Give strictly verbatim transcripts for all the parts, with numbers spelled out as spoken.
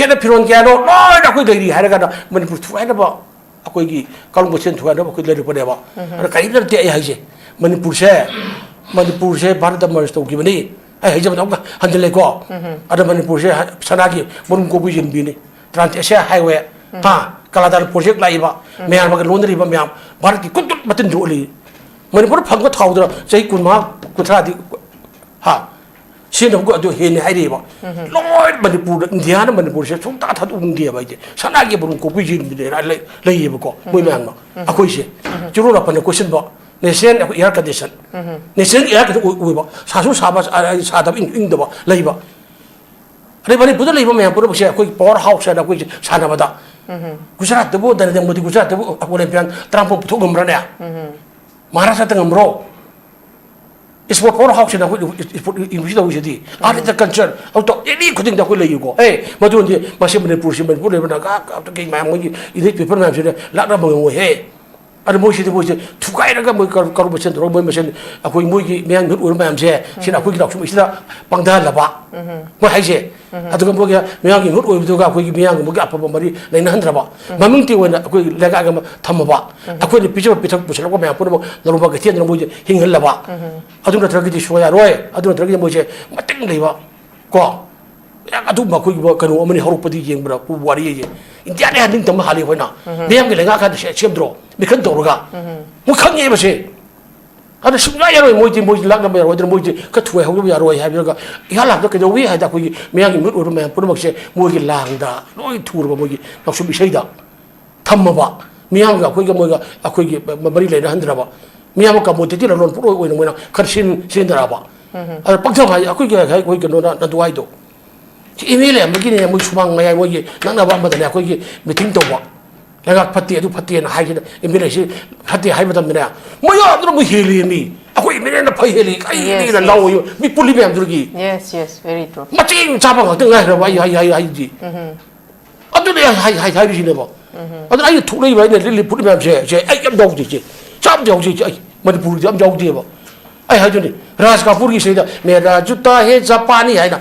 ꯁꯦꯠꯅ ꯐꯤꯔꯣꯜ ꯀꯌꯥꯅꯣ ꯂꯣꯏꯅ ꯑꯩꯈꯣꯏ ꯂꯩꯔꯤ ꯍꯥꯏꯔꯒꯅ ꯃꯅꯤꯄꯨꯔ ꯊꯨꯒꯥꯏꯅꯕ, ꯑꯩꯈꯣꯏꯒꯤ ꯀꯥꯡꯂꯨꯞ ꯃꯁꯦꯟ ꯊꯨꯒꯥꯏꯅꯕ ꯑꯩꯈꯣꯏ ꯂꯩꯔꯛꯄꯅꯦꯕ꯫ ꯑꯗꯣ ꯀꯔꯤꯝꯇ ꯅꯠꯇꯦ ꯑꯩ ꯍꯥꯏꯁꯦ꯫ ꯃꯅꯤꯄꯨꯔꯁꯦ, ꯃꯅꯤꯄꯨꯔꯁꯦ ꯚꯥꯔꯠꯇ ꯃꯔꯁ ꯇꯧꯈꯤꯕꯅꯤ꯫ ꯑꯩ ꯍꯥꯏꯖꯕꯗ ꯑꯃꯨꯛꯀ ꯍꯟꯖꯤꯜꯂꯦꯀꯣ꯫ ꯑꯗ ꯃꯅꯤꯄꯨꯔꯁꯦ ꯁꯅꯥꯒꯤ ꯃꯔꯨꯝ ꯀꯣꯛꯄꯤ ꯌꯦꯟꯕꯤꯅꯤ꯫ ꯇ꯭ꯔꯥꯟꯁ ꯑꯦꯁꯤꯌꯥ ꯍꯥꯏꯋꯦ, ꯍꯥ, ꯀꯂꯥꯗꯥꯟ ꯄ꯭ꯔꯣꯖꯦꯛ ꯂꯥꯛꯏꯕ, ꯃꯌꯥꯝꯒ ꯂꯣꯟꯅꯔꯤꯕ ꯃꯌꯥꯝ, ꯚꯥꯔꯠꯀꯤ ꯀꯨꯟꯇꯔꯨꯛ ꯃꯇꯤꯟ ꯌꯣꯛꯂꯤ꯫ ꯃꯅꯤꯄꯨꯔꯗ ꯐꯪꯕ ꯊꯥꯎꯗꯨꯅ ꯆꯍꯤ ꯀꯨꯟꯃꯉꯥ, ꯀꯨꯟꯊ꯭ꯔꯥꯗꯤ, ꯍꯥ, ꯁꯤꯖꯤꯟꯅꯕ ꯑꯗꯨ ꯍꯦꯟꯅ ꯍꯥꯏꯔꯤꯕ꯫ ꯂꯣꯏ ꯃꯅꯤꯄꯨꯔꯗ, ꯏꯟꯗꯤꯌꯥꯅ ꯃꯅꯤꯄꯨꯔꯁꯦ ꯁꯨꯡꯇꯥ ꯊꯥꯗꯣꯛꯅꯤꯡꯗꯦꯕ꯫ ꯑꯩꯁꯦ ꯁꯅꯥꯒꯤ ꯃꯔꯨꯝ ꯀꯣꯛꯄꯤ ꯌꯦꯟꯕꯤꯅꯦꯅ ꯂꯩ-, ꯂꯩꯌꯦꯕꯀꯣ, ꯃꯣꯏ ꯃꯌꯥꯝꯅ꯫ ꯑꯩꯈꯣꯏꯁꯦ ꯆꯤꯔꯣ ꯅꯥꯄꯟꯅ ꯀꯣꯏꯁꯤꯟꯕ, national air condition, national air condition ꯑꯣꯏꯕ, ꯁꯥꯁꯨ ꯁꯥꯕ, ꯑ, ꯁꯥꯗꯕ, ꯏꯪ-, ꯏꯪꯗꯕ ꯂꯩꯕ꯫ ꯑꯗꯩ ꯃꯅꯤꯄꯨꯔꯗ ꯂꯩꯕ ꯃꯌꯥꯝ ꯄꯨꯝꯅꯃꯛꯁꯦ ꯑꯩꯈꯣꯏ ꯄꯋꯥꯔ ꯍꯥꯎꯁ ꯍꯥꯏꯅ ꯑꯩꯈꯣꯏꯁꯦ ꯁꯥꯟꯅꯕꯗ, ꯒꯨꯖꯔꯥꯠꯇꯕꯨ ꯅꯔꯦꯟꯗ꯭ꯔ ꯃꯣꯗꯤ, ꯒꯨꯖꯔꯥꯠꯇꯕꯨ ꯑꯣꯂꯦꯝꯄꯤꯌꯥꯟ ꯇꯔꯥꯃꯥꯄꯟ ꯄꯨꯊꯣꯛ ꯉꯝꯕ꯭ꯔꯅꯦ? ꯃꯍꯥꯔꯥꯁꯇ꯭ꯔꯗ ꯉꯝꯕ꯭ꯔꯣ? ꯏꯁꯄꯣꯔꯠ ꯄꯋꯥꯔ ꯍꯥꯎꯁꯁꯤꯅ ꯑꯩꯈꯣꯏ ꯏꯁꯄꯣꯔꯠ ꯌꯨꯅꯤꯚꯔꯁꯤꯇꯤ ꯇꯧꯔꯤꯁꯤꯗꯤ, ꯑꯥꯔꯠ ꯑꯦꯟ ꯀꯜꯆꯔ, ꯑꯗꯨ ꯇꯧ, ꯑꯦꯅꯤ ꯈꯨꯗꯤꯡꯗ ꯑꯩꯈꯣꯏ ꯂꯩꯌꯦꯀꯣ꯫ ꯑꯦ, ꯃꯗꯨꯗꯤ ꯃꯁꯤ ꯃꯅꯤꯄꯨꯔꯁꯤ, ꯃꯅꯤꯄꯨꯔ ꯂꯩꯕ ꯅꯥꯒꯥ ꯀꯩ ꯃꯌꯥꯝ, ꯃꯣꯏꯒꯤ ꯏꯂꯤꯠ ꯄꯤꯄꯜ ꯃꯌꯥꯝꯁꯤꯅ ꯂꯥꯛꯅꯕ ꯉꯝꯃꯣꯏꯍꯦ꯫ ꯑꯗꯨ ꯃꯣꯏꯁꯤꯗꯤ, ꯃꯣꯏꯁꯦ ꯊꯨꯒꯥꯏꯔꯒ ꯃꯣꯏ ꯀꯔꯞ-, ꯀꯔꯞꯁꯟ ꯇꯧꯔꯒ ꯃꯣꯏ ꯃꯁꯦꯟ ꯑꯩꯈꯣꯏ ꯃꯣꯏꯒꯤ ꯃꯤꯌꯥꯝ ꯃꯤꯍꯨꯠ ꯑꯣꯏꯕ ꯃꯌꯥꯝꯁꯦ, ꯁꯤꯅ ꯑꯩꯈꯣꯏꯒꯤ ꯅꯥꯎꯁꯨꯝ ꯏꯁꯤꯗ ꯄꯪꯊꯍꯜꯂꯕ꯫ ꯃꯣꯏ ꯍꯥꯏꯁꯦ꯫ ꯑꯗꯨꯒ ꯃꯣꯏꯒꯤ ꯃꯤꯌꯥꯝꯒꯤ ꯃꯤꯍꯨꯠ ꯑꯣꯏꯕꯗꯨꯒ ꯑꯩꯈꯣꯏꯒꯤ ꯃꯤꯌꯥꯝꯒꯤ ꯃꯣꯏꯒꯤ ꯑꯐꯕ ꯃꯔꯤ ꯂꯩꯅꯍꯟꯗ꯭ꯔꯕ꯫ ꯃꯃꯤꯡꯒꯤ ꯑꯣꯏꯅ ꯑꯩꯈꯣꯏ ꯂꯩꯉꯥꯛ ꯑꯃ ꯊꯝꯃꯕ꯫ ꯑꯩꯈꯣꯏꯅ ꯄꯤꯖꯕ ꯄꯤꯊꯛ ꯄꯨꯁꯤꯜꯂꯛꯄ ꯃꯌꯥꯝ ꯄꯨꯝꯅꯃꯛ ꯅꯣꯡꯃ ꯀꯩꯊꯦꯜꯗ ꯃꯣꯏꯁꯦ ꯍꯤꯡꯍꯜꯂꯕ꯫ ꯑꯗꯨ ꯅꯠꯇ꯭ꯔꯒꯗꯤ ꯁꯣꯏ ꯌꯥꯔꯣꯏ꯫ ꯑꯗꯨ ꯅꯠꯇ꯭ꯔꯒꯗꯤ ꯃꯣꯏꯁꯦ ꯃꯇꯤꯡ ꯂꯩꯕ꯫ ꯀꯣ? ꯌꯥꯝ ꯑꯗꯨꯒꯨꯝꯕ ꯑꯩꯈꯣꯏꯒꯤ ꯀꯩꯅꯣ ꯑꯃꯅꯤ ꯍꯧꯔꯛꯄꯗꯤ ꯌꯦꯡꯕꯗ ꯄꯨ ꯋꯥꯔꯤ ꯍꯥꯏꯁꯦ꯫ ꯏꯟꯗꯤꯌꯥꯅ ꯍꯦꯟꯅ ꯅꯤꯡꯇꯝꯕ ꯍꯥꯜꯂꯤ ꯑꯩꯈꯣꯏꯅ꯫ ꯃꯤꯌꯥꯝꯒꯤ ꯂꯩꯉꯥꯛ ꯀꯥꯟꯗ ꯁꯦ-, ꯁꯦꯝꯗ꯭ꯔꯣ? ꯃꯤꯈꯟ ꯇꯧꯔꯒ꯫ ꯃꯣꯏ ꯈꯪꯉꯦꯕ ꯁꯦ꯫ ꯑꯗ ꯁꯨꯡꯌꯥ ꯌꯥꯔꯣꯏ ꯃꯣꯏꯗꯤ, ꯃꯣꯏꯗꯤ ꯂꯥꯛꯅꯕ ꯌꯥꯔꯣꯏ꯫ ꯑꯗꯨꯅ ꯃꯣꯏꯗꯤ ꯈꯔ ꯊꯨꯒꯥꯏꯍꯧꯗꯕ ꯌꯥꯔꯣꯏ ꯍꯥꯏꯕꯤꯔꯒ ꯏꯍꯥꯟ ꯍꯥꯟꯕꯗ ꯀꯩꯗꯧꯏ ꯍꯥꯏꯗ ꯑꯩꯈꯣꯏꯒꯤ ꯃꯤꯌꯥꯝꯒꯤ ꯃꯤꯍꯨꯠ ꯑꯣꯏꯕ ꯃꯌꯥꯝ ꯄꯨꯝꯅꯃꯛꯁꯦ ꯃꯣꯏꯒꯤ ꯂꯥꯡꯗ ꯂꯣꯏ ꯊꯨꯔꯕ ꯃꯣꯏꯒꯤ ꯅꯥꯎꯁꯨꯝ ꯏꯁꯩꯗ꯫ ꯊꯝꯃꯕ꯫ ꯃꯤꯌꯥꯝꯒ ꯑꯩꯈꯣꯏꯒ ꯃꯣꯏꯒ ꯑꯩꯈꯣꯏꯒꯤ ꯃ-, ꯃꯔꯤ ꯂꯩꯅꯍꯟꯗ꯭ꯔꯕ꯫ ꯃꯤꯌꯥꯝ ꯀꯃꯣꯗꯤꯇꯤ ꯂꯂꯣꯟ ꯄꯣꯠꯂꯣꯏ ꯑꯣꯏꯅ ꯃꯣꯏꯅ ꯈꯔ ꯁꯤꯖꯤꯟ-, ꯁꯤꯖꯤꯟꯅꯔꯛꯑꯕ꯫ ꯑꯗ ꯄꯪꯊꯝ ꯍꯥꯏ, ꯑꯩꯈꯣꯏꯒꯤ ꯍꯥꯏ, ꯑꯩꯈꯣꯏ ꯀꯩꯅꯣꯅ ꯅꯟꯗꯨ ꯍꯥꯏꯗꯣ꯫ ꯁꯤ ꯑꯦꯝ ꯑꯦꯜ ꯑꯦ ꯑꯃꯒꯤꯅꯦ, ꯃꯣꯏ ꯁꯨꯃꯥꯡ ꯃꯌꯥꯏ ꯃꯣꯏꯒꯤ ꯅꯛꯅꯕ ꯑꯃꯗꯅꯦ ꯑꯩꯈꯣꯏꯒꯤ ꯃꯤꯇꯤꯡ ꯇꯧꯕ꯫ ꯂꯩꯉꯥꯛ ꯐꯠꯇꯦ, ꯑꯗꯨ ꯐꯠꯇꯦꯅ ꯍꯥꯏꯁꯤꯅ ꯑꯦꯝ ꯑꯦꯜ ꯑꯦꯁꯤ ꯐꯠꯇꯦ ꯍꯥꯏꯕ ꯃꯇꯝꯗꯅꯦ, ꯃꯣꯏ ꯑꯗꯨꯅ ꯃꯣꯏ ꯍꯦꯜꯂꯤ ꯃꯤ꯫ ꯑꯩꯈꯣꯏ ꯑꯦꯝ ꯑꯦꯜ ꯑꯦꯅ ꯐꯩ ꯍꯦꯜꯂꯤ, ꯀꯩ Yes, ꯍꯦꯜꯂꯤꯅ yes. ꯂꯥꯎꯋꯦ ꯃꯤ ꯄꯨꯜꯂꯤ ꯃꯌꯥꯝꯗꯨꯒꯤ꯫ Yes, yes, very true. ꯃꯆꯦꯡ ꯆꯥꯕ ꯉꯥꯛꯇ ꯉꯥꯏꯈ꯭ꯔꯕ ꯑꯩ ꯍꯥꯏ, ꯍꯥꯏ, ꯍꯥꯏꯗꯤ꯫ ꯑꯗꯨꯅꯦ ꯑꯩ ꯍꯥꯏ-, ꯍꯥꯏ-, ꯍꯥꯏꯔꯤꯁꯤꯅꯦꯕ꯫ ꯑꯗꯨꯅ ꯑꯩꯅ ꯊꯣꯛꯂꯛꯏꯕ, ꯑꯩꯅ ꯂꯤꯠꯂꯤ ꯐꯨꯔꯤꯠ ꯃꯌꯥꯝꯁꯦ, ꯁꯦ ꯑꯩ ꯌꯥꯝ ꯌꯥꯎꯗꯦ, ꯁꯦ ꯆꯥꯝꯗ ꯌꯥꯎꯗꯦ, ꯁꯦ ꯑꯩ ꯃꯅꯤꯄꯨꯔꯒꯤꯗꯤ ꯌꯥꯝ ꯌꯥꯎꯗꯦꯕ꯫ ꯑꯩ ꯍꯥꯏꯗꯨꯅꯤ, ꯔꯥꯖ ꯀꯥꯄꯨꯔꯒꯤ ꯏꯁꯩꯗ "ꯃꯦꯔꯥ ꯖꯨꯇꯥ ꯍꯦ ꯖꯄꯥꯅꯤ" ꯍꯥꯏꯅ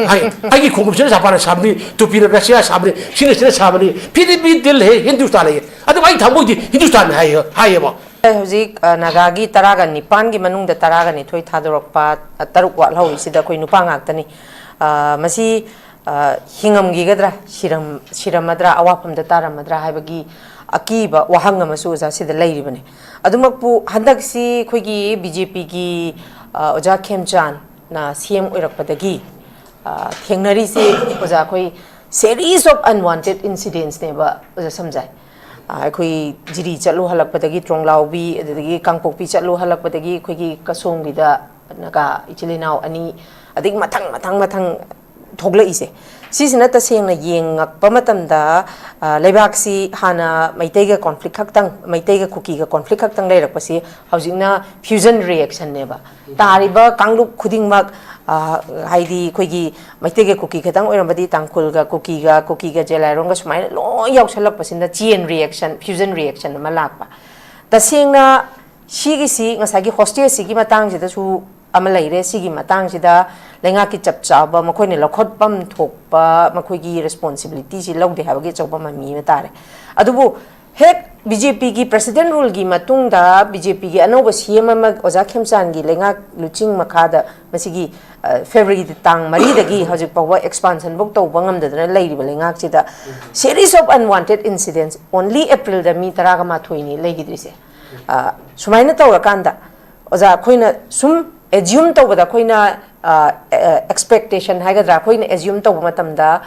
ꯍꯥꯏ꯫ ꯑꯩꯒꯤ ꯈꯣꯡꯎꯞꯁꯤꯅ ꯖꯄꯥꯟꯅ ꯁꯥꯕꯅꯤ, ꯇꯨꯄꯤꯅ ꯔꯁꯤꯌꯥ ꯁꯥꯕꯅꯤ, ꯁꯤꯅ ꯁꯤꯅ ꯁꯥꯕꯅꯤ, ꯐꯤꯗꯤ ꯕꯤ ꯗꯤꯜ ꯍꯦ ꯍꯤꯟꯗꯨꯁꯇꯥꯟ ꯍꯥꯏꯌꯦ꯫ ꯑꯗꯨꯕꯨ ꯑꯩ ꯊꯃꯣꯏꯗꯤ ꯍꯤꯟꯗꯨꯁꯇꯥꯟ ꯍꯥꯏꯌꯦ, ꯍꯥꯏꯌꯦꯕ꯫ ꯍꯧꯖꯤꯛ, ꯑ, ꯅꯥꯒꯥꯒꯤ ꯇꯔꯥꯒ ꯅꯤꯄꯥꯟꯒꯤ ꯃꯅꯨꯡꯗ ꯇꯔꯥꯒ ꯅꯤꯊꯣꯏ ꯊꯥꯗꯣꯔꯛꯄ, ꯑ, ꯇꯔꯨꯛ ꯋꯥꯠꯍꯧꯔꯤꯁꯤꯗ ꯑꯩꯈꯣꯏ ꯅꯨꯄꯥ ꯉꯥꯛꯇꯅꯤ꯫ ꯑ, ꯃꯁꯤ, ꯑ, ꯍꯤꯡꯉꯝꯈꯤꯒꯗ꯭ꯔꯥ, ꯁꯤꯔꯝ-, ꯁꯤꯔꯝꯃꯗ꯭ꯔꯥ, ꯑꯋꯥꯐꯝꯗ ꯇꯥꯔꯝꯃꯗ꯭ꯔꯥ ꯍꯥꯏꯕꯒꯤ ꯑꯀꯤꯕ ꯋꯥꯍꯪ ꯑꯃꯁꯨ ꯑꯣꯖꯥ ꯁꯤꯗ ꯂꯩꯔꯤꯕꯅꯤ꯫ ꯑꯗꯨꯃꯛꯄꯨ ꯍꯟꯗꯛꯁꯤ ꯑꯩꯈꯣꯏꯒꯤ ꯕꯤ ꯖꯦ ꯄꯤꯒꯤ, ꯑ, ꯑꯣꯖꯥ ꯈꯦꯝꯆꯥꯟꯅ ꯁꯤ ꯑꯦꯝ ꯑꯣꯏꯔꯛꯄꯗꯒꯤ, ꯑ, ꯊꯦꯡꯅꯔꯤꯁꯤ ꯑꯣꯖꯥ, ꯑꯩꯈꯣꯏ series of unwanted incidentsꯅꯦꯕ ꯑꯣꯖꯥ ꯁꯝꯖꯥꯏ꯫ ꯑ, ꯑꯩꯈꯣꯏ ꯖꯤꯔꯤ ꯆꯠꯂꯨ ꯍꯜꯂꯛꯄꯗꯒꯤ ꯇ꯭ꯔꯣꯡꯂꯥꯎꯕꯤ, ꯑꯗꯨꯗꯒꯤ ꯀꯥꯡꯄꯣꯛꯄꯤ ꯆꯠꯂꯨ ꯍꯜꯂꯛꯄꯗꯒꯤ ꯑꯩꯈꯣꯏꯒꯤ ꯀꯁꯣꯝꯒꯤꯗ ꯅꯥꯒꯥ ꯏꯆꯤꯜ ꯏꯅꯥꯎ ꯑꯅꯤ, ꯑꯗꯒꯤ ꯃꯊꯪ, ꯃꯊꯪ, ꯃꯊꯪ ꯊꯣꯛꯂꯛꯏꯁꯦ꯫ ꯁꯤꯁꯤꯅ ꯇꯁꯦꯡꯅ ꯌꯦꯡꯉꯛꯄ ꯃꯇꯝꯗ, ꯑ, ꯂꯩꯕꯥꯛꯁꯤ ꯍꯥꯟꯅ ꯃꯩꯇꯩꯒ conflict ꯈꯛꯇꯪ, ꯃꯩꯇꯩꯒ ꯀꯨꯀꯤꯒ conflict ꯈꯛꯇꯪ ꯂꯩꯔꯛꯄꯁꯤ ꯍꯧꯖꯤꯛꯅ fusion reactionꯅꯦꯕ꯫ ꯇꯥꯔꯤꯕ ꯀꯥꯡꯂꯨꯞ ꯈꯨꯗꯤꯡꯃꯛ, ꯑ, ꯍꯥꯏꯗꯤ ꯑꯩꯈꯣꯏꯒꯤ ꯃꯩꯇꯩꯒ ꯀꯨꯀꯤ ꯈꯛꯇꯪ ꯑꯣꯏꯔꯝꯕꯗꯤ ꯇꯥꯡꯈꯨꯜꯒ ꯀꯨꯀꯤꯒ, ꯀꯨꯀꯤꯒ ꯖꯦꯂꯥꯏꯔꯣꯡꯒ ꯁꯨꯃꯥꯏꯅ ꯂꯣꯏ ꯌꯥꯎꯁꯜꯂꯛꯄꯁꯤꯅ chain reaction, fusion reaction ꯑꯃ ꯂꯥꯛꯄ꯫ ꯇꯁꯦꯡꯅ ꯁꯤꯒꯤꯁꯤ ꯉꯁꯥꯏꯒꯤ hostage ꯁꯤꯒꯤ ꯃꯇꯥꯡꯁꯤꯗꯁꯨ ꯑꯃ ꯂꯩꯔꯦ꯫ ꯁꯤꯒꯤ ꯃꯇꯥꯡꯁꯤꯗ ꯂꯩꯉꯥꯛꯀꯤ ꯆꯞ ꯆꯥꯕ ꯃꯈꯣꯏꯅ ꯂꯧꯈꯠꯐꯝ ꯊꯣꯛꯄ ꯃꯈꯣꯏꯒꯤ responsibility ꯁꯤ ꯂꯧꯗꯦ ꯍꯥꯏꯕꯒꯤ ꯑꯆꯧꯕ ꯃꯃꯤ ꯑꯃ ꯇꯥꯔꯦ꯫ ꯑꯗꯨꯕꯨ ꯍꯦꯛ ꯕꯤ ꯖꯦ ꯄꯤꯒꯤ president ruleꯒꯤ ꯃꯇꯨꯡꯗ ꯕꯤ ꯖꯦ ꯄꯤꯒꯤ ꯑꯅꯧꯕ ꯁꯤ ꯑꯦꯝ ꯑꯃ ꯑꯣꯖꯥ ꯈꯦꯝꯆꯥꯟꯒꯤ ꯂꯩꯉꯥꯛ ꯂꯨꯆꯤꯡ ꯃꯈꯥꯗ ꯃꯁꯤꯒꯤ, ꯑ, February ꯇꯥꯡ ꯃꯔꯤꯗꯒꯤ ꯍꯧꯖꯤꯛ ꯐꯥꯎꯕ expansion ꯐꯧ ꯇꯧꯕ ꯉꯝꯗꯗꯅ ꯂꯩꯔꯤꯕ ꯂꯩꯉꯥꯛꯁꯤꯗ series of unwanted incidents, only Aprilꯗ ꯃꯤ ꯇꯔꯥꯒ ꯃꯥꯊꯣꯏꯅꯤ ꯂꯩꯈꯤꯗ꯭ꯔꯤꯁꯦ꯫ ꯑ, ꯁꯨꯃꯥꯏꯅ ꯇꯧꯔꯀꯥꯟꯗ ꯑꯣꯖꯥ, ꯑꯩꯈꯣꯏꯅ ꯁꯨꯝ assume ꯇꯧꯕꯗ, ꯑꯩꯈꯣꯏꯅ, ꯑ, ꯑ, expectation ꯍꯥꯏꯒꯗ꯭ꯔꯥ, ꯑꯩꯈꯣꯏꯅ assume ꯇꯧꯕ ꯃꯇꯝꯗ,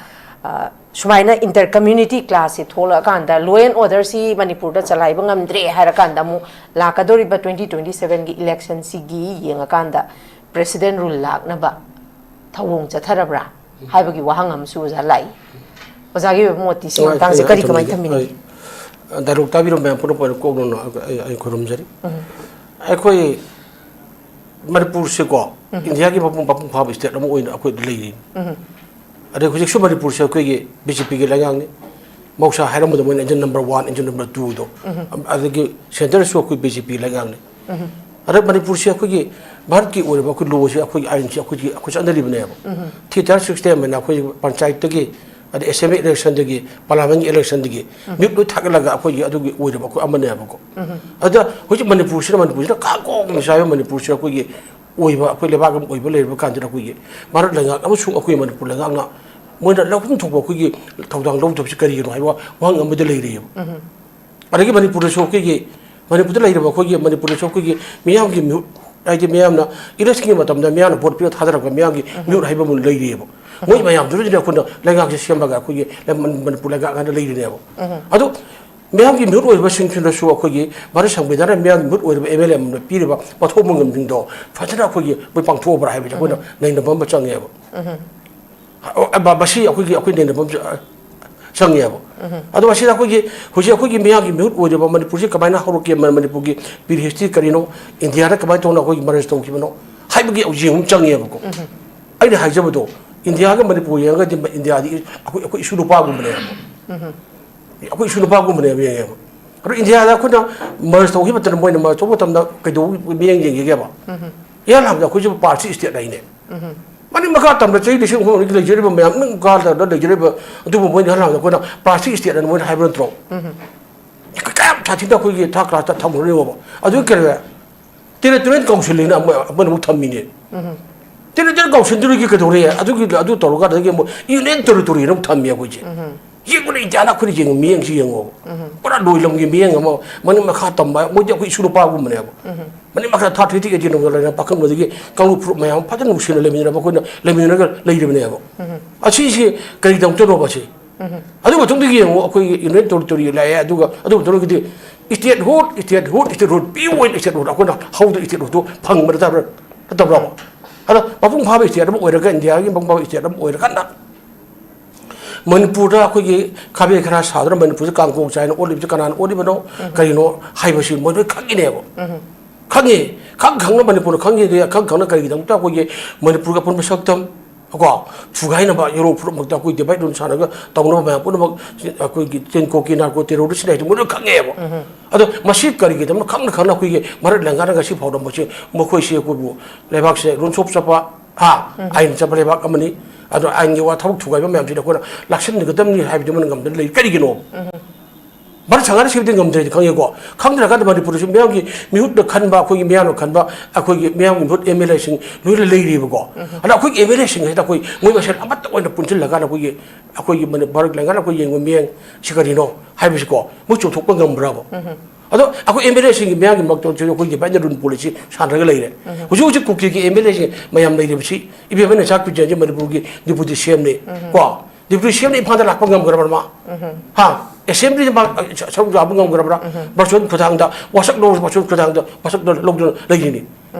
ꯑ, ꯁꯨꯃꯥꯏꯅ inter community clashꯁꯦ ꯊꯣꯛꯂꯛꯑꯀꯥꯟꯗ law and orderꯁꯤ ꯃꯅꯤꯄꯨꯔꯗ ꯆꯂꯥꯏꯕ ꯉꯝꯗ꯭ꯔꯦ ꯍꯥꯏꯔꯀꯥꯟꯗ ꯑꯃꯨꯛ ꯂꯥꯛꯀꯗꯧꯔꯤꯕ twenty twenty sevenꯒꯤ electionꯁꯤꯒꯤ ꯌꯦꯡꯉꯀꯥꯟꯗ president rule ꯂꯥꯛꯅꯕ ꯊꯧꯑꯣꯡ ꯆꯠꯊꯔꯕ꯭ꯔꯥ ꯍꯥꯏꯕꯒꯤ ꯋꯥꯍꯪ ꯑꯃꯁꯨ ꯑꯣꯖꯥ ꯂꯥꯛꯏ꯫ ꯑꯣꯖꯥꯒꯤ ꯑꯣꯏꯕ ꯃꯣꯠꯇꯤ ꯁꯤꯒꯤ ꯍꯣꯏ, ꯃꯇꯥꯡꯁꯦ ꯑꯩ, ꯀꯔꯤ ꯑꯩ ꯀꯃꯥꯏꯅ ꯊꯝꯖꯒꯦ꯫ ꯊꯝꯕꯤꯅꯤꯡꯉꯤ? ꯍꯣꯏ꯫ Dialogue ꯇꯥꯕꯤꯔꯝꯕ ꯃꯌꯥꯝ ꯄꯨꯝꯅꯃꯛꯄꯨ ꯑꯩꯅ ꯀꯣꯛ ꯅꯧꯅ ꯑꯩ, ꯑꯩ ꯈꯨꯔꯨꯝꯖꯔꯤ꯫ ꯑꯩꯈꯣꯏ ꯃꯅꯤꯄꯨꯔꯁꯦꯀꯣ, ꯏꯟꯗꯤꯌꯥꯒꯤ ꯃꯄꯨꯡ, ꯃꯄꯨꯡ ꯐꯥꯕ state ꯑꯃ ꯑꯣꯏꯅ ꯑꯩꯈꯣꯏ ꯂꯩꯔꯤ꯫ ꯑꯗꯩ ꯍꯧꯖꯤꯛꯁꯨ ꯃꯅꯤꯄꯨꯔꯁꯦ ꯑꯩꯈꯣꯏꯒꯤ ꯕꯤ ꯖꯦ ꯄꯤꯒꯤ ꯂꯩꯉꯥꯛꯅꯤ꯫ ꯃꯍꯧꯁꯥ ꯍꯥꯏꯔꯝꯕꯗ ꯃꯣꯏꯅ engine number one, engine number twoꯗꯣ꯫ ꯑꯗꯒꯤ centreꯁꯨ ꯑꯩꯈꯣꯏ ꯕꯤ ꯖꯦ ꯄꯤ ꯂꯩꯉꯥꯛꯅꯤ꯫ ꯑꯗ ꯃꯅꯤꯄꯨꯔꯁꯤ ꯑꯩꯈꯣꯏꯒꯤ ꯚꯥꯔꯠꯀꯤ ꯑꯣꯏꯔꯤꯕ ꯑꯩꯈꯣꯏ ꯂꯣꯁꯤ, ꯑꯩꯈꯣꯏꯒꯤ ꯑꯥꯏꯟꯁꯤ ꯑꯩꯈꯣꯏꯒꯤ, ꯑꯩꯈꯣꯏ ꯆꯠꯅꯔꯤꯕꯅꯦꯕ꯫ ꯊ꯭ꯔꯤ ꯇꯤꯌꯔ ꯁꯤꯁꯇꯦꯝ ꯍꯥꯏꯅ ꯑꯩꯈꯣꯏ ꯄꯟꯆꯥꯌꯠꯇꯒꯤ, ꯑꯗꯩ ꯑꯦꯁꯦꯝꯕ꯭ꯂꯤ ꯏꯂꯦꯛꯁꯟꯗꯒꯤ, ꯄꯥꯔꯂꯥꯃꯦꯟꯒꯤ ꯏꯂꯦꯛꯁꯟꯗꯒꯤ ꯃꯤꯍꯨꯠ ꯂꯣꯏ ꯊꯥꯒꯠꯂꯒ ꯑꯩꯈꯣꯏꯒꯤ ꯑꯗꯨꯒꯤ ꯑꯣꯏꯔꯕ ꯑꯩꯈꯣꯏ ꯑꯃꯅꯦꯕꯀꯣ꯫ ꯑꯗ ꯍꯧꯖꯤꯛ ꯃꯅꯤꯄꯨꯔꯁꯤꯅ, ꯃꯅꯤꯄꯨꯔꯁꯤꯅ ꯀꯥꯡꯒꯣꯡ ꯆꯥꯏꯕ ꯃꯅꯤꯄꯨꯔꯁꯤ ꯑꯩꯈꯣꯏꯒꯤ ꯑꯣꯏꯕ, ꯑꯩꯈꯣꯏ ꯂꯩꯕꯥꯛ ꯑꯃ ꯑꯣꯏꯕ ꯂꯩꯔꯕ ꯀꯥꯟꯗꯨꯗ ꯑꯩꯈꯣꯏꯒꯤ ꯚꯥꯔꯠ ꯂꯩꯉꯥꯛ ꯑꯃꯁꯨꯡ ꯑꯩꯈꯣꯏ ꯃꯅꯤꯄꯨꯔ ꯂꯩꯉꯥꯛꯅ ꯃꯣꯏꯅ ꯂꯧꯐꯝ ꯊꯣꯛꯄ ꯑꯩꯈꯣꯏꯒꯤ ꯊꯧꯗꯥꯡ ꯂꯧꯗꯕꯁꯤ ꯀꯔꯤꯒꯤꯅꯣ ꯍꯥꯏꯕ ꯋꯥꯍꯪ ꯑꯃꯗ ꯂꯩꯔꯤꯑꯕ꯫ ꯑꯗꯒꯤ ꯃꯅꯤꯄꯨꯔꯗꯁꯨ ꯑꯩꯈꯣꯏꯒꯤ, ꯃꯅꯤꯄꯨꯔꯗ ꯂꯩꯔꯤꯕ ꯑꯩꯈꯣꯏꯒꯤ, ꯃꯅꯤꯄꯨꯔꯗꯁꯨ ꯑꯩꯈꯣꯏꯒꯤ ꯃꯤꯌꯥꯝꯒꯤ ꯃꯤꯍꯨꯠ, ꯍꯥꯏꯗꯤ ꯃꯤꯌꯥꯝꯅ ꯏꯂꯦꯛꯁꯟꯒꯤ ꯃꯇꯝꯗ ꯃꯤꯌꯥꯝꯅ ꯚꯣꯠ ꯄꯤꯔ ꯊꯥꯗꯔꯛꯄ ꯃꯤꯌꯥꯝꯒꯤ ꯃꯤꯍꯨꯠ ꯍꯥꯏꯕ ꯑꯃ ꯂꯩꯔꯤꯑꯕ꯫ ꯃꯣꯏ ꯃꯌꯥꯝꯗꯨꯅꯗꯤ ꯑꯩꯈꯣꯏꯅ ꯂꯩꯉꯥꯛꯁꯦ ꯁꯦꯝꯃꯒ ꯑꯩꯈꯣꯏꯒꯤ ꯂꯩ-, ꯃꯅꯤꯄꯨꯔ ꯂꯩꯉꯥꯛ ꯍꯥꯏꯅ ꯂꯩꯔꯤꯅꯦꯕ꯫ ꯑꯗꯣ ꯃꯤꯌꯥꯝꯒꯤ ꯃꯤꯍꯨꯠ ꯑꯣꯏꯔꯤꯕꯁꯤꯡꯁꯤꯅꯁꯨ ꯑꯩꯈꯣꯏꯒꯤ ꯚꯥꯔꯠ ꯁꯪꯕꯤꯙꯥꯟꯅ ꯃꯤꯌꯥꯝꯒꯤ ꯃꯤꯍꯨꯠ ꯑꯣꯏꯔꯤꯕ ꯑꯦꯝ ꯑꯦꯜ ꯑꯦ ꯑꯃꯅ ꯄꯤꯔꯤꯕ ꯃꯊꯧ ꯃꯉꯝꯁꯤꯡꯗꯣ ꯐꯖꯅ ꯑꯩꯈꯣꯏꯒꯤ ꯃꯣꯏ ꯄꯥꯡꯊꯣꯛꯑꯕ꯭ꯔꯥ ꯍꯥꯏꯕꯁꯦ ꯑꯩꯈꯣꯏꯅ ꯅꯩꯅꯕ ꯑꯃ ꯆꯪꯉꯦꯕ꯫ ꯑ, ꯃ-, ꯃꯁꯤ ꯑꯩꯈꯣꯏꯒꯤ, ꯑꯩꯈꯣꯏ ꯅꯩꯅꯕ ꯑꯃ ꯆ-, ꯆꯪꯉꯦꯕ꯫ ꯑꯗꯣ ꯃꯁꯤꯗ ꯑꯩꯈꯣꯏꯒꯤ ꯍꯧꯖꯤꯛ ꯑꯩꯈꯣꯏꯒꯤ ꯃꯤꯌꯥꯝꯒꯤ ꯃꯤꯍꯨꯠ ꯑꯣꯏꯔꯤꯕ ꯃꯅꯤꯄꯨꯔꯁꯤ ꯀꯃꯥꯏꯅ ꯍꯧꯔꯛꯀꯦ, ꯃ-, ꯃꯅꯤꯄꯨꯔꯒꯤ ꯄ꯭ꯔꯤ ꯍꯤꯁꯇ꯭ꯔꯤ ꯀꯔꯤꯅꯣ, ꯏꯟꯗꯤꯌꯥꯗ ꯀꯃꯥꯏꯅ ꯇꯧꯅ ꯑꯩꯈꯣꯏꯒꯤ ꯃꯔꯁ ꯇꯧꯈꯤꯕꯅꯣ ꯍꯥꯏꯕꯒꯤ ꯌꯦꯡꯕ ꯑꯃ ꯆꯪꯉꯦꯕꯀꯣ꯫ ꯑꯩꯅ ꯍꯥꯏꯖꯕꯗꯣ, ꯏꯟꯗꯤꯌꯥꯒ ꯃꯅꯤꯄꯨꯔ ꯌꯦꯡꯉꯒꯗꯤ ꯃ-, ꯏꯟꯗꯤꯌꯥꯗꯤ ꯑꯩꯈꯣꯏ, ꯑꯩꯈꯣꯏ ꯏꯁꯨ ꯅꯨꯄꯥꯒꯨꯝꯕꯅꯦꯕ꯫ ꯑꯩꯈꯣꯏ ꯏꯁꯨ ꯅꯨꯄꯥꯒꯨꯝꯕꯅꯦꯕ, ꯌꯦꯡꯉꯦꯕ꯫ ꯑꯗꯣ ꯏꯟꯗꯤꯌꯥꯗ ꯑꯩꯈꯣꯏꯅ ꯃꯔꯁ ꯇꯧꯈꯤꯕ ꯃꯇꯝꯗ, ꯃꯣꯏꯅ ꯃꯔꯁ ꯇꯧꯕ ꯃꯇꯝꯗ ꯀꯩꯗꯧꯕꯒꯤ ꯃꯤꯠꯌꯦꯡ ꯌꯦꯡꯒꯦꯕ? ꯏꯍꯥꯟ ꯍꯥꯟꯕꯗ ꯑꯩꯈꯣꯏꯁꯨ ꯄꯥꯔꯁꯤ ꯁ꯭ꯇꯦꯠ ꯍꯥꯏꯅꯦ꯫ ꯃꯅꯤꯡ ꯃꯈꯥ ꯇꯝꯗ ꯆꯍꯤ ꯂꯤꯁꯤꯡ ꯑꯍꯨꯝ ꯂꯩꯖꯔꯤꯕ ꯃꯌꯥꯝ, ꯃꯅꯤꯡ ꯃꯈꯥ ꯇꯝꯗ ꯂꯩꯖꯔꯤꯕ ꯑꯗꯨꯕꯨ ꯃꯣꯏꯅ ꯏꯍꯥꯟ ꯍꯥꯟꯕꯗ ꯑꯩꯈꯣꯏꯅ ꯄꯥꯔꯁꯤ ꯁ꯭ꯇꯦꯠ ꯍꯥꯏꯅ ꯃꯣꯏꯅ ꯍꯥꯏꯕ ꯅꯠꯇ꯭ꯔꯣ? ꯀꯌꯥꯝ ꯁꯥꯊꯤꯅ ꯑꯩꯈꯣꯏꯒꯤ ꯊꯥꯔꯠ ꯀ꯭ꯂꯥꯁꯇ ꯊꯝꯈ꯭ꯔꯅꯤ ꯌꯦꯡꯉꯣꯕ꯫ ꯑꯗꯨ ꯀꯩꯗꯧꯔꯦ? ꯇꯦꯔꯤꯇꯣꯔꯤꯌꯦꯜ ꯀꯥꯎꯟꯁꯤꯜ ꯍꯥꯏꯅ ꯑꯃ, ꯑꯃꯅ ꯑꯃꯨꯛ ꯊꯝꯃꯤꯅꯦ꯫ ꯇꯦꯔꯤꯇꯣꯔꯤꯌꯦꯜ ꯀꯥꯎꯟꯁꯤꯜꯗꯨꯗꯒꯤ ꯀꯩꯗꯧꯔꯦ? ꯑꯗꯨꯒꯤ, ꯑꯗꯨ ꯇꯧꯔꯀꯥꯟꯗ ꯑꯃꯨꯛ ꯌꯨꯅꯤꯌꯟ ꯇꯦꯔꯤꯇꯣꯔꯤ ꯑꯃꯨꯛ ꯊꯝꯃꯤ ꯑꯩꯈꯣꯏꯁꯦ꯫ ꯌꯦꯡꯕꯅ ꯏꯟꯗꯤꯌꯥꯅ ꯑꯩꯈꯣꯏꯅ ꯌꯦꯡꯕ ꯃꯤꯠꯌꯦꯡꯁꯤ ꯌꯦꯡꯉꯣꯕ꯫ ꯄꯨꯔꯥ ꯂꯣꯏꯂꯝꯒꯤ ꯃꯤꯠꯌꯦꯡ ꯑꯃ, ꯃꯅꯤꯡ ꯃꯈꯥ ꯇꯝꯕ, ꯃꯣꯏꯗꯤ ꯑꯩꯈꯣꯏ ꯏꯁꯨ ꯅꯨꯄꯥꯒꯨꯝꯕꯅꯦꯕ꯫ ꯃꯅꯤꯡ ꯃꯈꯥ ꯊꯥ ꯊ꯭ꯔꯤꯇꯤ ꯑꯩꯠꯇꯤ ꯅꯧꯅ ꯂꯩꯅ ꯄꯥꯈꯪꯕꯗꯒꯤ ꯀꯥꯡꯂꯨꯞ ꯐꯨꯔꯨꯞ ꯃꯌꯥꯝ ꯐꯖꯅ ꯅꯨꯡꯁꯤꯅ ꯂꯩꯃꯤꯟꯅꯔꯕ ꯑꯩꯈꯣꯏꯅ ꯂꯩꯃꯤꯟꯅꯔꯒ ꯂꯩꯔꯤꯕꯅꯦꯕ꯫ ꯑꯁꯤꯁꯤ ꯀꯔꯤꯒꯤꯗꯃꯛꯇꯅꯣꯕ ꯑꯁꯤ? ꯑꯗꯨ ꯃꯇꯨꯡꯗꯒꯤ ꯌꯦꯡꯉꯨ, ꯑꯩꯈꯣꯏꯒꯤ ꯌꯨꯅꯤꯌꯟ ꯇꯦꯔꯤꯇꯣꯔꯤ ꯂꯥꯛꯑꯦ, ꯑꯗꯨꯒ ꯑꯗꯨ ꯃꯇꯨꯡꯗꯒꯤꯗꯤ ꯏꯁꯇꯦꯠꯍꯨꯗ, ꯏꯁꯇꯦꯠꯍꯨꯗ, ꯏꯁꯇꯦꯠꯍꯨꯗ, pure ꯏꯁꯇꯦꯠꯍꯨꯗ ꯑꯩꯈꯣꯏꯅ ꯍꯧꯗ ꯏꯁꯇꯦꯠꯍꯨꯗꯇꯣ ꯐꯪꯕ ꯅꯠꯇꯕ꯭ꯔꯥ? ꯅꯠꯇꯕ꯭ꯔꯣ? ꯑꯗꯣ ꯃꯄꯨꯡ ꯐꯥꯕ ꯏꯁꯇꯦꯠ ꯑꯃ ꯑꯣꯏꯔꯒ, ꯏꯟꯗꯤꯌꯥꯒꯤ ꯃꯄꯨꯡ ꯐꯥꯕ ꯏꯁꯇꯦꯠ ꯑꯃ ꯑꯣꯏꯔꯀꯥꯟꯗ ꯃꯅꯤꯄꯨꯔꯗ ꯑꯩꯈꯣꯏꯒꯤ ꯈꯥꯕꯩ ꯈꯔ ꯁꯥꯗꯨꯅ ꯃꯅꯤꯄꯨꯔꯁꯦ ꯀꯥꯡꯒꯣꯡ ꯆꯥꯏꯅ ꯑꯣꯠꯂꯤꯕꯁꯦ ꯀꯅꯥꯅ ꯑꯣꯠꯂꯤꯕꯅꯣ, ꯀꯔꯤꯅꯣ ꯍꯥꯏꯕꯁꯤ ꯃꯣꯏ ꯂꯣꯏ ꯈꯪꯉꯤꯅꯦꯕ꯫ ꯈꯪꯉꯤ꯫ ꯈꯪ ꯈꯪꯅ ꯃꯅꯤꯄꯨꯔꯅ ꯈꯪꯉꯤꯗꯤ, ꯈꯪ ꯈꯪꯅ ꯀꯔꯤꯒꯤꯗꯃꯛꯇ ꯑꯩꯈꯣꯏꯒꯤ ꯃꯅꯤꯄꯨꯔꯒꯤ ꯑꯄꯨꯟꯕ ꯁꯛꯇꯝ, ꯀꯣ, ꯊꯨꯒꯥꯏꯅꯕ ꯌꯨꯔꯣꯞ ꯄꯨꯝꯅꯃꯛꯇ ꯑꯩꯈꯣꯏ divide and rule ꯁꯥꯟꯅꯔꯒ ꯇꯧꯅꯕ ꯃꯌꯥꯝ ꯄꯨꯝꯅꯃꯛ ꯑꯩꯈꯣꯏꯒꯤ ꯇꯦꯟꯀꯣꯀꯤ ꯅꯥꯔꯀꯣ ꯇꯦꯔꯣꯔꯤꯁ ꯂꯩ ꯍꯥꯏꯗꯣ ꯃꯣꯏ ꯂꯣꯏ ꯈꯪꯉꯦꯕ꯫ ꯑꯗꯣ ꯃꯁꯤ ꯀꯔꯤꯒꯤꯗꯃꯛ ꯈꯪꯅ ꯈꯪꯅ ꯑꯩꯈꯣꯏꯒꯤ ꯃꯔꯛ ꯂꯦꯡꯒꯥꯅ ꯉꯁꯤ ꯐꯥꯎꯗ ꯃꯁꯤ ꯃꯈꯣꯏꯁꯦ ꯑꯩꯈꯣꯏꯕꯨ ꯂꯩꯕꯥꯛꯁꯦ ꯔꯨꯟꯁꯣꯞ ꯆꯠꯄ, ꯍꯥ, ꯑꯥꯏꯟ ꯆꯠꯄ ꯂꯩꯕꯥꯛ ꯑꯃꯅꯤ꯫ ꯑꯗꯣ ꯑꯥꯏꯟꯒꯤ ꯋꯥ ꯊꯕꯛ ꯊꯨꯒꯥꯏꯕ ꯃꯌꯥꯝꯁꯤꯗ ꯑꯩꯈꯣꯏꯅ ꯂꯥꯛꯁꯤꯟꯒꯗꯕꯅꯤ ꯍꯥꯏꯕꯗꯨ ꯃꯣꯏꯅ ꯉꯝꯗꯅ ꯂꯩ꯫ ꯀꯔꯤꯒꯤꯅꯣ? ꯚꯥꯔꯠ ꯁꯔꯀꯥꯔꯅ ꯁꯤꯕꯨꯗꯤ ꯉꯝꯗ꯭ꯔꯦꯗꯤ ꯈꯪꯉꯦꯀꯣ꯫ ꯈꯪꯗ꯭ꯔꯀꯥꯟꯗ ꯃꯅꯤꯄꯨꯔꯗꯁꯨ ꯃꯤꯌꯥꯝꯒꯤ ꯃꯤꯍꯨꯠꯅ ꯈꯟꯕ, ꯑꯩꯈꯣꯏꯒꯤ ꯃꯤꯌꯥꯝꯅ ꯈꯟꯕ, ꯑꯩꯈꯣꯏꯒꯤ ꯃꯤꯌꯥꯝꯒꯤ ꯃꯤꯍꯨꯠ ꯑꯦꯝ ꯑꯦꯜ ꯑꯦꯁꯤꯡ ꯂꯣꯏꯅ ꯂꯩꯔꯤꯕꯀꯣ꯫ ꯑꯗ ꯑꯩꯈꯣꯏꯒꯤ ꯑꯦꯝ ꯑꯦꯜ ꯑꯦꯁꯤꯡ ꯍꯥꯏꯗ ꯑꯩꯈꯣꯏ ꯃꯣꯏ ꯃꯁꯦꯟ ꯑꯃꯠꯇ ꯑꯣꯏꯅ ꯄꯨꯟꯁꯤꯜꯂꯀꯥꯟꯗ ꯑꯩꯈꯣꯏꯒꯤ, ꯑꯩꯈꯣꯏꯒꯤ ꯃꯅꯤ-, ꯚꯥꯔꯠ ꯂꯩꯉꯥꯛꯅ ꯑꯩꯈꯣꯏ ꯌꯦꯡꯕ ꯃꯤꯠꯌꯦꯡ ꯁꯤ ꯀꯔꯤꯅꯣ ꯍꯥꯏꯕꯁꯤꯀꯣ, ꯃꯣꯏ ꯆꯨꯝꯊꯣꯛꯄ ꯉꯝꯕ꯭ꯔꯕ? ꯑꯗꯣ ꯑꯩꯈꯣꯏ ꯑꯦꯝ ꯑꯦꯜ ꯑꯦꯁꯤꯡꯒꯤ ꯃꯤꯌꯥꯝꯒꯤ ꯃꯔꯛꯇ ꯑꯩꯈꯣꯏꯒꯤ divide and rule policy ꯁꯥꯟꯅꯔꯒ ꯂꯩꯔꯦ꯫ ꯍꯧꯖꯤꯛ ꯍꯧꯖꯤꯛ ꯀꯨꯀꯤꯒꯤ ꯑꯦꯝ ꯑꯦꯜ ꯑꯦꯁꯤꯡ ꯃꯌꯥꯝ ꯂꯩꯔꯤꯕꯁꯤ, ꯏꯕꯦꯝꯃ ꯅꯆꯥ ꯄꯤꯖꯟꯁꯦ ꯃꯅꯤꯄꯨꯔꯒꯤ ꯗꯤꯄꯨꯇꯤ ꯁꯤ ꯑꯦꯝꯅꯤ ꯀꯣ꯫ ꯗꯤꯄꯨꯇꯤ ꯁꯤ ꯑꯦꯝꯅ ꯏꯝꯐꯥꯜꯗ ꯂꯥꯛꯄ ꯉꯝꯈ꯭ꯔꯕ꯭ꯔ ꯃꯥ? ꯍꯥ? ꯑꯦꯁꯦꯝꯕ꯭ꯂꯤꯗ ꯃꯥ, ꯑ, ꯁ-, ꯁꯔꯨꯛ ꯌꯥꯕ ꯉꯝꯈ꯭ꯔꯕ꯭ꯔꯥ? ꯕꯔꯆꯣꯟ ꯈꯨꯊꯥꯡꯗ, ꯋꯥꯁꯛ ꯂꯧꯔꯁꯨ ꯕꯔꯆꯣꯟ ꯈꯨꯊꯥꯡꯗ ꯋꯥꯁꯛ ꯂꯧ-, ꯂꯧꯗꯨꯅ ꯂꯩꯔꯤꯅꯤ꯫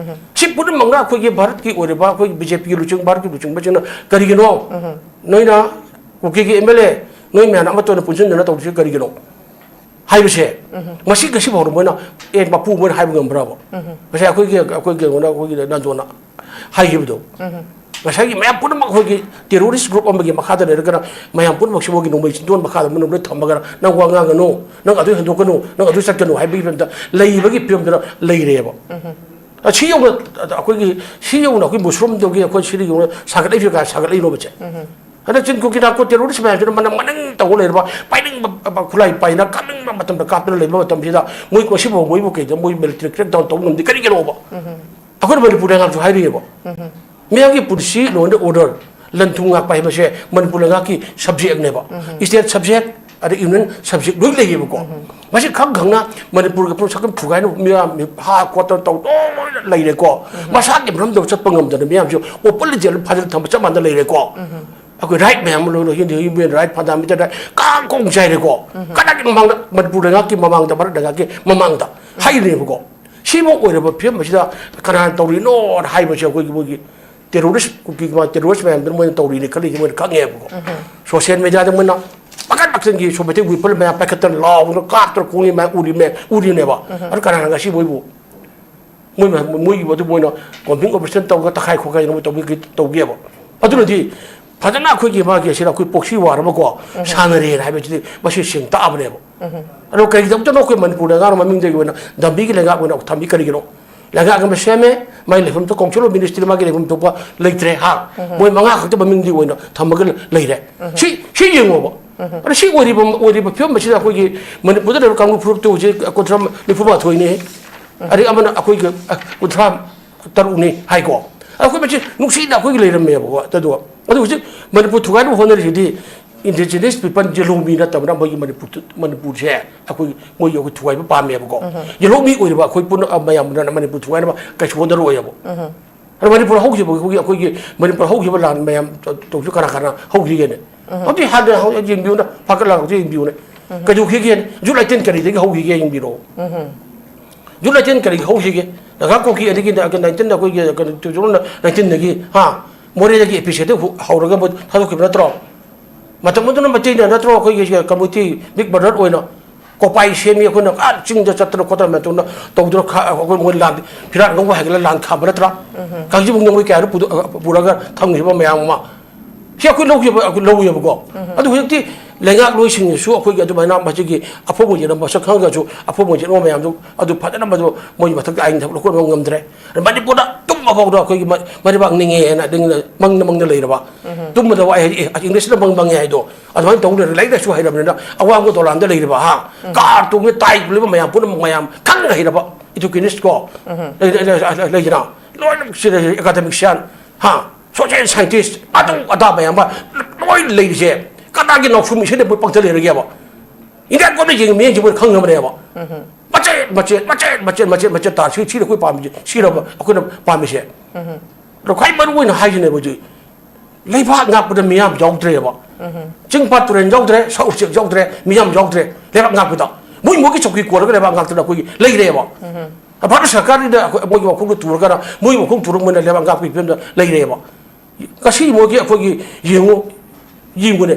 ꯁꯤ ꯄꯨꯝꯅꯃꯛꯅ ꯑꯩꯈꯣꯏꯒꯤ ꯚꯥꯔꯠꯀꯤ ꯑꯣꯏꯔꯤꯕ, ꯑꯩꯈꯣꯏꯒꯤ ꯕꯤ ꯖꯦ ꯄꯤꯒꯤ ꯂꯨꯆꯤꯡ, ꯚꯥꯔꯠꯀꯤ ꯂꯨꯆꯤꯡꯕꯁꯤꯡꯅ ꯀꯔꯤꯒꯤꯅꯣ? ꯅꯣꯏꯅ ꯀꯨꯀꯤꯒꯤ ꯑꯦꯝ ꯑꯦꯜ ꯑꯦ, ꯅꯣꯏ ꯃꯌꯥꯝꯅ ꯑꯃꯠꯇ ꯑꯣꯏꯅ ꯄꯨꯟꯁꯤꯟꯗꯅ ꯇꯧꯔꯤꯁꯤ ꯀꯔꯤꯒꯤꯅꯣ? ꯍꯥꯏꯕꯁꯦ, ꯃꯁꯤ ꯉꯁꯤ ꯐꯥꯎꯗ ꯃꯣꯏꯅ, "ꯑꯦ, ꯃꯄꯨ" ꯃꯣꯏꯅ ꯍꯥꯏꯕ ꯉꯝꯕ꯭ꯔꯕ? ꯉꯁꯥꯏ ꯑꯩꯈꯣꯏꯒꯤ, ꯑꯩꯈꯣꯏꯒꯤ ꯀꯩꯅꯣꯅ, ꯑꯩꯈꯣꯏꯒꯤ ꯅꯟꯗꯣꯅ ꯍꯥꯏꯈꯤꯕꯗꯣ, ꯉꯁꯥꯏꯒꯤ ꯃꯌꯥꯝ ꯄꯨꯝꯅꯃꯛ ꯑꯩꯈꯣꯏꯒꯤ terrorist group ꯑꯃꯒꯤ ꯃꯈꯥꯗ ꯂꯩꯔꯒꯅ ꯃꯌꯥꯝ ꯄꯨꯝꯅꯃꯛꯁꯤ ꯃꯣꯏꯒꯤ ꯅꯣꯡꯃꯩ ꯆꯤꯟꯗꯣꯟ ꯃꯈꯥꯗ ꯃꯅꯨꯡꯗ ꯊꯝꯃꯒꯅ, "ꯅꯪ ꯋꯥ ꯉꯥꯡꯒꯅꯨ, ꯅꯪ ꯑꯗꯨ ꯍꯦꯟꯗꯣꯛꯀꯅꯨ, ꯅꯪ ꯑꯗꯨ ꯆꯠꯀꯅꯨ" ꯍꯥꯏꯕꯒꯤ ꯐꯤꯕꯝꯗ ꯂꯩꯕꯒꯤ ꯐꯤꯕꯝꯗꯨꯗ ꯂꯩꯔꯦꯕ꯫ ꯑ, ꯁꯤ ꯌꯧꯅ ꯑꯩꯈꯣꯏꯒꯤ, ꯁꯤ ꯌꯧꯅ ꯑꯩꯈꯣꯏ ꯃꯨꯁꯔꯨꯝꯗꯨꯒꯤ ꯑꯩꯈꯣꯏ ꯁꯤꯗ ꯌꯧꯅ ꯁꯥꯒꯠꯂꯛꯏꯁꯦ ꯀꯥꯏ ꯁꯥꯒꯠꯂꯛꯏꯅꯣꯕꯁꯦ? ꯍꯟꯗꯛ ꯆꯤꯟ ꯀꯨꯀꯤ ꯅꯥꯔꯀꯣ terrorist ꯃꯌꯥꯝꯁꯤꯅ ꯃꯅꯪ ꯃꯅꯪ ꯇꯧꯕ ꯂꯩꯔꯕ, ꯄꯥꯏꯅꯤꯡꯕ, ꯑ, ꯈꯨꯠꯂꯥꯏ ꯄꯥꯏꯅ ꯀꯥꯞꯅꯤꯡꯕ ꯃꯇꯝꯗ ꯀꯥꯞꯇꯨꯅ ꯂꯩꯕ ꯃꯇꯝꯁꯤꯗ ꯃꯣꯏ ꯉꯁꯤꯐꯥꯎ ꯃꯣꯏꯕꯨ ꯀꯩꯗ ꯃꯣꯏ military crackdown ꯇꯧꯕ ꯉꯝꯗꯦ ꯀꯔꯤꯒꯤꯅꯣꯕ? ꯑꯩꯈꯣꯏꯅ ꯃꯅꯤꯄꯨꯔ ꯂꯩꯉꯥꯛꯁꯨ ꯍꯥꯏꯔꯤꯑꯕ꯫ ꯃꯤꯌꯥꯝꯒꯤ ꯄꯨꯟꯁꯤ, law and order, ꯂꯟ ꯊꯨꯝ ꯉꯥꯛꯄ ꯍꯥꯏꯕꯁꯦ ꯃꯅꯤꯄꯨꯔ ꯂꯩꯉꯥꯛꯀꯤ subjectꯅꯦꯕ꯫ State subject, ꯑꯗꯩ union subject ꯂꯣꯏ ꯂꯩꯌꯦꯕꯀꯣ꯫ ꯃꯁꯤ ꯈꯪ ꯈꯪꯅ ꯃꯅꯤꯄꯨꯔꯒꯤ ꯄꯣꯠꯁꯛ ꯊꯨꯒꯥꯏꯅꯕ ꯃꯤꯌꯥꯝ ꯍꯥ ꯈꯣꯠꯇꯅ ꯇꯧ ꯂꯣꯏꯅ ꯂꯩꯔꯦꯀꯣ꯫ ꯃꯁꯥꯒꯤ ꯃꯔꯝꯗ ꯆꯠꯄ ꯉꯝꯗꯅ ꯃꯤꯌꯥꯝꯁꯦ openly jail ꯐꯥꯖꯤꯜ ꯊꯝꯕ ꯆꯞ ꯃꯥꯟꯅ ꯂꯩꯔꯦꯀꯣ꯫ ꯑꯩꯈꯣꯏ right ꯃꯌꯥꯝ ꯑꯃ ꯂꯣꯏꯅ human, human right, fundamental right ꯀꯥꯡ ꯀꯣꯡ ꯆꯥꯏꯔꯦꯀꯣ꯫ ꯀꯅꯥꯒꯤ ꯃꯃꯥꯡꯗ? ꯃꯅꯤꯄꯨꯔ ꯂꯩꯉꯥꯛꯀꯤ ꯃꯃꯥꯡꯗ, ꯚꯥꯔꯠ ꯂꯩꯉꯥꯛꯀꯤ ꯃꯃꯥꯡꯗ ꯍꯥꯏꯔꯤꯅꯦꯕꯀꯣ꯫ ꯁꯤꯐꯥꯎ ꯑꯣꯏꯔꯕ ꯐꯤꯕꯝ ꯑꯁꯤꯗ ꯀꯅꯥꯅ ꯇꯧꯔꯤꯅꯣꯅ ꯍꯥꯏꯕꯁꯦ ꯑꯩꯈꯣꯏꯒꯤ ꯃꯣꯏꯒꯤ terrorist, ꯀꯨꯀꯤ terrorist ꯃꯌꯥꯝꯗꯨꯅ ꯃꯣꯏꯅ ꯇꯧꯔꯤꯅꯤ ꯈꯜꯂꯤꯁꯦ ꯃꯣꯏꯅ ꯈꯪꯉꯦꯕꯀꯣ꯫ Social mediaꯗ ꯃꯣꯏꯅ ꯃꯈꯟ ꯃꯈꯟꯒꯤ ꯁꯣꯃꯦꯇꯤꯛ weapon ꯃꯌꯥꯝ ꯄꯥꯏꯈꯠꯇꯅ ꯂꯥꯎꯗꯅ ꯀꯥꯞꯇꯅ ꯈꯣꯡꯉꯤ ꯃꯌꯥꯝ ꯎꯔꯤꯃꯦ-, ꯎꯔꯤꯅꯦꯕ꯫ ꯑꯗꯨ ꯀꯅꯥꯅ ꯉꯁꯤ ꯃꯣꯏꯕꯨ, ꯃꯣꯏ ꯃꯌꯥꯝ, ꯃꯣꯏꯒꯤ ꯑꯗꯨ ꯃꯣꯏꯅ combing operation ꯇꯧꯔꯒ ꯇꯛꯈꯥꯏ ꯈꯣꯠꯈꯥꯏꯗꯅ ꯃꯣꯏ ꯇꯧꯕꯤ-, ꯇꯧꯒꯦꯕ꯫ ꯑꯗꯨꯅꯗꯤ ꯐꯖꯅ ꯑꯩꯈꯣꯏꯒꯤ ꯃꯥꯒꯤ ꯑꯁꯤꯗ ꯑꯩꯈꯣꯏ proxy war ꯑꯃꯀꯣ ꯁꯥꯟꯅꯔꯦꯅ ꯍꯥꯏꯕꯁꯤꯗꯤ ꯃꯁꯤ ꯁꯦꯡ ꯇꯥꯛꯑꯕꯅꯦꯕ꯫ ꯑꯗꯣ ꯀꯔꯤꯒꯤꯗꯃꯛꯇꯅꯣ ꯑꯩꯈꯣꯏ ꯃꯅꯤꯄꯨꯔ ꯂꯩꯉꯥꯛꯅ ꯃꯃꯤꯡꯗꯒꯤ ꯑꯣꯏꯅ ꯗꯝꯕꯤꯒꯤ ꯂꯩꯉꯥꯛ ꯑꯣꯏꯅ ꯊꯝꯕꯤ ꯀꯔꯤꯒꯤꯅꯣ? ꯂꯩꯉꯥꯛ ꯑꯃ ꯁꯦꯝꯃꯦ, ꯃꯥꯒꯤ ꯂꯩꯐꯝ ꯊꯣꯛ council of ministry ꯃꯥꯒꯤ ꯂꯩꯐꯝ ꯊꯣꯛꯄ ꯂꯩꯇ꯭ꯔꯦ ꯍꯥ, ꯃꯣꯏ ꯃꯉꯥ ꯈꯛꯇ ꯃꯃꯤꯡꯗꯤ ꯑꯣꯏꯅ ꯊꯝꯃꯒ ꯂꯩꯔꯦ꯫ ꯁꯤ ꯁꯤ ꯌꯦꯡꯉꯣꯕ꯫ ꯑꯗ ꯁꯤ ꯑꯣꯏꯔꯤꯕ ꯑꯣꯏꯔꯤꯕ ꯐꯤꯕꯝ ꯑꯁꯤꯗ ꯑꯩꯈꯣꯏꯒꯤ ꯃꯅꯤꯄꯨꯔꯗ ꯂꯩꯔꯤꯕ ꯀꯥꯡꯂꯨꯞ ꯐꯨꯔꯨꯞꯇꯨ ꯍꯧꯖꯤꯛ ꯀꯨꯟꯊ꯭ꯔꯥ ꯅꯤꯐꯨ ꯃꯥꯊꯣꯏꯅꯦ꯫ ꯑꯗꯩ ꯑꯃꯅ ꯑꯩꯈꯣꯏꯒꯤ ꯑ, ꯀꯨꯟꯊ꯭ꯔꯥ ꯇꯔꯨꯛꯅꯤ ꯍꯥꯏꯀꯣ꯫ ꯑꯩꯈꯣꯏ ꯃꯁꯤ ꯅꯨꯡꯁꯤꯅ ꯑꯩꯈꯣꯏꯒꯤ ꯂꯩꯔꯝꯃꯦꯕꯀꯣ꯫ ꯑꯗꯨꯒ ꯑꯗꯨ ꯍꯧꯖꯤꯛ ꯃꯅꯤꯄꯨꯔ ꯊꯨꯒꯥꯏꯅꯕ ꯍꯣꯠꯅꯔꯤꯁꯤꯗꯤ indigenous people ꯌꯦꯜꯍꯧꯃꯤ ꯅꯠꯇꯕꯅ ꯃꯣꯏꯒꯤ ꯃꯅꯤꯄꯨꯔ ꯃꯅꯤꯄꯨꯔꯁꯦ ꯑꯩꯈꯣꯏ ꯃꯣꯏꯒꯤ ꯑꯩꯈꯣꯏ ꯊꯨꯒꯥꯏꯕ ꯄꯥꯝꯃꯦꯕꯀꯣ꯫ ꯌꯦꯜꯍꯧꯃꯤ ꯑꯣꯏꯔꯤꯕ ꯑꯩꯈꯣꯏ ꯄꯨꯟꯅ ꯑ, ꯃꯌꯥꯝꯅ ꯃꯅꯤꯄꯨꯔ ꯊꯨꯒꯥꯏꯅꯕ ꯀꯩꯁꯨ ꯍꯣꯠꯅꯔꯣꯏꯕ꯫ ꯑꯗꯣ ꯃꯅꯤꯄꯨꯔ ꯍꯧꯈꯤꯕ ꯑꯩꯈꯣꯏꯒꯤ ꯑꯩꯈꯣꯏꯒꯤ ꯃꯅꯤꯄꯨꯔ ꯍꯧꯈꯤꯕ ꯂꯥꯟ ꯃꯌꯥꯝ ꯇꯧ- ꯇꯧꯁꯨ ꯀꯅꯥ ꯀꯅꯥ ꯍꯧꯈꯤꯒꯦꯅꯦ? ꯍꯧꯖꯤꯛ ꯍꯥꯟꯅ ꯍꯧ- ꯌꯦꯡꯕꯤꯌꯨꯅ ꯐꯥꯒꯠꯂꯒ ꯍꯧꯖꯤꯛ ꯌꯦꯡꯕꯤꯌꯨꯅꯦ꯫ ꯀꯩꯗꯧꯈꯤꯒꯦꯅꯦ? ꯖꯨꯂꯥꯏ ꯇꯦꯟ ꯀꯔꯤꯗꯒꯤ ꯍꯧꯈꯤꯒꯦ ꯌꯦꯡꯕꯤꯔꯛꯑꯣ꯫ ꯖꯨꯂꯥꯏ ꯇꯦꯟ ꯀꯔꯤꯒꯤ ꯍꯧꯈꯤꯒꯦ? ꯅꯥꯒꯥ ꯀꯨꯀꯤ ꯑꯗꯒꯤ nineteen ꯑꯩꯈꯣꯏꯒꯤ ꯀꯩꯅꯣ two thousand nineteenꯗꯒꯤ ꯍꯥ, ꯃꯣꯔꯦꯗꯒꯤ ꯑꯦ ꯄꯤ ꯁꯤꯗ ꯍꯧꯔꯒ ꯃꯣꯏ ꯊꯥꯗꯣꯛꯈꯤꯕ ꯅꯠꯇ꯭ꯔꯣ? ꯃꯇꯝ ꯑꯗꯨꯅ ꯃꯩꯇꯩꯅ ꯅꯠꯇ꯭ꯔꯣ ꯑꯩꯈꯣꯏꯒꯤ community big brother ꯑꯣꯏꯅ ꯀꯣꯄꯥꯏ ꯁꯦꯝꯃꯤ ꯑꯩꯈꯣꯏꯅ ꯑꯥ ꯆꯤꯡꯗ ꯆꯠꯇꯅ ꯈꯣꯠꯇꯅ ꯃꯌꯥꯝ ꯇꯧꯗꯅ ꯇꯧꯗꯅ ꯈ- ꯑꯩꯈꯣꯏ ꯃꯣꯏ ꯂꯥꯟ ꯐꯤꯔꯥꯠ ꯉꯧꯕ ꯍꯥꯏꯒꯠꯂ ꯂꯥꯟ ꯈꯥꯝꯕ ꯅꯠꯇ꯭ꯔꯥ? ꯀꯥꯡꯖꯩꯕꯨꯡꯗ ꯃꯣꯏ ꯀꯌꯥꯗꯣ ꯄꯨꯗ- ꯄꯨꯔꯒ ꯊꯝꯈꯤꯕ ꯃꯌꯥꯝ ꯑꯃ꯫ ꯁꯤ ꯑꯩꯈꯣꯏ ꯂꯧꯈꯤꯕ ꯑꯩꯈꯣꯏ ꯂꯧꯋꯦꯕꯀꯣ꯫ ꯑꯗꯨ ꯍꯧꯖꯤꯛꯇꯤ ꯂꯩꯉꯥꯛꯂꯣꯏꯁꯤꯡꯅꯁꯨ ꯑꯩꯈꯣꯏꯒꯤ ꯑꯗꯨꯃꯥꯏꯅ ꯃꯁꯤꯒꯤ ꯑꯐꯕ ꯑꯣꯏꯖꯅ ꯃꯁꯛ ꯈꯪꯉꯒꯁꯨ ꯑꯐꯕ ꯑꯣꯏꯖꯅꯕ ꯃꯌꯥꯝꯗꯣ ꯑꯗꯨ ꯐꯖꯅ ꯃꯗꯨ ꯃꯣꯏꯒꯤ ꯃꯊꯛꯇ ꯑꯥꯏꯟ ꯊꯕꯛ ꯂꯧꯈꯠꯄ ꯉꯝꯗ꯭ꯔꯦ꯫ ꯑꯗ ꯃꯅꯤꯄꯨꯔꯗ ꯇꯨꯝꯕ ꯐꯥꯎꯗ ꯑꯩꯈꯣꯏꯒꯤ ꯃ- ꯃꯔꯩꯕꯥꯛ ꯅꯤꯡꯉꯦꯅ ꯑꯗꯨꯝ ꯃꯪꯗ ꯃꯪꯗ ꯂꯩꯔꯕ꯫ ꯇꯨꯝꯕꯗ ꯋꯥꯏ ꯍꯥꯏꯗꯤ ꯑꯦ, ꯏꯪꯂꯤꯁꯇ ꯃꯪ ꯃꯪꯉꯦ ꯍꯥꯏꯗꯣ ꯑꯗꯨꯃꯥꯏꯅ ꯇꯧ ꯂꯩꯔꯦ꯫ ꯂꯥꯏꯔꯤꯛ ꯂꯥꯏꯁꯨ ꯍꯩꯔꯕꯅꯤꯅ ꯑꯋꯥꯡꯕ ꯗꯣꯂꯥꯟꯗ ꯂꯩꯔꯤꯕ ꯍꯥ, ꯀꯥꯔ ꯇꯣꯡꯉꯦ ꯇꯥꯏ ꯄꯨꯜꯂꯤꯕ ꯃꯌꯥꯝ ꯄꯨꯝꯅꯃꯛ ꯃꯌꯥꯝ ꯈꯪꯅ ꯍꯩꯔꯕ educationist ꯀꯣ ꯂꯩ- ꯂꯩ- ꯂꯩ- ꯂꯩꯗꯅ ꯂꯣꯏꯅꯃꯛ ꯁꯤꯗ academician ꯍꯥ, social scientist ꯑꯗꯨ ꯑꯗꯥ ꯃꯌꯥꯝ ꯑꯃ ꯂꯣꯏ ꯂꯩꯔꯤꯁꯦ ꯀꯅꯥꯒꯤ ꯅꯥꯎꯁꯨꯝ ꯏꯁꯩꯗ ꯃꯣꯏ ꯄꯪꯊ ꯂꯩꯔꯒꯦꯕ? ꯏꯟꯗꯤꯌꯥ ꯒꯣꯔꯃꯦꯟ ꯌꯦꯡꯉꯤ ꯃꯤꯠꯌꯦꯡꯁꯦ ꯃꯣꯏꯅ ꯈꯪꯉꯕꯅꯦꯕ꯫ ꯃꯆꯦꯠ ꯃꯆꯦꯠ ꯃꯆꯦꯠ ꯃꯆꯦꯠ ꯃꯆꯦꯠ ꯃꯆꯦꯠ ꯇꯥ ꯁꯤ ꯁꯤꯗ ꯑꯩꯈꯣꯏ ꯄꯥꯝꯃꯤꯁꯦ ꯁꯤꯔꯕ ꯑꯩꯈꯣꯏꯅ ꯄꯥꯝꯃꯤꯁꯦ꯫ ꯑꯗꯣ ꯈ꯭ꯋꯥꯏ ꯃꯔꯨ ꯑꯣꯏꯅ ꯍꯥꯏꯁꯤꯅꯦꯕ ꯍꯧꯖꯤꯛ ꯂꯩꯕꯥꯛ ꯉꯥꯛꯄꯗ ꯃꯤꯌꯥꯝ ꯌꯥꯎꯗ꯭ꯔꯦꯕ꯫ ꯆꯤꯡ ꯄꯥꯠ ꯇꯨꯔꯦꯜ ꯌꯥꯎꯗ꯭ꯔꯦ, ꯁꯥ ꯎꯆꯦꯛ ꯌꯥꯎꯗ꯭ꯔꯦ, ꯃꯤꯌꯥꯝ ꯌꯥꯎꯗ꯭ꯔꯦ ꯂꯩꯕꯥꯛ ꯉꯥꯛꯄꯗ꯫ ꯃꯣꯏ ꯃꯣꯏꯒꯤ ꯆꯧꯀꯤ ꯀꯣꯜꯂꯒ ꯂꯩꯕꯥꯛ ꯉꯥꯛꯇꯅ ꯑꯩꯈꯣꯏꯒꯤ ꯂꯩꯔꯦꯕ꯫ ꯚꯥꯔꯠ ꯁꯔꯀꯥꯔꯗ ꯑꯩꯈꯣꯏ ꯃꯣꯏꯒꯤ ꯋꯥꯈꯣꯡꯗ ꯇꯨꯔꯒꯅ ꯃꯣꯏꯒꯤ ꯋꯥꯈꯣꯡ ꯇꯨꯔꯒ ꯃꯣꯏꯅ ꯂꯩꯕꯥꯛ ꯉꯥꯛꯄꯒꯤ ꯐꯤꯕꯝꯗ ꯂꯩꯔꯦꯕ꯫ ꯉꯁꯤ ꯃꯣꯏꯒꯤ ꯑꯩꯈꯣꯏꯒꯤ ꯌꯦꯡꯉꯨ, ꯌꯦꯡꯉꯨꯅꯦ,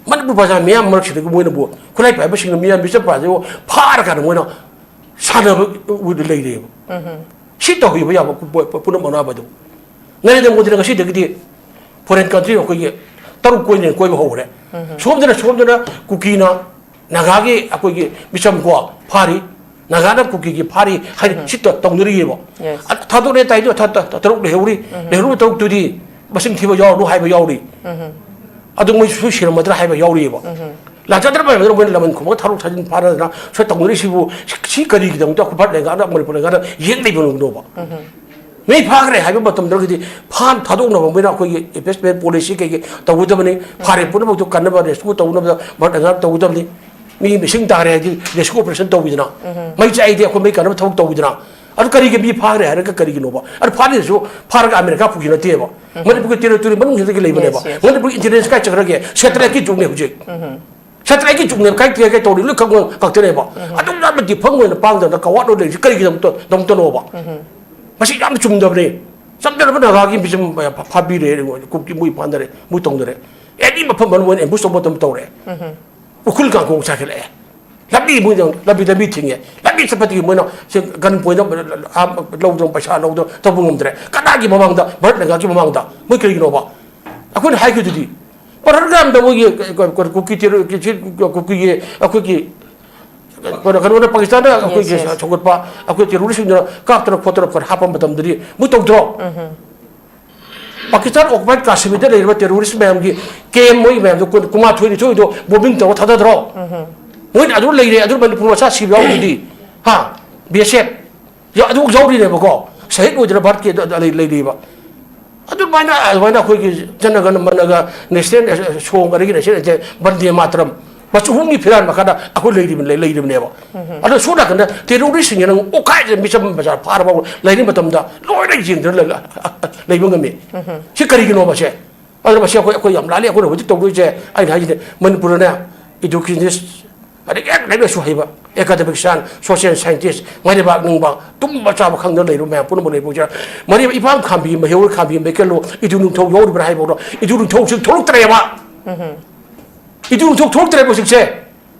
ꯃꯅꯤꯄꯨꯔ ꯄ꯭ꯔꯖꯥ ꯃꯤꯌꯥꯝ ꯃꯔꯛꯁꯤꯗꯒꯤ ꯃꯣꯏꯅꯕꯨ ꯈꯨꯠꯂꯥꯏ ꯄꯥꯏꯕꯁꯤꯡꯅ ꯃꯤꯌꯥꯝ ꯃꯤꯆꯞ ꯄ꯭ꯔꯖꯥꯁꯤꯕꯨ ꯐꯥꯔꯀꯥꯟꯗ ꯃꯣꯏꯅ ꯁꯥꯟꯅꯕ ꯂꯩꯔꯦꯕ꯫ ꯁꯤ ꯇꯧꯍꯩꯕ ꯌꯥꯕ ꯄꯨ- ꯄꯨ- ꯄꯨꯝꯅꯃꯛꯅ ꯍꯥꯏꯕꯗꯨ ꯅꯔꯦꯟꯗ꯭ꯔ ꯃꯣꯗꯤꯅ ꯉꯁꯤꯗꯒꯤꯗꯤ ꯐꯣꯔꯦꯟ ꯀꯟꯇ꯭ꯔꯤ ꯑꯩꯈꯣꯏꯒꯤ ꯇꯔꯨꯛ ꯀꯣꯏꯅ ꯀꯣꯏꯕ ꯍꯧꯈ꯭ꯔꯦ꯫ ꯁꯣꯝꯗꯅ ꯁꯣꯝꯗꯅ ꯀꯨꯀꯤꯅ ꯅꯥꯒꯥꯒꯤ ꯑꯩꯈꯣꯏꯒꯤ ꯃꯤꯆꯝ ꯀꯣ ꯐꯥꯔꯤ, ꯅꯥꯒꯥꯅ ꯀꯨꯀꯤꯒꯤ ꯐꯥꯔꯤ ꯍꯥꯏꯅ ꯁꯤ ꯇ- ꯇꯧꯅꯔꯤꯑꯕ꯫ Yes. ꯑ, ꯊꯥꯗꯣꯛꯅꯦ ꯇꯥꯏꯗꯣ ꯊ- ꯊ- ꯊ- ꯇꯔꯨꯛ ꯂꯩꯍꯧꯔꯤ꯫ ꯂꯩꯍꯧꯔꯤꯕ ꯇꯔꯨꯛꯇꯨꯗꯤ ꯃꯁꯤꯡ ꯊꯤꯕ ꯌꯥꯎꯔꯅꯨ ꯍꯥꯏꯕ ꯌꯥꯎꯔꯤ꯫ ꯑꯗꯨ ꯃꯣꯏ ꯁꯣꯏ ꯁꯤꯔꯝꯃꯗ꯭ꯔꯥ ꯍꯥꯏꯕ ꯌꯥꯎꯔꯤꯑꯕ꯫ ꯂꯥꯟꯖꯗ꯭ꯔꯕ ꯍꯥꯏꯕꯗ ꯃꯣꯏꯅ ꯂꯃꯟ ꯈꯨꯝꯃꯒ ꯊꯥꯔꯣꯛ ꯊꯥꯖꯤꯟ ꯐꯥꯅꯗꯅ ꯁꯣꯏ ꯇꯧꯅꯔꯤꯁꯤꯕꯨ ꯁꯤ ꯀꯔꯤꯒꯤꯗꯃꯛꯇ ꯑꯩꯈꯣꯏ ꯚꯥꯔꯠ ꯂꯩꯉꯥꯛꯅ ꯃꯅꯤꯄꯨꯔ ꯂꯩꯉꯥꯛꯅ ꯌꯦꯡ ꯂꯩꯕꯅꯣꯕ? ꯃꯤ ꯐꯥꯈ꯭ꯔꯦ ꯍꯥꯏꯕ ꯃꯇꯝꯗꯒꯤꯗꯤ ꯐꯥꯝ ꯊꯥꯗꯣꯛꯅꯕ ꯃꯣꯏꯅ ꯑꯩꯈꯣꯏꯒꯤ ꯏꯟꯚꯦꯁꯃꯦꯟ ꯄꯣꯂꯤꯁꯤ ꯀꯩꯀꯩ ꯇꯧꯒꯗꯕꯅꯤ꯫ ꯐꯥꯔꯦ ꯄꯨꯝꯅꯃꯛꯇꯨ ꯀꯟꯅꯕ ꯔꯦꯁꯀ꯭ꯌꯨ ꯇꯧꯅꯕ ꯚꯥꯔꯠ ꯂꯩꯉꯥꯛ ꯇꯧꯒꯗꯕꯅꯤ꯫ ꯃꯤ ꯃꯤꯁꯤꯡ ꯇꯥꯔꯦ ꯍꯥꯏꯗꯤ ꯔꯦꯁꯀ꯭ꯌꯨ ꯑꯣꯄꯔꯦꯁꯟ ꯇꯧꯕꯤꯗꯅ, ꯃꯩ ꯆꯥꯛꯏꯗꯤ ꯑꯩꯈꯣꯏ ꯃꯩ ꯀꯟꯅꯕ ꯊꯕꯛ ꯇꯧꯕꯤꯗꯅ, ꯑꯗꯨ ꯀꯔꯤꯒꯤ ꯃꯤ ꯐꯥꯈ꯭ꯔꯦ ꯍꯥꯏꯔꯒ ꯀꯔꯤꯒꯤꯅꯣꯕ? ꯑꯗꯨ ꯐꯥꯔꯤꯗꯨꯁꯨ ꯐꯥꯔꯒ ꯑꯃꯦꯔꯤꯀꯥ ꯄꯨꯈꯤ ꯅꯠꯇꯦꯕ꯫ ꯃꯅꯤꯄꯨꯔꯒꯤ ꯇꯦꯔꯤꯇꯣꯔꯤ ꯃꯅꯨꯡꯁꯤꯗꯒꯤ ꯂꯩꯕꯅꯦꯕ꯫ Yes, yes. ꯃꯅꯤꯄꯨꯔꯒꯤ ꯏꯟꯇꯦꯂꯤꯖꯦꯟꯁ ꯀꯥꯏ ꯆꯠꯈ꯭ꯔꯒꯦ? ꯁꯦꯇꯦꯂꯥꯏꯠꯀꯤ ꯖꯨꯛꯅꯦ ꯍꯧꯖꯤꯛ꯫ ꯁꯦꯇꯦꯂꯥꯏꯠꯀꯤ ꯖꯨꯛꯅꯦꯕ꯫ ꯀꯥꯏ ꯀꯥꯏ ꯀꯥꯏ ꯇꯧꯔꯤ ꯂꯣꯏ ꯈꯪꯕ ꯉꯥꯛꯇꯅꯦꯕ꯫ ꯑꯗꯨꯛ ꯌꯥꯝꯅ ꯗꯤꯐꯪ ꯑꯣꯏꯅ ꯄꯥꯡꯗꯅ ꯀꯋꯥꯠ ꯑꯣꯏꯅ ꯂꯩꯔꯤꯁꯤ ꯀꯔꯤꯒꯤꯗꯃꯛꯇ ꯗꯃꯛꯇꯅꯣꯕ? ꯃꯁꯤ ꯌꯥꯝꯅ ꯆꯨꯝꯗꯕꯅꯤ꯫ ꯆꯞ ꯆꯥꯅꯕ ꯅꯥꯒꯥꯒꯤ ꯃꯤꯆꯝ ꯐꯥ- ꯐꯥꯕꯤꯔꯦ꯫ ꯀꯨꯀꯤ ꯃꯣꯏ ꯐꯥꯅꯔꯦ, ꯃꯣꯏ ꯇꯧꯅꯔꯦ꯫ ꯑꯦꯅꯤ ꯃꯐꯝ ꯑꯃ ꯃꯣꯏꯅ ꯑꯦꯝꯕꯨꯁ ꯇꯧꯕ ꯃꯇꯝ ꯇꯧꯔꯦ꯫ ꯎꯈ꯭ꯔꯨꯜ ꯀꯥꯡꯈꯣꯡ ꯆꯥꯏꯈꯠꯂꯛꯑꯦ꯫ ꯂꯝꯕꯤ ꯃꯣꯏꯅ ꯂꯝꯕꯤ ꯂꯝꯕꯤ ꯊꯤꯡꯉꯦ꯫ ꯂꯝꯕꯤ ꯆꯠꯄꯗꯒꯤ ꯃꯣꯏꯅ ꯁꯤ ꯒꯟ ꯄꯣꯏꯟ ꯂꯧꯗꯅ ꯄꯩꯁꯥ ꯂꯧꯗꯅ ꯇꯧꯕ ꯉꯝꯗ꯭ꯔꯦ꯫ ꯀꯅꯥꯒꯤ ꯃꯃꯥꯡꯗ? ꯚꯥꯔꯠ ꯂꯩꯉꯥꯛꯀꯤ ꯃꯃꯥꯡꯗ꯫ ꯃꯣꯏ ꯀꯔꯤꯒꯤꯅꯣꯕ? ꯑꯩꯈꯣꯏꯅ ꯍꯥꯏꯈꯤꯗꯨꯗꯤ ꯄꯔꯍꯜꯒꯥꯝꯗ ꯃꯣꯏꯒꯤ ꯀ- ꯀ- ꯀ- ꯀꯨꯀꯤ ꯇꯦꯔꯣ- ꯀꯤ- ꯁꯤ- ꯀꯨꯀꯤꯒꯤ ꯑꯩꯈꯣꯏꯒꯤ ꯀꯩꯅꯣ- ꯀꯩꯅꯣꯅ ꯄꯥꯀꯤꯁꯇꯥꯟꯗ ꯑꯩꯈꯣꯏꯒꯤ Yes, yes. ꯁꯧꯒꯠꯄ ꯑꯩꯈꯣꯏ ꯇꯦꯔꯣꯔꯤꯁꯁꯤꯡꯗꯨꯅ ꯀꯥꯞꯇꯅ ꯈꯣꯠꯇꯅ ꯐꯣꯟ ꯍꯥꯞꯄ ꯃꯇꯝꯗꯗꯤ ꯃꯣꯏ ꯇꯧꯗ꯭ꯔꯣ? ꯄꯥꯀꯤꯁꯇꯥꯟ ꯑꯣꯀꯨꯄꯥꯏꯠ ꯀꯥꯁꯃꯤꯔꯗ ꯂꯩꯔꯤꯕ ꯇꯦꯔꯣꯔꯤꯁ ꯃꯌꯥꯝꯒꯤ ꯀꯦꯝ ꯃꯣꯏ ꯃꯌꯥꯝꯗꯣ ꯀꯨꯟ- ꯀꯨꯟꯃꯥꯊꯣꯏ ꯅꯤꯊꯣꯏꯗꯣ ꯕꯣꯝꯕꯤꯡ ꯇꯧꯔ ꯊꯥꯗꯗ꯭ꯔꯣ? ꯃꯣꯏꯅ ꯑꯗꯨ ꯂꯩꯔꯦ, ꯑꯗꯨ ꯃꯅꯤꯄꯨꯔ ꯃꯆꯥ ꯁꯤꯕ ꯌꯥꯎꯔꯤꯗꯨꯗꯤ꯫ ꯍꯥ? ꯕꯤ ꯑꯦꯁ ꯑꯦꯐ ꯑꯗꯨ ꯌꯥꯎꯔꯤꯅꯦꯕꯀꯣ꯫ ꯁꯍꯤꯗ ꯑꯣꯏꯗꯅ ꯚꯥꯔꯠꯀꯤ ꯑꯗ- ꯑꯗ ꯂꯩ- ꯂꯩꯔꯤꯕ꯫ ꯑꯗꯨꯃꯥꯏꯅ ꯑꯗꯨꯃꯥꯏꯅ ꯑꯩꯈꯣꯏꯒꯤ ꯖꯅꯒꯅ ꯃꯅꯒ ꯅꯦꯁꯅꯦꯜ ꯁꯣꯡ ꯑꯗꯒꯤ ꯅꯦꯁꯅꯦꯜ ꯑꯦꯟꯊꯦꯝ ꯕꯟꯗꯦ ꯃꯥꯇꯔꯝ ꯃꯆꯨ ꯑꯍꯨꯝꯒꯤ ꯐꯤꯔꯥꯟ ꯃꯈꯥꯗ ꯑꯩꯈꯣꯏ ꯂꯩꯔꯤꯕ- ꯂꯩ- ꯂꯩꯔꯤꯕꯅꯦꯕ꯫ ꯑꯗꯣ ꯁꯣꯝ ꯅꯥꯀꯟꯗ ꯇꯦꯔꯣꯔꯤꯁꯁꯤꯡꯁꯤꯅ ꯑꯃꯨꯛ ꯑꯣꯀꯥꯏꯗꯅ ꯃꯤꯆꯝ ꯃꯆꯥ ꯐꯥꯔꯕ ꯂꯩꯔꯤ ꯃꯇꯝꯗ ꯂꯣꯏꯅ ꯌꯦꯡꯗꯅ ꯂꯩ- ꯂꯩꯕ ꯉꯝꯃꯤ꯫ ꯁꯤ ꯀꯔꯤꯒꯤꯅꯣꯕ ꯁꯦ? ꯑꯗꯨꯅ ꯃꯁꯤ ꯑꯩꯈꯣꯏ ꯑꯩꯈꯣꯏ ꯌꯥꯝ ꯂꯥꯜꯂꯤ꯫ ꯑꯩꯈꯣꯏꯅ ꯍꯧꯖꯤꯛ ꯇꯧꯗꯣꯏꯁꯦ ꯑꯩꯅ ꯍꯥꯏꯁꯤꯅꯦ, ꯃꯅꯤꯄꯨꯔꯗꯅꯦ ꯏꯗꯨꯀꯦꯁꯅꯤꯁ ꯑꯗꯒꯤ ꯍꯦꯛ ꯂꯥꯏꯔꯤꯛ ꯂꯥꯏꯁꯨ ꯍꯩꯕ ꯑꯦꯀꯥꯗꯃꯤꯛꯁꯤꯌꯥꯟ, ꯁꯣꯁꯤꯌꯦꯜ ꯁꯥꯏꯟꯇꯤꯁ, ꯃꯥꯏ ꯂꯩꯕꯥꯛ ꯅꯤꯡꯕ, ꯇꯨꯝꯕ ꯆꯥꯕ ꯈꯪꯗꯅ ꯂꯩꯔꯨ ꯃꯌꯥꯝ ꯄꯨꯝꯅꯃꯛ ꯂꯩꯕ ꯍꯧꯖꯤꯛ ꯃꯔꯤ ꯏꯄꯥꯝ ꯈꯥꯝꯕꯤ ꯃꯩꯍꯧꯔ ꯈꯥꯝꯕꯤ ꯃꯩꯀꯦꯜꯂꯣ ꯏꯗꯨ ꯅꯨꯡꯊꯧ ꯌꯧꯔꯤꯕ꯭ꯔꯥ ꯍꯥꯏꯕ ꯍꯧꯔꯣ ꯏꯗꯨ ꯅꯨꯡꯊꯧꯁꯤ ꯊꯣꯛꯂꯛꯇ꯭ꯔꯦꯕ꯫ ꯏꯗꯨ ꯅꯨꯡꯊꯧ ꯊꯣꯛꯂꯛꯇ꯭ꯔꯦꯕ ꯍꯧꯖꯤꯛꯁꯦ꯫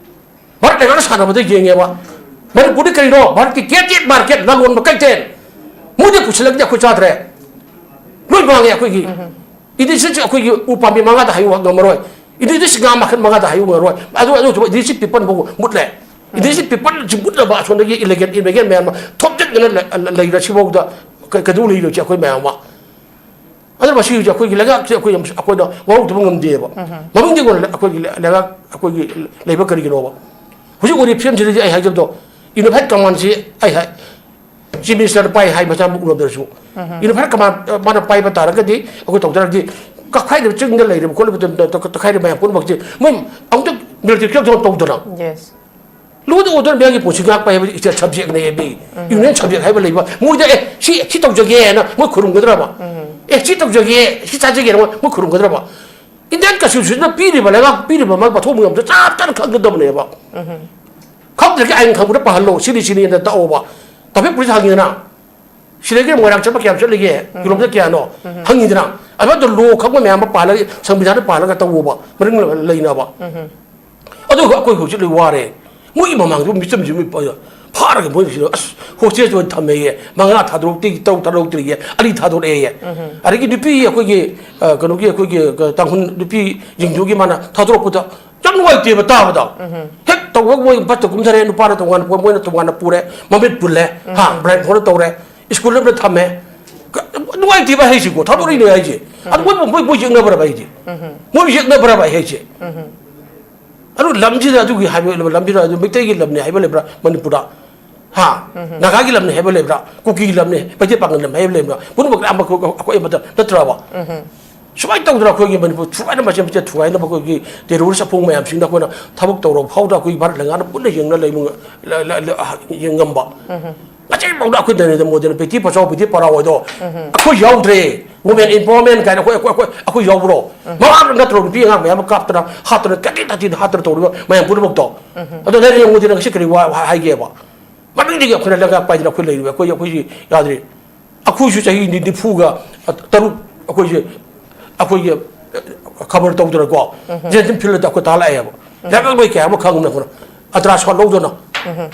ꯚꯥꯔꯠ ꯂꯩꯉꯥꯛꯅ ꯁꯥꯟꯅꯕꯗ ꯌꯦꯡꯉꯦꯕ꯫ ꯃꯅꯤꯄꯨꯔꯗꯤ ꯀꯔꯤꯅꯣ? ꯚꯥꯔꯠꯀꯤ ꯀꯦ ꯇꯦꯛ ꯃꯥꯔꯀꯦꯠ ꯂꯂꯣꯟꯕ ꯀꯩꯊꯦꯜ ꯃꯣꯏꯗ ꯄꯨꯁꯤꯜꯂꯛꯇꯦ ꯑꯩꯈꯣꯏ ꯆꯥꯗ꯭ꯔꯦ꯫ ꯂꯣꯏ ꯃꯥꯡꯉꯦ ꯑꯩꯈꯣꯏꯒꯤ꯫ ꯏꯟꯗꯁꯇ꯭ꯔꯤꯁꯤ ꯑꯩꯈꯣꯏꯒꯤ ꯎ ꯄꯥꯝꯕꯤ ꯃꯉꯥꯗ ꯍꯥꯏꯌꯨ ꯉꯝꯃꯔꯣꯏ꯫ ꯏꯟꯗꯁꯇ꯭ꯔꯤꯁꯤ ꯉꯥ ꯃꯈꯜ ꯃꯉꯥꯗ ꯍꯥꯏꯌꯨ ꯉꯝꯃꯔꯣꯏ꯫ ꯑꯗꯨ ꯑꯗꯨ ꯏꯟꯗꯁꯇ꯭ꯔꯤ ꯄꯤꯄꯜ ꯐꯥꯎ ꯃꯨꯠꯂꯦ꯫ ꯏꯟꯗꯁꯇ꯭ꯔꯤ ꯄꯤꯄꯜꯁꯤ ꯃꯨꯠꯅꯕ ꯑꯁꯣꯝꯗꯒꯤ ꯏꯂꯤꯒꯦꯜ ꯏꯃꯤꯒ꯭ꯔꯦꯟ ꯃꯌꯥꯝ ꯑꯃ ꯊꯣꯝꯖꯤꯟꯗꯅ ꯂꯩ-, ꯂꯩꯔ ꯁꯤꯐꯥꯎꯗ ꯀ-, ꯀꯩꯗꯧ ꯂꯩꯔꯣꯏꯁꯤ ꯑꯩꯈꯣꯏ ꯃꯌꯥꯝ ꯑꯃ꯫ ꯑꯗꯨꯅ ꯃꯁꯤ ꯍꯧꯖꯤꯛ ꯑꯩꯈꯣꯏꯒꯤ ꯂꯩꯉꯥꯛꯁꯦ ꯑꯩꯈꯣꯏ ꯌꯥꯝ, ꯑꯩꯈꯣꯏꯅ ꯋꯥꯍꯧꯗꯕ ꯉꯝꯗꯦꯕ꯫ ꯃꯃꯤꯡꯗꯤ ꯑꯩꯈꯣꯏꯅ ꯑꯩꯈꯣꯏꯒꯤ ꯂꯩ-, ꯑꯩꯈꯣꯏꯒꯤ ꯂꯩꯉꯥꯛ ꯑꯩꯈꯣꯏꯒꯤ ꯂꯩꯕ ꯀꯔꯤꯒꯤꯅꯣꯕ? ꯍꯧꯖꯤꯛ ꯑꯣꯏꯔꯤꯕ ꯐꯤꯕꯝꯁꯤꯗꯗꯤ ꯑꯩ ꯍꯥꯏꯖꯕꯗꯣ, ꯌꯨꯅꯤꯐꯥꯏꯠ ꯀꯃꯥꯟꯁꯤ ꯑꯩ ꯍꯥꯏ, ꯆꯤꯐ ꯃꯤꯅꯤꯁꯇꯔꯅ ꯄꯥꯏ ꯍꯥꯏ ꯃꯆꯥ ꯑꯃ ꯎꯅꯗ꯭ꯔꯁꯨ, ꯌꯨꯅꯤꯐꯥꯏꯠ ꯀꯃꯥꯟ, ꯑ, ꯃꯥꯅ ꯄꯥꯏꯕ ꯇꯥꯔꯒꯗꯤ ꯑꯩꯈꯣꯏ ꯇꯧ ꯇꯥꯔꯒꯗꯤ ꯀꯛꯐꯥꯏꯗꯕ ꯆꯤꯡꯗ ꯂꯩꯔꯤꯕ ꯈꯣꯠꯂꯤꯕ ꯇ-, ꯇ-, ꯇꯛꯈꯥꯏꯔꯤꯕ ꯃꯌꯥꯝ ꯄꯨꯝꯅꯃꯛꯁꯤ ꯃꯣꯏ ꯑꯃꯨꯛꯇ ꯃꯤꯂꯤꯇꯔꯤ ꯀꯦꯝꯞꯇ ꯇꯧꯗꯅ ꯌꯦꯁ꯫ ꯂꯣꯏꯗ ꯑꯣꯔꯗꯔ ꯃꯌꯥꯝꯒꯤ ꯄꯨꯟꯁꯤ ꯉꯥꯛꯄ ꯍꯥꯏꯕꯗꯤ ꯏꯁꯇꯦꯠ ꯁꯕꯖꯦꯛꯅꯦ ꯍꯥꯏꯕ, ꯌꯨꯅꯤꯌꯟ ꯁꯕꯖꯦꯛ ꯍꯥꯏꯕ ꯂꯩꯕ ꯃꯣꯏꯗ, "ꯑꯦ, ꯁꯤ, ꯁꯤ ꯇꯧꯖꯒꯦ" ꯍꯥꯏꯅ ꯃꯣꯏ ꯈꯨꯔꯨꯝꯒꯗ꯭ꯔꯕ? "ꯑꯦ, ꯁꯤ ꯇꯧꯖꯒꯦ, ꯁꯤ ꯆꯥꯖꯒꯦ" ꯍꯥꯏꯅ ꯃꯣꯏ, ꯃꯣꯏ ꯈꯨꯔꯨꯝꯒꯗ꯭ꯔꯕ? ꯏꯟꯗꯤꯌꯟ ꯀꯟꯁꯇꯤꯇ꯭ꯌꯨꯁꯟꯅ ꯄꯤꯔꯤꯕ, ꯂꯩꯉꯥꯛ ꯄꯤꯔꯤꯕ ꯃꯥꯒꯤ ꯃꯊꯧ ꯃꯌꯥꯝꯗꯣ ꯆꯞ ꯆꯥꯅ ꯈꯪꯒꯗꯕꯅꯦꯕ꯫ ꯈꯪꯗ꯭ꯔꯗꯤ ꯑꯥꯏꯟ ꯈꯪꯕꯗ ꯄꯥꯍꯜꯂꯣ, ꯁꯤꯅꯤ ꯁꯤꯅꯤꯅ ꯇꯥꯛꯑꯣꯕ꯫ ꯇ꯭ꯔꯥꯐꯤꯛ ꯄꯨꯂꯤꯁ ꯍꯪꯉꯤꯗꯅ, ꯁꯤꯗꯒꯤ ꯃꯣꯏꯔꯥꯡ ꯆꯠꯄ ꯀꯌꯥꯝ ꯆꯠꯂꯤꯒꯦ, ꯀꯤꯂꯣꯃꯤꯇꯔ ꯀꯌꯥꯅꯣ ꯍꯪꯉꯤꯗꯅ, ꯑꯗꯨꯗꯣ ꯂꯣ ꯈꯪꯕ ꯃꯌꯥꯝ ꯑꯃ ꯄꯥꯍꯜꯂꯒ, ꯁꯪꯕꯤꯙꯥꯟꯗ ꯄꯥꯍꯜꯂꯒ ꯇꯧꯑꯣꯕ, ꯃꯔꯝ ꯂꯩꯅꯕ꯫ ꯑꯗꯨꯒ ꯑꯩꯈꯣꯏ ꯍꯧꯖꯤꯛ ꯂꯣꯏ ꯋꯥꯔꯦ꯫ ꯃꯣꯏꯒꯤ ꯃꯃꯥꯡꯗ ꯃꯤꯆꯝꯁꯤ ꯃꯤ ꯐꯥꯔꯒ ꯃꯣꯏꯁꯤꯅ ꯑꯁ ꯍꯣꯁꯇꯦꯜꯁꯤ ꯑꯣꯏꯅ ꯊꯝꯃꯦꯌꯦ, ꯃꯉꯥ ꯊꯥꯗꯣꯔꯛꯇꯦ, ꯇꯔꯨꯛ ꯊꯥꯗꯣꯔꯛꯇ꯭ꯔꯤꯌꯦ, ꯑꯅꯤ ꯊꯥꯗꯣꯔꯛꯑꯦꯌꯦ꯫ ꯑꯗꯒꯤ ꯅꯨꯄꯤ ꯑꯩꯈꯣꯏꯒꯤ, ꯑ, ꯀꯩꯅꯣꯒꯤ ꯑꯩꯈꯣꯏꯒꯤ, ꯑ, ꯇꯥꯡꯈꯨꯜ ꯅꯨꯄꯤꯁꯤꯡꯗꯨꯒꯤ ꯃꯥꯅ ꯊꯥꯗꯣꯔꯛꯄꯗ ꯌꯥꯝ ꯅꯨꯡꯉꯥꯏꯇꯦꯕ ꯇꯥꯕꯗ꯫ ꯍꯦꯛ ꯇꯧꯕ ꯃꯣꯏ ꯕꯁꯇ ꯀꯨꯝꯊꯔꯦ, ꯅꯨꯄꯥꯅ ꯇꯣꯉꯥꯟꯅ ꯄꯨ-, ꯃꯣꯏꯅ ꯇꯣꯉꯥꯟꯅ ꯄꯨꯔꯦ, ꯃꯃꯤꯠ ꯄꯨꯜꯂꯦ, ꯍꯥ, ꯕ꯭ꯂꯥꯏꯟ ꯐꯣꯜꯗ ꯇꯧꯔꯦ, ꯁ꯭ꯀꯨꯜ ꯑꯃꯗ ꯊꯝꯃꯦ꯫ ꯀ-, ꯅꯨꯡꯉꯥꯏꯇꯦꯕ ꯍꯥꯏꯁꯤꯀꯣ, ꯊꯥꯗꯣꯔꯛꯏꯅꯦ ꯍꯥꯏꯁꯦ꯫ ꯑꯗꯨ ꯃꯣꯏ, ꯃꯣꯏ, ꯃꯣꯏ ꯌꯦꯛꯅꯕ꯭ꯔꯕ ꯑꯩꯗꯤ? ꯃꯣꯏ ꯌꯦꯛꯅꯕ꯭ꯔꯕ ꯑꯩ ꯍꯥꯏꯁꯦ? ꯑꯗꯨ ꯂꯝꯁꯤꯗ ꯑꯗꯨꯒꯤ ꯍꯥꯏꯕ ꯂꯩꯕ, ꯂꯝꯁꯤꯗ ꯑꯗꯨ ꯃꯩꯇꯩꯒꯤ ꯂꯝꯅꯤ ꯍꯥꯏꯕ ꯂꯩꯕ꯭ꯔꯥ ꯃꯅꯤꯄꯨꯔꯗ? ꯍꯥ? ꯅꯥꯒꯥꯒꯤ ꯂꯝꯅꯤ ꯍꯥꯏꯕ ꯂꯩꯕ꯭ꯔꯥ? ꯀꯨꯀꯤꯒꯤ ꯂꯝꯅꯤ, ꯃꯩꯇꯩ ꯄꯥꯉꯜ ꯂꯝ ꯍꯥꯏꯕ ꯂꯩꯕ꯭ꯔꯥ? ꯄꯨꯝꯅꯃꯛ ꯑꯃ ꯑꯩꯈꯣꯏ ꯑꯃꯠꯇ ꯅꯠꯇ꯭ꯔꯕ? ꯁꯨꯃꯥꯏꯅ ꯇꯧꯗꯅ ꯑꯩꯈꯣꯏꯒꯤ ꯃꯅꯤꯄꯨꯔ ꯁꯨꯃꯥꯏꯅ ꯃꯆꯦꯠ ꯃꯆꯦꯠ ꯊꯨꯒꯥꯏꯅꯕ ꯑꯩꯈꯣꯏꯒꯤ ꯇꯦꯔꯣꯔꯤꯁ ꯑꯄꯣꯡ ꯃꯌꯥꯝꯁꯤꯡꯗ ꯑꯩꯈꯣꯏꯅ ꯊꯕꯛ ꯇꯧꯔꯕ ꯐꯥꯎꯗ ꯑꯩꯈꯣꯏꯒꯤ ꯚꯥꯔꯠ ꯂꯩꯉꯥꯛꯅ ꯄꯨꯟꯅ ꯌꯦꯡꯅ ꯂꯩꯕ ꯉ-, ꯂ-, ꯂ-, ꯂ-, ꯌꯦꯡꯉꯝꯕ꯫ ꯉꯁꯤꯐꯥꯎꯗ ꯑꯩꯈꯣꯏ ꯅꯔꯦꯟꯗ꯭ꯔ ꯃꯣꯗꯤꯅ ꯕꯦꯇꯤ ꯄꯆꯥꯎ, ꯕꯦꯇꯤ ꯄꯔꯥꯎ ꯍꯥꯏꯗꯣ ꯑꯩꯈꯣꯏ ꯌꯥꯎꯗ꯭ꯔꯦ꯫ ꯋꯨꯃꯦꯟ ꯑꯦꯝꯄꯥꯋꯔꯃꯦꯟ ꯀꯥꯏꯅ ꯑꯩꯈꯣꯏ, ꯑꯩꯈꯣꯏ, ꯑꯩꯈꯣꯏ ꯌꯥꯎꯕ꯭ꯔꯣ? ꯃꯃꯥ ꯅꯠꯇ꯭ꯔꯣ ꯅꯨꯄꯤ ꯑꯉꯥꯡ ꯃꯌꯥꯝ ꯑꯃ ꯀꯥꯞꯇꯅ, ꯍꯥꯠꯇꯅ, ꯀꯥꯇꯤ ꯀꯥꯇꯤꯗ ꯍꯥꯠꯇꯅ ꯇꯧꯔꯤꯕ ꯃꯌꯥꯝ ꯄꯨꯝꯅꯃꯛꯇꯣ? ꯑꯗꯣ ꯅꯔꯦꯟꯗ꯭ꯔ ꯃꯣꯗꯤꯅ ꯉꯁꯤ ꯀꯔꯤ ꯋꯥ ꯍꯥꯏꯒꯦꯕ? ꯃꯃꯤꯡꯗꯒꯤ ꯑꯩꯈꯣꯏꯅ ꯂꯩꯉꯥꯛ ꯄꯥꯏꯗꯅ ꯑꯩꯈꯣꯏ ꯂꯩꯔꯤꯕ, ꯑꯩꯈꯣꯏ, ꯑꯩꯈꯣꯏꯁꯤ ꯌꯥꯗ꯭ꯔꯤ꯫ ꯑꯩꯈꯣꯏꯁꯨ ꯆꯍꯤ ꯅꯤ-, ꯅꯤꯐꯨꯒ ꯇꯔꯨꯛ ꯑꯩꯈꯣꯏꯁꯦ, ꯑꯩꯈꯣꯏꯒꯤ ꯈꯕꯔ ꯇꯧꯗꯅꯀꯣ, ꯖꯦꯟꯁꯤꯟ ꯐꯤꯜꯗ ꯑꯩꯈꯣꯏ ꯇꯥꯜꯂꯛꯑꯦꯕ꯫ ꯂꯩꯉꯥꯛ ꯂꯣꯏ ꯀꯌꯥ ꯑꯃ ꯈꯪꯉꯝꯅꯦ ꯑꯩꯈꯣꯏꯅ꯫ ꯑꯜꯇ꯭ꯔꯥ ꯁꯥꯎꯟ ꯂꯧꯗꯅ,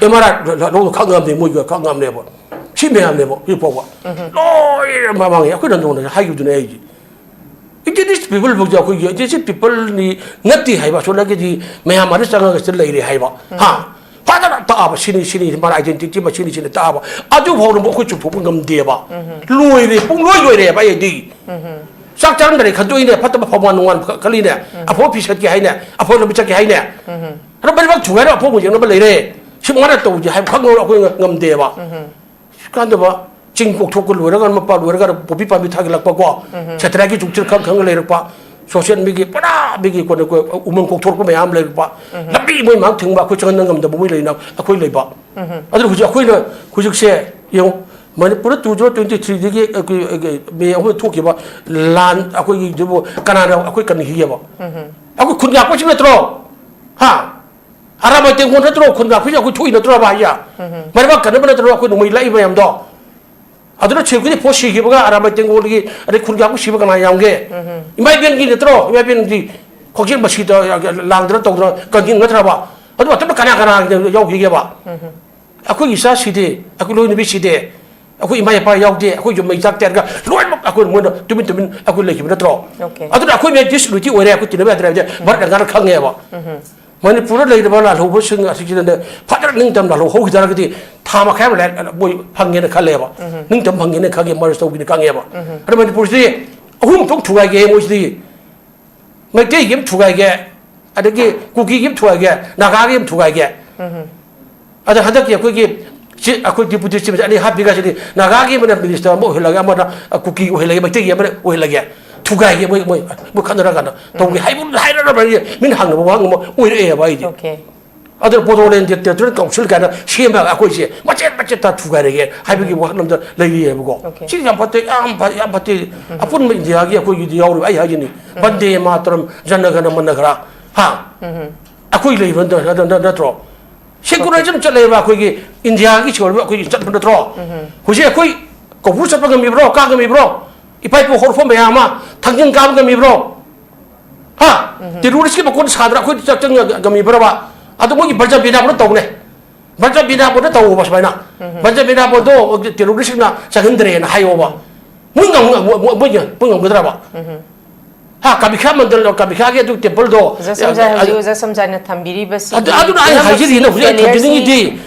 ꯑꯦꯝ ꯑꯥꯔ ꯑꯥꯏ ꯂꯧꯗꯅ ꯈꯪꯉꯝꯅꯦ, ꯃꯣꯏꯒ ꯈꯪꯉꯝꯅꯦꯕ꯫ ꯁꯤ ꯃꯌꯥꯝꯅꯦꯕ ꯍꯧꯖꯤꯛ ꯐꯥꯎꯕ꯫ ꯂꯣꯏꯅ ꯃꯃꯥꯡꯉꯦ꯫ ꯑꯩꯈꯣꯏꯅ ꯅꯉꯣꯟꯗ ꯍꯥꯏꯈꯤꯕꯗꯨꯅꯦ ꯑꯩꯁꯦ꯫ Indigenous people ꯐꯥꯎꯁꯦ ꯑꯩꯈꯣꯏꯒꯤ indigenous people ꯅꯤ ꯅꯠꯇꯦ ꯍꯥꯏꯕ, ꯑꯁꯣꯝꯗꯒꯤꯗꯤ ꯃꯌꯥꯝ ꯑꯃ ꯆꯪꯉꯒ ꯁꯤꯗ ꯂꯩꯔꯦ ꯍꯥꯏꯕ꯫ ꯍꯥ? ꯐꯖꯅ ꯇꯥꯛꯑꯕ, ꯁꯤꯅꯤ, ꯁꯤꯅꯤ, ꯃꯥꯅ identity ꯑꯃ ꯁꯤꯅꯤ, ꯁꯤꯅꯤ ꯇꯥꯛꯑꯕ꯫ ꯑꯗꯨ ꯐꯥꯎꯅꯕ ꯑꯩꯈꯣꯏ ꯆꯨꯝꯊꯣꯛꯄ ꯉꯝꯗꯦꯕ꯫ ꯂꯣꯏꯔꯦ, ꯄꯨꯡ ꯂꯣꯏ ꯂꯣꯏꯔꯦꯕ ꯑꯩꯗꯤ꯫ ꯆꯥꯛ ꯆꯥꯔꯝꯗꯥꯏꯗ ꯈꯟꯗꯣꯛꯏꯅꯦ, ꯐꯠꯇꯕ ꯐꯧꯃꯥꯟ ꯅꯨꯡꯃꯥꯟ ꯈꯜꯂꯤꯅꯦ, ꯑꯐꯕ ꯐꯤ ꯁꯦꯠꯀꯦ ꯍꯥꯏꯅꯦ, ꯑꯐꯕ ꯂꯝꯕꯤ ꯆꯠꯀꯦ ꯍꯥꯏꯅꯦ꯫ ꯑꯗꯣ ꯃꯩꯕꯥꯛ ꯊꯨꯒꯥꯏꯔ ꯑꯐꯧꯕ ꯌꯦꯡꯅꯕ ꯂꯩꯔꯦ꯫ ꯁꯤ ꯃꯥꯅ ꯇꯧꯁꯦ ꯍꯥꯏꯕ ꯈꯪꯉꯒ ꯑꯩꯈꯣꯏ ꯉꯝꯗꯦꯕ꯫ ꯀꯥꯟꯗꯕ ꯆꯤꯡ ꯀꯣꯛꯊꯣꯛꯄ ꯂꯣꯏꯔꯒ, ꯃꯄꯥ ꯂꯣꯏꯔꯒ ꯄꯣꯄꯤ ꯄꯥꯝꯕꯤ ꯊꯥꯒꯠꯂꯛꯄꯀꯣ, ꯁꯦꯇ꯭ꯔꯥꯏꯒꯤ ꯆꯨꯛꯆꯤꯜ ꯈꯪ ꯈꯪ ꯂꯩꯔꯛꯄ, social media ꯄꯨꯔꯥ ꯃꯤꯒꯤ ꯀꯣꯟꯅ ꯀꯣ-, ꯎꯃꯪ ꯀꯣꯛꯊꯣꯔꯛꯄ ꯃꯌꯥꯝ ꯂꯩꯔꯛꯄ, ꯂꯝꯕꯤ ꯃꯣꯏ ꯃꯥꯡ ꯊꯤꯡꯕ, ꯑꯩꯈꯣꯏ ꯆꯪꯍꯟꯕ ꯉꯝꯗꯕ ꯃꯣꯏ ꯂꯩꯅ ꯑꯩꯈꯣꯏ ꯂꯩꯕ꯫ ꯑꯗꯨꯅ ꯍꯧꯖꯤꯛ ꯑꯩꯈꯣꯏꯅ ꯍꯧꯖꯤꯛꯁꯦ ꯌꯦꯡꯉꯨ, ꯃꯅꯤꯄꯨꯔꯗ two zero twenty three ꯗꯒꯤ ꯑꯩꯈꯣꯏ, ꯑꯩꯈꯣꯏ ꯃꯦ ꯑꯍꯨꯝ ꯊꯣꯛꯈꯤꯕ ꯂꯥꯟ ꯑꯩꯈꯣꯏꯒꯤꯗꯨꯕꯨ ꯀꯅꯥꯅ ꯑꯩꯈꯣꯏ ꯀꯟꯈꯤꯒꯦꯕ? ꯑꯩꯈꯣꯏ ꯈꯨꯟ ꯌꯥꯛꯄꯁꯤ ꯅꯠꯇ꯭ꯔꯣ? ꯍꯥ? ꯑꯔꯥꯃꯩ ꯇꯦꯡꯒꯣꯜ ꯅꯠꯇ꯭ꯔꯣ ꯈꯨꯟ ꯉꯥꯛꯄꯁꯦ ꯑꯩꯈꯣꯏ ꯊꯣꯛꯏ ꯅꯠꯇ꯭ꯔꯣ ꯚꯥꯏ? ꯃꯔꯩꯕꯥꯛ ꯀꯟꯅꯕ ꯅꯠꯇ꯭ꯔꯣ ꯑꯩꯈꯣꯏ ꯅꯣꯡꯃꯩ ꯂꯥꯛꯏ ꯃꯌꯥꯝꯗꯣ? ꯑꯗꯨꯅ ꯁꯦꯀꯨꯔꯤꯇꯤ ꯐꯣꯔꯁ ꯁꯤꯈꯤꯕꯒ ꯑꯔꯥꯃꯩ ꯇꯦꯡꯒꯣꯜꯒꯤ ꯑꯗꯩ ꯈꯨꯟ ꯉꯥꯛꯄ ꯁꯤꯕ ꯀꯅꯥ ꯌꯥꯝꯒꯦ? ꯏꯃꯥ ꯏꯕꯦꯟꯒꯤ ꯅꯠꯇ꯭ꯔꯣ? ꯏꯃꯥ ꯏꯕꯦꯟꯒꯤ ꯈꯣꯡꯖꯦꯜ ꯃꯁꯤꯗ ꯂꯥꯡꯗꯅ ꯇꯧꯗꯅ ꯀꯟꯈꯤ ꯅꯠꯇ꯭ꯔꯕ? ꯑꯗꯨ ꯃꯇꯝꯗ ꯀꯅꯥ ꯀꯅꯥ ꯌꯥꯎꯈꯤꯒꯦꯕ? ꯑꯩꯈꯣꯏꯒꯤ ꯏꯆꯥ ꯁꯤꯗꯦ, ꯑꯩꯈꯣꯏ ꯂꯣꯏꯅꯕꯤ ꯁꯤꯗꯦ, ꯑꯩꯈꯣꯏ ꯏꯃꯥ ꯏꯄꯥ ꯌꯥꯎꯗꯦ, ꯑꯩꯈꯣꯏ ꯌꯨꯝ ꯃꯩ ꯆꯥꯛ ꯇꯦꯔꯒ ꯂꯣꯏꯅꯃꯛ ꯑꯩꯈꯣꯏ ꯃꯣꯏꯅ ꯇꯨꯃꯤꯟ ꯇꯨꯃꯤꯟ ꯑꯩꯈꯣꯏ ꯂꯩꯈꯤꯕ ꯅꯠꯇ꯭ꯔꯣ? Okay. ꯑꯗꯨꯅ ꯑꯩꯈꯣꯏ ꯃꯌꯥꯝ disunity ꯑꯣꯏꯔꯦ, ꯑꯩꯈꯣꯏ ꯇꯤꯟꯅꯕ ꯌꯥꯗ꯭ꯔꯦ ꯍꯥꯏꯕꯁꯦ ꯚꯥꯔꯠꯅ ꯉꯥꯅ ꯈꯪꯉꯦꯕ꯫ ꯃꯅꯤꯄꯨꯔꯗ ꯂꯩꯔꯤꯕ ꯂꯥꯜꯍꯧꯕꯁꯤꯡ ꯑꯁꯤꯁꯤꯗꯅꯦ ꯐꯖꯅ ꯅꯤꯡꯇꯝ ꯂꯥꯜꯍꯧ ꯍꯧꯈꯤ ꯇꯥꯔꯒꯗꯤ ꯊꯥ ꯃꯈꯥꯏ ꯑꯃ ꯂꯩ ꯃꯣꯏ ꯐꯪꯉꯦꯅ ꯈꯜꯂꯦꯕ꯫ ꯅꯤꯡꯇꯝ ꯐꯪꯉꯦꯅ ꯈꯪꯉꯦ, ꯃꯔꯁ ꯇꯧꯒꯦꯅ ꯈꯪꯉꯦꯕ꯫ ꯑꯗꯣ ꯃꯅꯤꯄꯨꯔꯁꯤꯗꯤ ꯑꯍꯨꯝ ꯊꯣꯛ ꯊꯨꯒꯥꯏꯒꯦ ꯃꯣꯏꯁꯤꯗꯤ꯫ ꯃꯩꯇꯩꯒꯤ ꯑꯃ ꯊꯨꯒꯥꯏꯒꯦ, ꯑꯗꯒꯤ ꯀꯨꯀꯤꯒꯤ ꯑꯃ ꯊꯨꯒꯥꯏꯒꯦ, ꯅꯥꯒꯥꯒꯤ ꯑꯃ ꯊꯨꯒꯥꯏꯒꯦ꯫ ꯑꯗ ꯍꯟꯗꯛꯀꯤ ꯑꯩꯈꯣꯏꯒꯤ ꯆꯤ-, ꯑꯩꯈꯣꯏ deputy chief minister ꯑꯅꯤ ꯍꯥꯞꯄꯤꯒꯁꯤꯗꯤ ꯅꯥꯒꯥꯒꯤ ꯑꯃꯅ minister ꯑꯃ ꯑꯣꯏꯍꯜꯂꯒꯦ, ꯑꯃꯅ, ꯑ, ꯀꯨꯀꯤ ꯑꯣꯏꯍꯜꯂꯒꯦ, ꯃꯩꯇꯩꯒꯤ ꯑꯃꯅ ꯑꯣꯏꯍꯜꯂꯒꯦ꯫ ꯊꯨꯒꯥꯏꯒꯦ ꯃꯣꯏ, ꯃꯣꯏ, ꯃꯣꯏ ꯈꯠꯅꯔꯀꯥꯟꯗ ꯇꯧꯒꯦ ꯍꯥꯏꯕ ꯍꯥꯏꯔꯔꯕ ꯃꯤꯅ ꯍꯪꯅꯕ ꯋꯥꯍꯪ ꯑꯃ ꯑꯣꯏꯔꯛꯑꯦꯕ ꯑꯩꯗꯤ꯫ Okay. ꯑꯗꯨꯅ Bodoland Territorial Council ꯀꯥꯏꯅ ꯁꯦꯝꯃꯒ ꯑꯩꯈꯣꯏꯁꯦ ꯃꯆꯦꯠ ꯃꯆꯦꯠꯇ ꯊꯨꯒꯥꯏꯔꯒꯦ ꯍꯥꯏꯕꯒꯤ ꯋꯥꯈꯜꯂꯣꯝꯗ ꯂꯩꯔꯤꯑꯕꯀꯣ꯫ Okay. ꯁꯤ ꯌꯥꯝ ꯐꯠꯇꯦ, ꯌꯥꯝ ꯐ-, ꯌꯥꯝ ꯐꯠꯇꯦ꯫ ꯑꯄꯨꯟꯕ ꯏꯟꯗꯤꯌꯥꯒꯤ ꯑꯩꯈꯣꯏꯒꯤꯗꯤ ꯌꯥꯎꯔꯤꯕ ꯑꯩ ꯍꯥꯏꯁꯤꯅꯤ꯫ ꯕꯟꯗꯦ ꯃꯥꯇꯔꯝ, ꯖꯅꯒꯅ ꯃꯅꯒ꯭ꯔꯥ, ꯍꯥ? ꯑꯩꯈꯣꯏ ꯂꯩꯕ ꯅꯠꯇ-, ꯅꯠꯇ-, ꯅꯠꯇ꯭ꯔꯣ? Secularism ꯆꯠꯂꯦꯕ ꯑꯩꯈꯣꯏꯒꯤ ꯏꯟꯗꯤꯌꯥꯒꯤ ꯁꯦꯀꯨꯂꯔ ꯑꯩꯈꯣꯏꯒꯤ ꯆꯠꯄ ꯅꯠꯇ꯭ꯔꯣ? ꯍꯧꯖꯤꯛ ꯑꯩꯈꯣꯏ ꯀꯧꯕ꯭ꯔꯨ ꯆꯠꯄ ꯉꯝꯃꯤꯕ꯭ꯔꯣ? ꯀꯥ ꯉꯝꯃꯤꯕ꯭ꯔꯣ? ꯏꯄꯥ ꯏꯄꯨ ꯍꯧꯔꯛꯐꯝ ꯃꯌꯥꯝ ꯑꯃ ꯊꯥꯡꯖꯤꯡ ꯀꯥꯕ ꯉꯝꯃꯤꯕ꯭ꯔꯣ? ꯍꯥ? Terroristꯀꯤ ꯃꯀꯣꯟ ꯁꯥꯗ꯭ꯔꯥ ꯑꯩꯈꯣꯏ ꯆꯠ-, ꯆꯪ ꯉꯝꯃꯤꯕ꯭ꯔꯕ? ꯑꯗꯣ ꯃꯣꯏꯒꯤ ꯕ꯭ꯔꯖꯕꯤꯅꯥꯕꯅ ꯇꯧꯅꯦ꯫ ꯕ꯭ꯔꯖꯕꯤꯅꯥꯕꯅ ꯇꯧꯕ ꯁꯨꯃꯥꯏꯅ꯫ ꯕ꯭ꯔꯖꯕꯤꯅꯥꯕꯗꯣ terroristꯅ ꯆꯪꯍꯟꯗ꯭ꯔꯦꯅ ꯍꯥꯏꯌꯣꯕ꯫ ꯃꯣꯏ ꯉꯝ-, ꯃꯣꯏ, ꯃꯣꯏ, ꯃꯣꯏ ꯉꯝꯒꯗ꯭ꯔꯕ? ꯍꯥ, ꯀꯥꯃꯤꯈꯥ ꯃꯟꯗꯜ, ꯀꯥꯃꯤꯈꯥꯒꯤ ꯑꯗꯨ ꯇꯦꯝꯄꯜꯗꯣ, ꯑꯣꯖꯥ ꯁꯝꯖꯥꯏ, ꯑ, ꯍꯧꯖꯤꯛ ꯑ, ꯑꯣꯖꯥ ꯁꯝꯖꯥꯏꯅ ꯊꯝꯕꯤꯔꯤꯕꯁꯤ ꯑꯗꯨ, ꯑꯗꯨꯅ ꯑꯩ ꯄꯨꯝꯅꯃꯛꯁꯤ ꯍꯥꯏꯖꯔꯤꯅ ꯍꯧꯖꯤꯛ ꯑꯩ failure ꯁꯤ ꯊꯝꯖꯅꯤꯡꯉꯤꯗꯤ,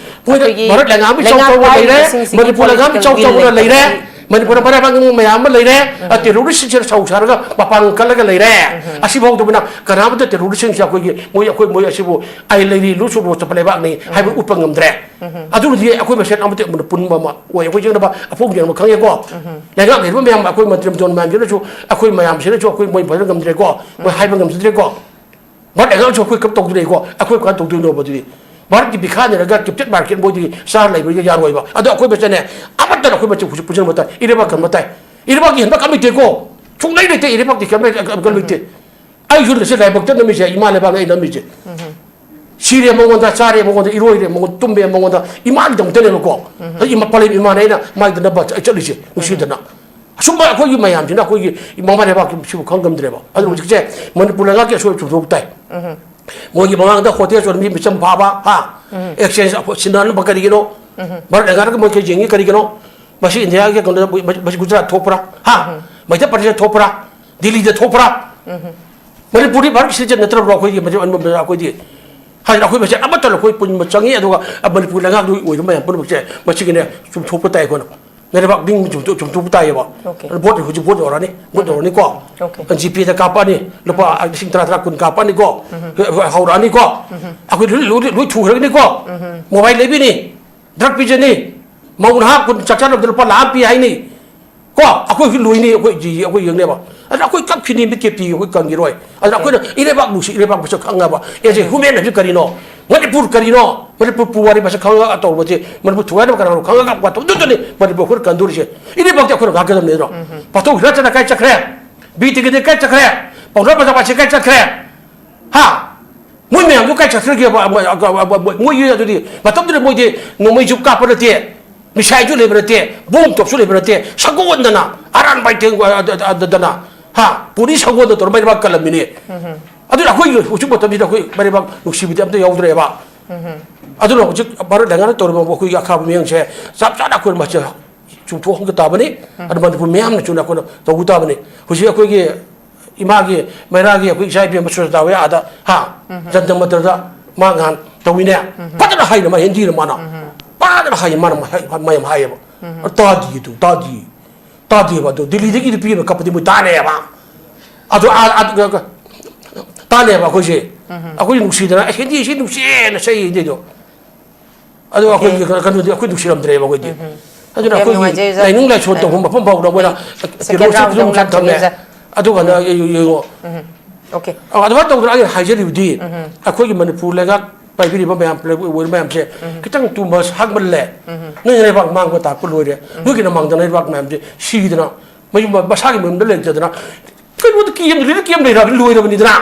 ꯃꯣꯏꯅ ꯑꯩꯈꯣꯏꯒꯤ ꯚꯥꯔꯠ ꯂꯩꯉꯥꯛ ꯑꯃ ꯏꯆꯥꯎ ꯂꯩꯉꯥꯛ ꯆꯥꯎꯕ ꯂꯩꯔꯦ, ꯄꯥꯏꯔꯤꯕꯁꯤꯡꯁꯤꯒꯤ ꯃꯅꯤꯄꯨꯔ ꯂꯩꯉꯥꯛ ꯑꯃ ꯏꯆꯥꯎ political ꯆꯥꯎꯕꯅ ꯂꯩꯔꯦ, ꯐꯦꯜꯂꯤꯌꯔꯁꯤꯡ ꯃꯅꯤꯄꯨꯔꯗ ꯃꯔꯥꯏꯕꯛ ꯃꯌꯥꯝ ꯑꯃ ꯂꯩꯔꯦ, ꯎꯝ꯫ ꯑ, terroristꯁꯤꯡꯁꯤꯅ ꯁꯧ ꯁꯥꯔꯒ ꯃꯄꯥꯡꯒꯜ ꯀꯜꯂꯒ ꯂꯩꯔꯦ꯫ ꯎꯝ꯫ ꯑꯁꯤꯐꯥꯎꯗꯕꯅ ꯀꯅꯥꯃꯠꯇ terroristꯁꯤꯡꯁꯦ ꯑꯩꯈꯣꯏꯒꯤ ꯃꯣꯏ, ꯑꯩꯈꯣꯏ, ꯃꯣꯏ ꯑꯁꯤꯕꯨ ꯑꯩ ꯂꯩꯔꯤ, ꯂꯨ ꯆꯨꯔꯨ ꯆꯠꯄ ꯂꯩꯕꯥꯛꯅꯤ ꯍꯥꯏꯕ ꯎꯝ꯫ ꯎꯠꯄ ꯉꯝꯗ꯭ꯔꯦ꯫ ꯎꯝ꯫ ꯑꯗꯨꯅꯗꯤ ꯑꯩꯈꯣꯏ ꯃꯁꯦꯟ ꯑꯃꯠꯇ ꯑꯃꯅ ꯄꯨꯟꯕ ꯑꯃ ꯑꯣꯏ꯫ ꯑꯩꯈꯣꯏ ꯌꯦꯡꯅꯕ ꯑꯐꯣꯡ ꯌꯦꯡꯕ ꯈꯪꯉꯦꯀꯣ꯫ ꯎꯝ꯫ ꯂꯩꯉꯥꯛ ꯂꯩꯔꯤꯕ ꯃꯌꯥꯝ, ꯑꯩꯈꯣꯏ ꯃꯟꯇ꯭ꯔꯤ ꯃꯟꯗꯣꯟ ꯃꯌꯥꯝꯁꯤꯅꯁꯨ, ꯑꯩꯈꯣꯏ ꯃꯌꯥꯝꯁꯤꯅꯁꯨ ꯑꯩꯈꯣꯏ ꯃꯣꯏ ꯐꯖꯅ ꯉꯝꯗ꯭ꯔꯦꯀꯣ, ꯃꯣꯏ ꯎꯝ꯫ ꯍꯥꯏꯕ ꯉꯝꯖꯗ꯭ꯔꯦꯀꯣ꯫ ꯚꯥꯔꯠ ꯂꯩꯉꯥꯛꯁꯨ ꯑꯩꯈꯣꯏ ꯀꯔꯝ ꯇꯧꯗꯣꯏꯅꯣꯀꯣ? ꯑꯩꯈꯣꯏ ꯀꯃꯥꯏꯅ ꯇꯧꯗꯣꯏꯅꯣꯕ ꯑꯗꯨꯗꯤ? ꯚꯥꯔꯠꯀꯤ ꯚꯤꯈꯥ ꯅꯤꯔꯒ captive market ꯃꯣꯏꯗꯤ ꯆꯥꯔ ꯂꯩꯕ ꯌꯥꯔꯣꯏꯕ꯫ ꯑꯗꯣ ꯑꯩꯈꯣꯏ ꯃꯁꯦꯟꯅꯦ, ꯑꯃꯠꯇꯅ ꯑꯩꯈꯣꯏ ꯃꯁꯦꯟ ꯍꯧꯖꯤꯛ ꯄꯨꯟꯁꯤꯟꯕ ꯇꯥꯏ꯫ ꯏꯔꯩꯕꯥꯛ ꯀꯟꯕ ꯇꯥꯏ꯫ ꯏꯔꯩꯕꯥꯛꯀꯤ ꯍꯦꯟꯕ ꯀꯝ ꯂꯩꯇꯦꯀꯣ꯫ ꯁꯨꯡꯂꯩ ꯂꯩꯇꯦ꯫ ꯏꯔꯩꯕꯥꯛꯇꯤ ꯀꯔꯤꯝ ꯂꯩ-, ꯀꯔꯤꯝ ꯂꯩꯇꯦ꯫ ꯑꯩꯁꯨ ꯂꯩꯁꯦ ꯂꯥꯏꯕꯛꯇ ꯅꯝꯃꯤꯁꯦ, ꯏꯃꯥ ꯂꯩꯕꯥꯛꯅ ꯑꯩ ꯅꯝꯃꯤꯁꯦ꯫ ꯎꯝ꯫ ꯁꯤꯔꯦ ꯃꯉꯣꯟꯗ, ꯆꯥꯔꯦ ꯃꯉꯣꯟꯗ, ꯏꯔꯣꯏꯔꯦ ꯃꯉꯣꯟꯗ, ꯇꯨꯝꯃꯦ ꯃꯉꯣꯟꯗ, ꯏꯃꯥꯒꯤꯗꯃꯛꯇꯅꯦꯕꯀꯣ꯫ ꯎꯝ꯫ ꯑꯩ ꯏꯃꯥ, ꯄꯂꯦꯝ ꯏꯃꯥꯅ ꯑꯩꯅ ꯃꯥꯒꯤꯗꯃꯛ ꯑꯩ ꯆꯠꯂꯤꯁꯦ, ꯅꯨꯡꯁꯤꯗꯅ꯫ ꯑꯁꯨꯝꯕ ꯑꯩꯈꯣꯏꯒꯤ ꯃꯌꯥꯝꯁꯤꯅ ꯑꯩꯈꯣꯏꯒꯤ ꯃꯃꯥ ꯂꯩꯕꯥꯛꯀꯤ ꯁꯤꯕꯨ ꯈꯪꯉꯝꯗ꯭ꯔꯦꯕ꯫ ꯑꯗꯨꯅ ꯎꯝ꯫ ꯍꯧꯖꯤꯛꯁꯦ ꯃꯅꯤꯄꯨꯔ ꯂꯩꯉꯥꯛꯀꯤ ꯑꯁꯣꯏꯕ ꯆꯨꯝꯊꯣꯛ ꯇꯥꯏ꯫ ꯎꯝ꯫ ꯃꯣꯏꯒꯤ ꯃꯃꯥꯡꯗ ꯍꯣꯇꯦꯜ ꯆꯣꯟ ꯃꯤ ꯃꯤꯆꯝ ꯐꯥꯕ, ꯍꯥ? ꯎꯝ꯫ Exchange ꯁꯤꯟꯅꯍꯟꯕ ꯀꯔꯤꯒꯤꯅꯣ? ꯎꯝ꯫ ꯚꯥꯔꯠ ꯂꯩꯉꯥꯛꯅ ꯃꯣꯏ ꯀꯩ ꯌꯦꯡꯉꯤ ꯀꯔꯤꯒꯤꯅꯣ? ꯃꯁꯤ ꯏꯟꯗꯤꯌꯥꯒꯤ ꯀꯩꯅꯣꯗ, ꯃꯁꯤ ꯒꯨꯖꯔꯥꯠ ꯊꯣꯛꯄ꯭ꯔꯥ? ꯍꯥ? ꯎꯝ꯫ ꯃꯩꯗ꯭ꯌꯥ ꯄ꯭ꯔꯗꯦꯁꯇ ꯊꯣꯛꯄ꯭ꯔꯥ? ꯗꯤꯜꯂꯤꯗ ꯊꯣꯛꯄ꯭ꯔꯥ? ꯎꯝ꯫ ꯃꯅꯤꯄꯨꯔꯗꯤ ꯚꯥꯔꯠꯀꯤ citizen ꯅꯠꯇ꯭ꯔꯕ꯭ꯔꯣ? ꯑꯩꯈꯣꯏꯒꯤ ꯃꯁꯤ-, ꯑꯩꯈꯣꯏꯗꯤ ꯍꯥꯏꯗꯤ ꯑꯩꯈꯣꯏ ꯃꯁꯦꯟ ꯑꯃꯠꯇꯅ ꯑꯩꯈꯣꯏ ꯄꯨꯟꯕ ꯆꯪꯉꯤ, ꯑꯗꯨꯒ ꯃꯅꯤꯄꯨꯔ ꯂꯩꯉꯥꯛꯀꯤ ꯑꯣꯏꯕ ꯃꯌꯥꯝ ꯄꯨꯝꯅꯃꯛꯁꯦ ꯃꯁꯤꯒꯤꯅꯦ ꯆꯨꯝꯊꯣꯛꯄ ꯇꯥꯏ ꯑꯩꯈꯣꯏꯅ꯫ ꯂꯩꯕꯥꯛ ꯅꯤꯡ ꯆꯨꯝꯊꯣꯛ-, ꯆꯨꯝꯊꯣꯛꯄ ꯇꯥꯏꯌꯦꯕ꯫ OK꯫ ꯑꯗꯨ ꯚꯣꯠ ꯍꯧꯖꯤꯛ ꯚꯣꯠ ꯌꯧꯔꯛꯑꯅꯤ, ꯚꯣꯠ ꯎꯝ꯫ ꯌꯧꯔꯅꯤꯀꯣ꯫ OK꯫ GPayꯗ ꯀꯥꯞꯄꯛꯑꯅꯤ, ꯂꯨꯄꯥ ꯎꯝ꯫ ꯂꯤꯁꯤꯡ ꯇꯔꯥ, ꯇꯔꯥ, ꯀꯨꯟ ꯀꯥꯞꯄꯛꯑꯅꯤꯀꯣ꯫ ꯎꯝ꯫ ꯍꯧꯔꯛꯑꯅꯤꯀꯣ꯫ ꯎꯝ꯫ ꯑꯩꯈꯣꯏ ꯂꯣꯏ, ꯂꯣꯏ, ꯂꯣꯏ ꯊꯨꯈ꯭ꯔꯒꯅꯤꯀꯣ꯫ ꯎꯝ꯫ Mobile ꯂꯩꯕꯤꯅꯤ, drug ꯄꯤꯖꯅꯤ, ꯃꯧ ꯅꯍꯥ ꯀꯨꯟ ꯆꯥꯛ ꯆꯥꯅꯕꯗ ꯂꯨꯄꯥ ꯂꯥꯈ ꯑꯃ ꯄꯤ ꯍꯥꯏꯅꯤ꯫ ꯀꯣ, ꯑꯩꯈꯣꯏꯁꯨ ꯂꯣꯏꯅꯤ, ꯑꯩꯈꯣꯏ ꯖꯤ-, ꯑꯩꯈꯣꯏ ꯌꯦꯡꯅꯦꯕ꯫ ꯑꯗ ꯑꯩꯈꯣꯏ ꯀꯞꯈꯤꯅꯤ, ꯃꯤꯠꯀꯤ ꯄꯤꯒꯦ, ꯑꯩꯈꯣꯏ ꯀꯪꯈꯤꯔꯣꯏ꯫ ꯑꯗ ꯑꯩꯈꯣꯏꯅ ꯏꯔꯩꯕꯥꯛ ꯅꯨꯡꯁꯤ, ꯏꯔꯩꯕꯥꯛ ꯃꯁꯛ ꯈꯪꯉꯕ, as a human ꯍꯥꯏꯕꯁꯤ ꯀꯔꯤꯅꯣ? ꯃꯅꯤꯄꯨꯔ ꯀꯔꯤꯅꯣ? ꯃꯅꯤꯄꯨꯔ ꯄꯨꯋꯥꯔꯤ ꯃꯁꯛ ꯈꯪꯉꯒ ꯇꯧꯕꯁꯦ, ꯃꯅꯤꯄꯨꯔ ꯊꯨꯒꯥꯏꯅꯕ ꯀꯅꯥꯅꯣ ꯈꯪꯉꯒ ꯋꯥ ꯇꯧꯗꯨꯗꯅꯤ ꯃꯅꯤꯄꯨꯔ ꯑꯩꯈꯣꯏꯅ ꯀꯟꯗꯣꯔꯤꯁꯦ꯫ ꯏꯔꯩꯕꯥꯛꯇꯤ ꯑꯩꯈꯣꯏꯅ ꯉꯥꯛꯀꯗꯕꯅꯤ ꯅꯠꯇ꯭ꯔꯣ? ꯎꯝ꯫ ꯄꯥꯊꯧ ꯍꯤꯔꯥꯆꯟꯗ꯭ꯔ ꯀꯥꯏ ꯆꯠꯈ꯭ꯔꯦ? ꯕꯤꯔ ꯇꯤꯀꯦꯟꯗ꯭ꯔ ꯀꯥꯏ ꯆꯠꯈ꯭ꯔꯦ? ꯄꯥꯎꯅꯥ ꯄ꯭ꯔꯖꯥꯕꯥꯁꯤ ꯀꯥꯏ ꯆꯠꯈ꯭ꯔꯦ? ꯍꯥ? ꯃꯣꯏ ꯃꯌꯥꯝꯗꯨ ꯀꯥꯏ ꯆꯠꯈ꯭ꯔꯒꯦꯕ? ꯃꯣꯏ, ꯃꯣꯏ, ꯃꯣꯏ, ꯃꯣꯏ, ꯃꯣꯏꯒꯤ ꯑꯗꯨꯗꯤ ꯃꯇꯝꯗꯨꯗ ꯃꯣꯏꯗꯤ ꯅꯣꯡꯃꯩꯁꯨ ꯀꯥꯞꯄ ꯅꯠꯇꯦ, missileꯁꯨ ꯂꯩꯕ ꯅꯠꯇꯦ, bomb ꯇꯣꯞꯁꯨ ꯂꯩꯕ ꯅꯠꯇꯦ, ꯁꯒꯣꯜꯗꯅ, ꯑꯔꯥꯟ ꯃꯥꯏꯊꯦꯡ, ꯑ, ꯑ, ꯑ, ꯗꯅ, ꯍꯥ? ꯄꯨꯔꯤ ꯁꯒꯣꯜꯗ ꯇꯧꯔ ꯃꯩꯔꯩꯕꯥꯛ ꯀꯜꯂꯝꯃꯤꯅꯦ꯫ ꯎꯝ꯫ ꯑꯗꯨꯅ ꯑꯩꯈꯣꯏꯒꯤ ꯍꯧꯖꯤꯛ ꯃꯇꯝꯁꯤꯗ ꯑꯩꯈꯣꯏ ꯃꯩꯔꯩꯕꯥꯛ ꯅꯨꯡꯁꯤꯕꯗꯤ ꯑꯝꯇ ꯌꯥꯎꯗ꯭ꯔꯦꯕ꯫ ꯎꯝ꯫ ꯑꯗꯨꯅ ꯍꯧꯖꯤꯛ ꯚꯥꯔꯠ ꯂꯩꯉꯥꯛꯅ ꯇꯧꯔꯤꯕ ꯃꯈꯣꯏꯒꯤ ꯑꯈꯥꯕ ꯃꯤꯠꯌꯦꯡꯁꯦ ꯆꯞ ꯆꯥꯅ ꯑꯩꯈꯣꯏꯅ ꯃꯁꯤ ꯆꯨꯝꯊꯣꯛꯍꯟꯕ ꯇꯥꯕꯅꯤ꯫ ꯎꯝ꯫ ꯑꯗꯨ ꯃꯅꯤꯄꯨꯔ ꯃꯤꯌꯥꯝꯅꯁꯨ ꯑꯩꯈꯣꯏꯅ ꯇꯧꯕ ꯇꯥꯕꯅꯤ꯫ ꯍꯧꯖꯤꯛ ꯑꯩꯈꯣꯏꯒꯤ ꯏꯃꯥꯒꯤ ꯃꯩꯔꯥꯒꯤ ꯑꯩꯈꯣꯏ ꯏꯆꯥ ꯏꯕꯦꯝꯃ ꯁꯨꯖꯥꯇꯥ ꯍꯣꯏ ꯑꯥꯗ, ꯍꯥ, ꯖꯟꯇꯔ ꯃꯟꯇꯔꯗ ꯃꯥ ꯉꯍꯥꯟ ꯇꯧꯋꯤꯅꯦ꯫ ꯐꯖꯅ ꯍꯥꯏꯅ ꯃꯥ ꯍꯤꯟꯗꯤꯅ ꯃꯥꯅ ꯐꯖꯅ ꯍꯥꯏꯌꯦ, ꯃꯥꯅ ꯃꯌꯥꯝ ꯍꯥꯏꯌꯦꯕ꯫ ꯇꯥꯗꯤ ꯑꯗꯨ ꯇꯥꯗꯤ ꯇꯥꯗꯦꯕ꯫ ꯑꯗꯣ ꯗꯤꯜꯂꯤꯗꯒꯤ ꯅꯨꯄꯤ ꯑꯃ ꯀꯞꯄꯗꯤ ꯃꯣꯏ ꯇꯥꯅꯦꯕ꯫ ꯑꯗꯣ ꯑꯥ, ꯑꯥ, ꯇꯥꯅꯦꯕ ꯑꯩꯈꯣꯏꯁꯦ꯫ ꯑꯩꯈꯣꯏ ꯅꯨꯡꯁꯤꯗꯅ, "ꯑꯦ, ꯍꯤꯟꯗꯤꯁꯤ ꯅꯨꯡꯁꯤꯌꯦꯅ ꯁꯛꯏ ꯍꯤꯟꯗꯤꯗꯣ"꯫ ꯑꯗꯣ ꯑꯩꯈꯣꯏꯒꯤ ꯀꯩꯅꯣꯗꯤ ꯑꯩꯈꯣꯏ ꯅꯨꯡꯁꯤꯔꯝꯗ꯭ꯔꯦꯕ ꯑꯩꯈꯣꯏꯗꯤ꯫ ꯑꯗꯨꯅ ꯌꯥꯝ ꯑꯩꯈꯣꯏꯒꯤ ꯅꯨꯡꯉꯥꯏꯖꯩ, ꯑꯣꯖꯥ꯫ ꯂꯥꯏꯅꯤꯡ ꯂꯥꯏꯁꯣꯟ ꯑꯩ ꯇꯧꯐꯝ ꯃꯐꯝ ꯐꯥꯎꯗ ꯃꯣꯏꯅ second ꯀꯤꯂꯣꯁꯦ round ꯈꯨꯗꯨꯝ ꯑꯃꯨꯛ ꯆꯟ ꯊꯝꯃꯦ꯫ ꯂꯥꯛꯆꯒꯦ, ꯑꯣꯖꯥ꯫ ꯑꯗꯨꯒꯅ ꯌꯦꯡꯉꯣ꯫ ꯑꯣꯀꯦ꯫ ꯑ, ꯑꯗꯨꯃꯥꯏꯅ ꯇꯧꯗꯅ ꯑꯩꯅ ꯍꯥꯏꯖꯔꯤꯕꯗꯤ, ꯑꯩꯈꯣꯏꯒꯤ ꯃꯅꯤꯄꯨꯔ ꯂꯩꯉꯥꯛ ꯄꯥꯏꯕꯤꯔꯤꯕ ꯃꯌꯥꯝ, ꯄꯨꯂꯞ ꯑꯣꯏꯔꯤꯕ ꯃꯌꯥꯝꯁꯦ ꯈꯤꯇꯪ ꯇꯨꯝꯕ ꯍꯥꯡꯃꯜꯂꯦ꯫ ꯅꯣꯏ ꯂꯩꯕꯥꯛ ꯃꯥꯡꯕ ꯇꯥꯛꯄ ꯂꯣꯏꯔꯦ꯫ ꯅꯣꯏꯒꯤ ꯅꯃꯥꯡꯗ ꯂꯩꯕꯥꯛ ꯃꯌꯥꯝꯁꯦ ꯁꯤꯗꯅ, ꯃꯌꯨꯝ ꯃꯁꯥꯒꯤ ꯃꯌꯨꯝꯗ ꯂꯩꯇꯗꯅ, ꯀꯩꯅꯣꯗ ꯀꯦꯝ, ꯔꯤꯂꯤꯐ ꯀꯦꯝ ꯂꯩꯔꯕ-, ꯂꯣꯏꯔꯕꯅꯤꯗꯅ꯫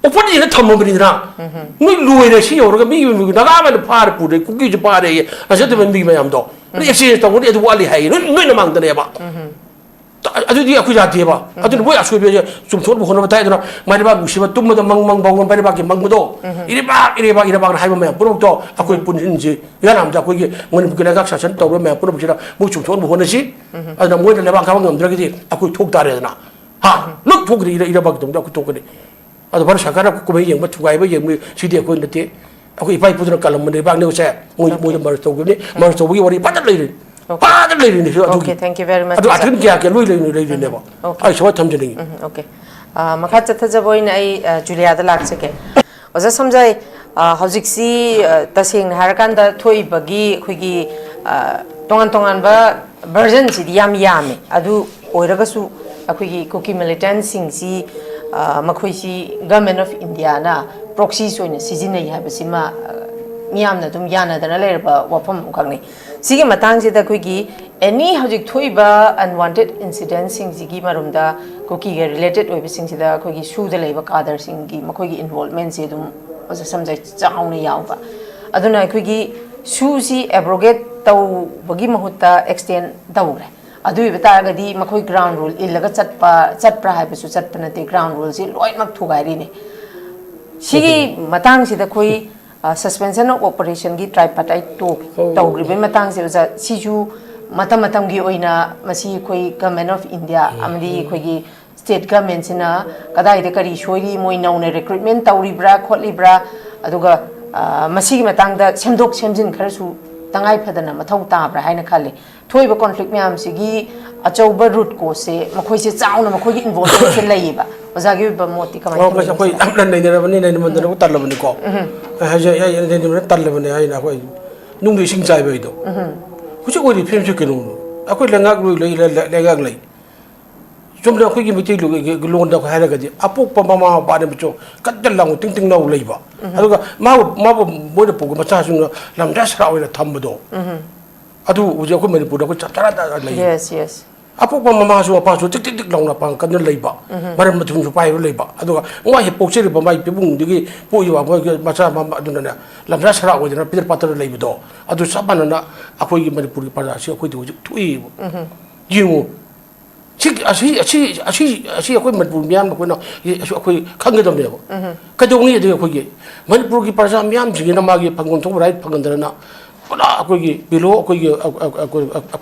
ꯑꯣꯄꯟ ꯑꯣꯏꯅ ꯊꯝꯃꯕꯅꯤꯗꯅ꯫ ꯅꯣꯏ ꯂꯣꯏꯔꯦ, ꯁꯤ ꯌꯧꯔꯒ ꯃꯤ ꯅꯥꯒꯥ ꯑꯃꯅ ꯐꯥꯔ ꯄꯨꯔꯦ, ꯀꯨꯀꯤꯁꯨ ꯐꯥꯔꯦ, ꯑꯁꯤꯗ ꯃꯤ ꯃꯌꯥꯝꯗꯣ꯫ ꯑꯗꯨ exchange ꯇꯧꯒꯅꯤ, ꯑꯗꯨ ꯋꯥꯠꯂꯤ ꯍꯥꯏꯌꯦ꯫ ꯅꯣꯏ, ꯅꯣꯏ ꯅꯃꯥꯡꯗꯅꯦꯕ꯫ ꯑꯗꯨꯗꯤ ꯑꯩꯈꯣꯏ ꯌꯥꯗꯦꯕ꯫ ꯑꯗꯨꯅ ꯃꯣꯏ ꯑꯁꯣꯏꯕꯁꯦ ꯆꯨꯝꯊꯣꯛꯅꯕ ꯍꯣꯠꯅꯕ ꯇꯥꯏ꯫ ꯑꯗꯨꯅ ꯃꯥꯏꯔꯩꯕꯥꯛ ꯅꯨꯡꯁꯤꯕ ꯇꯨꯝꯕꯗ ꯃꯪ ꯃꯪ ꯐꯥꯎꯕ ꯃꯥꯏꯔꯩꯕꯥꯛꯀꯤ ꯃꯪꯕꯗꯣ, ꯏꯔꯩꯕꯥꯛ, ꯏꯔꯩꯕꯥꯛ, ꯏꯔꯩꯕꯥꯛꯅ ꯍꯥꯏꯕ ꯃꯌꯥꯝ ꯄꯨꯝꯅꯃꯛꯇꯣ ꯑꯩꯈꯣꯏ ꯄꯨꯟꯁꯤꯟꯁꯤ꯫ ꯏꯔꯥꯟ ꯑꯃꯗ ꯑꯩꯈꯣꯏꯒꯤ ꯃꯅꯤꯄꯨꯔꯒꯤ ꯂꯩꯉꯥꯛ ꯁꯥꯁꯟ ꯇꯧꯔꯤꯕ ꯃꯌꯥꯝ ꯄꯨꯝꯅꯃꯛꯁꯤꯗ ꯃꯣꯏ ꯆꯨꯝꯊꯣꯛꯅꯕ ꯍꯣꯠꯅꯁꯤ꯫ ꯑꯗꯨꯅ ꯃꯣꯏꯅ ꯂꯩꯕꯥꯛ ꯀꯥꯕ ꯉꯝꯗ꯭ꯔꯒꯗꯤ ꯑꯩꯈꯣꯏ ꯊꯣꯛ ꯇꯥꯔꯦꯗꯅ꯫ ꯍꯥ? ꯂꯣꯏ ꯊꯣꯛꯈ꯭ꯔꯦ, ꯏꯔꯩ-, ꯏꯔꯩꯕꯥꯛꯀꯤꯗꯃꯛꯇ ꯑꯩꯈꯣꯏ ꯊꯣꯛꯀꯅꯤ꯫ ꯑꯗꯣ ꯚꯥꯔꯠ ꯁꯔꯀꯥꯔꯅ ꯀꯨꯝꯍꯩ ꯌꯦꯡꯕ, ꯊꯨꯒꯥꯏꯕ ꯌꯦꯡꯕ ꯁꯤꯗꯤ ꯑꯩꯈꯣꯏ ꯅꯠꯇꯦ꯫ ꯑꯩꯈꯣꯏ ꯏꯄꯥ ꯏꯄꯨꯗꯨꯅ ꯀꯜꯂꯝꯕ ꯂꯩꯕꯥꯛꯅꯦ ꯁꯦ꯫ ꯃꯣꯏ, Okay. ꯃꯣꯏꯗ merge ꯇꯧꯈꯤꯕꯅꯤ꯫ Merge ꯇꯧꯕꯒꯤ ꯋꯥꯔꯤ ꯐꯖꯅ ꯂꯩꯔꯤ꯫ Okay. ꯐꯖꯅ ꯂꯩꯔꯤꯅꯦ ꯁꯤ ꯑꯗꯨꯒꯤ꯫ Okay, thank you very much, ꯑꯗꯨ sir. ꯑꯥꯔꯇꯤꯀꯜ ꯀꯌꯥ ꯀꯌꯥ ꯂꯣꯏ ꯂꯩꯔꯤ, ꯂꯩꯔꯤꯅꯦꯕ꯫ Okay. ꯑꯩ ꯁꯨꯃꯥꯏꯅ ꯊꯝꯖꯅꯤꯡꯉꯤ꯫ ꯎꯝ, okay. ꯑ, ꯃꯈꯥ ꯆꯠꯊꯖꯕ ꯑꯣꯏꯅ ꯑꯩ, ꯑ, ꯖꯨꯂꯤꯌꯥꯗ ꯂꯥꯛꯆꯒꯦ꯫ ꯑꯣꯖꯥ ꯁꯝꯖꯥꯏ, ꯑ, ꯍꯧꯖꯤꯛꯁꯤ, ꯑ, ꯇꯁꯦꯡꯅ ꯍꯥꯏꯔꯀꯥꯟꯗ ꯊꯣꯛꯏꯕꯒꯤ ꯑꯩꯈꯣꯏꯒꯤ, ꯑ, ꯇꯣꯉꯥꯟ ꯇꯣꯉꯥꯟꯕ version ꯁꯤꯗꯤ ꯌꯥꯝ ꯌꯥꯝꯃꯦ꯫ ꯑꯗꯨ ꯑꯣꯏꯔꯒꯁꯨ ꯑꯩꯈꯣꯏꯒꯤ ꯀꯨꯀꯤ militant ꯁꯤꯡꯁꯤ, ꯑ, ꯃꯈꯣꯏꯁꯤ Government of India ꯅ proxies ꯑꯣꯏꯅ ꯁꯤꯖꯤꯟꯅꯩ ꯍꯥꯏꯕꯁꯤꯃ, ꯑ, ꯃꯤꯌꯥꯝꯅ ꯑꯗꯨꯝ ꯌꯥꯅꯗꯅ ꯂꯩꯔꯕ ꯋꯥꯐꯝ ꯑꯃꯈꯛꯅꯤ꯫ ꯁꯤꯒꯤ ꯃꯇꯥꯡꯁꯤꯗ ꯑꯩꯈꯣꯏꯒꯤ any ꯍꯧꯖꯤꯛ ꯊꯣꯛꯏꯕ unwanted incident ꯁꯤꯡꯁꯤꯒꯤ ꯃꯔꯨꯝꯗ ꯀꯨꯀꯤꯒ related ꯑꯣꯏꯕꯁꯤꯡꯁꯤꯗ ꯑꯩꯈꯣꯏꯒꯤ ꯁꯨꯗ ꯂꯩꯕ cadre ꯁꯤꯡꯒꯤ ꯃꯈꯣꯏꯒꯤ involvement ꯁꯦ ꯑꯗꯨꯝ ꯑꯣꯖꯥ ꯁꯝꯖꯥꯏ ꯆꯥꯎꯅ ꯌꯥꯎꯕ꯫ ꯑꯗꯨꯅ ꯑꯩꯈꯣꯏꯒꯤ ꯁꯨꯁꯤ abrogate ꯇꯧꯕꯒꯤ ꯃꯍꯨꯠꯇ extend ꯇꯧꯔꯦ꯫ ꯑꯗꯨ ꯑꯣꯏꯕ ꯇꯥꯔꯒꯗꯤ ꯃꯈꯣꯏ ground rule ꯏꯜꯂꯒ ꯆꯠꯄ, ꯆꯠꯄ꯭ꯔꯥ ꯍꯥꯏꯕꯁꯨ ꯆꯠꯄ ꯅꯠꯇꯦ, ground rule ꯁꯤ ꯂꯣꯏꯅꯃꯛ ꯊꯨꯒꯥꯏꯔꯤꯅꯦ꯫ ꯁꯤꯒꯤ ꯃꯇꯥꯡꯁꯤꯗ ꯑꯩꯈꯣꯏ, ꯑ, suspension of operation ꯒꯤ tripartite talk ꯇꯧꯈ꯭ꯔꯤꯕꯒꯤ ꯃꯇꯥꯡꯁꯦ, ꯑꯣꯖꯥ, ꯁꯤꯁꯨ ꯃꯇꯝ ꯃꯇꯝꯒꯤ ꯑꯣꯏꯅ ꯃꯁꯤ ꯑꯩꯈꯣꯏ Government of India ꯑꯃꯗꯤ ꯑꯩꯈꯣꯏꯒꯤ ꯁ꯭ꯇꯦꯠ ꯒꯃꯦꯟꯁꯤꯅ ꯀꯗꯥꯏꯗ ꯀꯔꯤ ꯁꯣꯏꯔꯤ, ꯃꯣꯏ ꯅꯧꯅ ꯔꯤꯀ꯭ꯔꯨꯠꯃꯦꯟ ꯇꯧꯔꯤꯕ꯭ꯔꯥ ꯈꯣꯠꯂꯤꯕ꯭ꯔꯥ, ꯑꯗꯨꯒ ꯑ, ꯃꯁꯤꯒꯤ ꯃꯇꯥꯡꯗ ꯁꯦꯝꯗꯣꯛ ꯁꯦꯝꯖꯤꯟ ꯈꯔꯁꯨ ꯇꯉꯥꯏ ꯐꯗꯅ ꯃꯊꯧ ꯇꯥꯕ꯭ꯔꯥ ꯍꯥꯏꯅ ꯈꯜꯂꯤ꯫ ꯊꯣꯛꯏꯕ ꯀꯣꯟꯐ꯭ꯂꯤꯛ ꯃꯌꯥꯝꯁꯤꯒꯤ ꯑꯆꯧꯕ ꯔꯨꯠ ꯀꯣꯁꯁꯦ ꯃꯈꯣꯏꯁꯦ ꯆꯥꯎꯅ ꯃꯈꯣꯏꯒꯤ ꯏꯟꯚꯣꯜꯕꯃꯦꯟꯁꯦ ꯂꯩꯌꯦꯕ꯫ ꯑꯣꯖꯥꯒꯤ ꯑꯣꯏꯕ ꯃꯣꯠꯇꯤ ꯀꯃꯥꯏꯅ ꯑꯣ, ꯃꯁꯤ ꯑꯩꯈꯣꯏ ꯊꯝꯕꯤꯒꯦ? ꯌꯥꯝꯅ ꯅꯩꯅꯔꯕꯅꯤ, ꯅꯩꯅꯃꯟꯗꯅꯕꯨ ꯇꯜꯂꯕꯅꯤꯀꯣ꯫ ꯑꯩ ꯍꯥꯏꯁꯦ, ꯑꯩ ꯅꯩꯅꯃꯟꯗꯅ ꯇꯜꯂꯕꯅꯦ ꯍꯥꯏꯅ ꯑꯩꯈꯣꯏ ꯅꯨꯡꯗ ꯏꯁꯤꯡ ꯆꯥꯏꯕ ꯑꯩꯗꯣ꯫ ꯍꯧꯖꯤꯛ ꯑꯣꯏꯔꯤꯕ ꯐꯤꯕꯝꯁꯦ ꯀꯩꯅꯣ? ꯑꯩꯈꯣꯏ ꯂꯩꯉꯥꯛ ꯂꯣꯏ ꯂꯩ, ꯂꯩ, ꯂꯩ, ꯂꯩꯉꯥꯛ ꯂꯩ꯫ ꯆꯨꯝꯅ ꯑꯩꯈꯣꯏꯒꯤ ꯃꯩꯇꯩ ꯂꯣꯟꯗ ꯍꯥꯏꯔꯒꯗꯤ ꯑꯄꯣꯛꯄ ꯃꯃꯥ ꯃꯄꯥꯅ ꯃꯆꯣ ꯀꯟꯅ ꯂꯥꯎꯅ ꯇꯤꯡ ꯇꯤꯡ ꯂꯥꯎ ꯂꯩꯕ꯫ ꯑꯗꯨꯒ ꯃꯥꯕꯨ, ꯃꯥꯕꯨ ꯃꯣꯏꯅ ꯄꯨꯒ ꯃꯆꯥꯁꯤꯡꯅ ꯂꯝꯖꯥ ꯁꯔꯥ ꯑꯣꯏꯅ ꯊꯝꯕꯗꯣ꯫ ꯑꯗꯨ ꯍꯧꯖꯤꯛ ꯑꯩꯈꯣꯏ ꯃꯅꯤꯄꯨꯔꯗ ꯑꯩꯈꯣꯏ ꯆꯞ ꯆꯥꯅ ꯂꯩ꯫ Yes, yes. ꯑꯄꯣꯛꯄ ꯃꯃꯥꯁꯨ ꯃꯄꯥꯁꯨ ꯇꯤꯛ ꯇꯤꯛ ꯇꯤꯛ ꯂꯥꯎꯅ ꯄꯥꯡꯒꯜ ꯀꯟꯅ ꯂꯩꯕ, ꯃꯔꯝ ꯃꯊꯨꯝꯁꯨ ꯄꯥꯏꯕ ꯂꯩꯕ, ꯑꯗꯨꯒ ꯃꯥ ꯍꯦꯛ ꯄꯣꯛꯆꯔꯤꯕ ꯃꯥꯒꯤ ꯄꯤꯕꯨꯡꯗꯒꯤ ꯄꯣꯛꯏꯕ ꯃꯣꯏꯒꯤ ꯃꯆꯥ ꯃꯃꯥ ꯑꯗꯨꯅꯅꯦ ꯂꯝꯖꯥ ꯁꯔꯥ ꯑꯣꯏꯗꯅ ꯄꯤꯇꯔ ꯄꯥꯇꯔ ꯂꯩꯕꯗꯣ, ꯑꯗꯨ ꯆꯞ ꯃꯥꯟꯅꯅ ꯑꯩꯈꯣꯏꯒꯤ ꯃꯅꯤꯄꯨꯔꯒꯤ ꯄ꯭ꯔꯖꯥꯁꯤ ꯑꯩꯈꯣꯏꯗ ꯍꯧꯖꯤꯛ ꯊꯣꯛꯏꯕ꯫ ꯌꯦꯡꯉꯨ, ꯁꯤ, ꯑꯁꯤ, ꯑꯁꯤ, ꯑꯁꯤ, ꯑꯁꯤ ꯑꯩꯈꯣꯏ ꯃꯅꯤꯄꯨꯔ ꯃꯤꯌꯥꯝ ꯑꯩꯈꯣꯏꯅ ꯑꯩꯈꯣꯏ ꯈꯪꯒꯗꯕꯅꯦꯕ꯫ ꯀꯩꯗꯧꯅꯤ ꯑꯗꯨꯒ ꯑꯩꯈꯣꯏꯒꯤ ꯃꯅꯤꯄꯨꯔꯒꯤ ꯄ꯭ꯔꯖꯥ ꯃꯤꯌꯥꯝꯁꯤꯡꯁꯤꯅ ꯃꯥꯒꯤ ꯐꯪꯐꯝ ꯊꯣꯛꯄ ꯔꯥꯏꯠ ꯐꯪꯍꯟꯗꯅ ꯄꯨꯔꯥ ꯑꯩꯈꯣꯏꯒꯤ ꯕꯤꯂꯣ ꯑꯩꯈꯣꯏꯒꯤ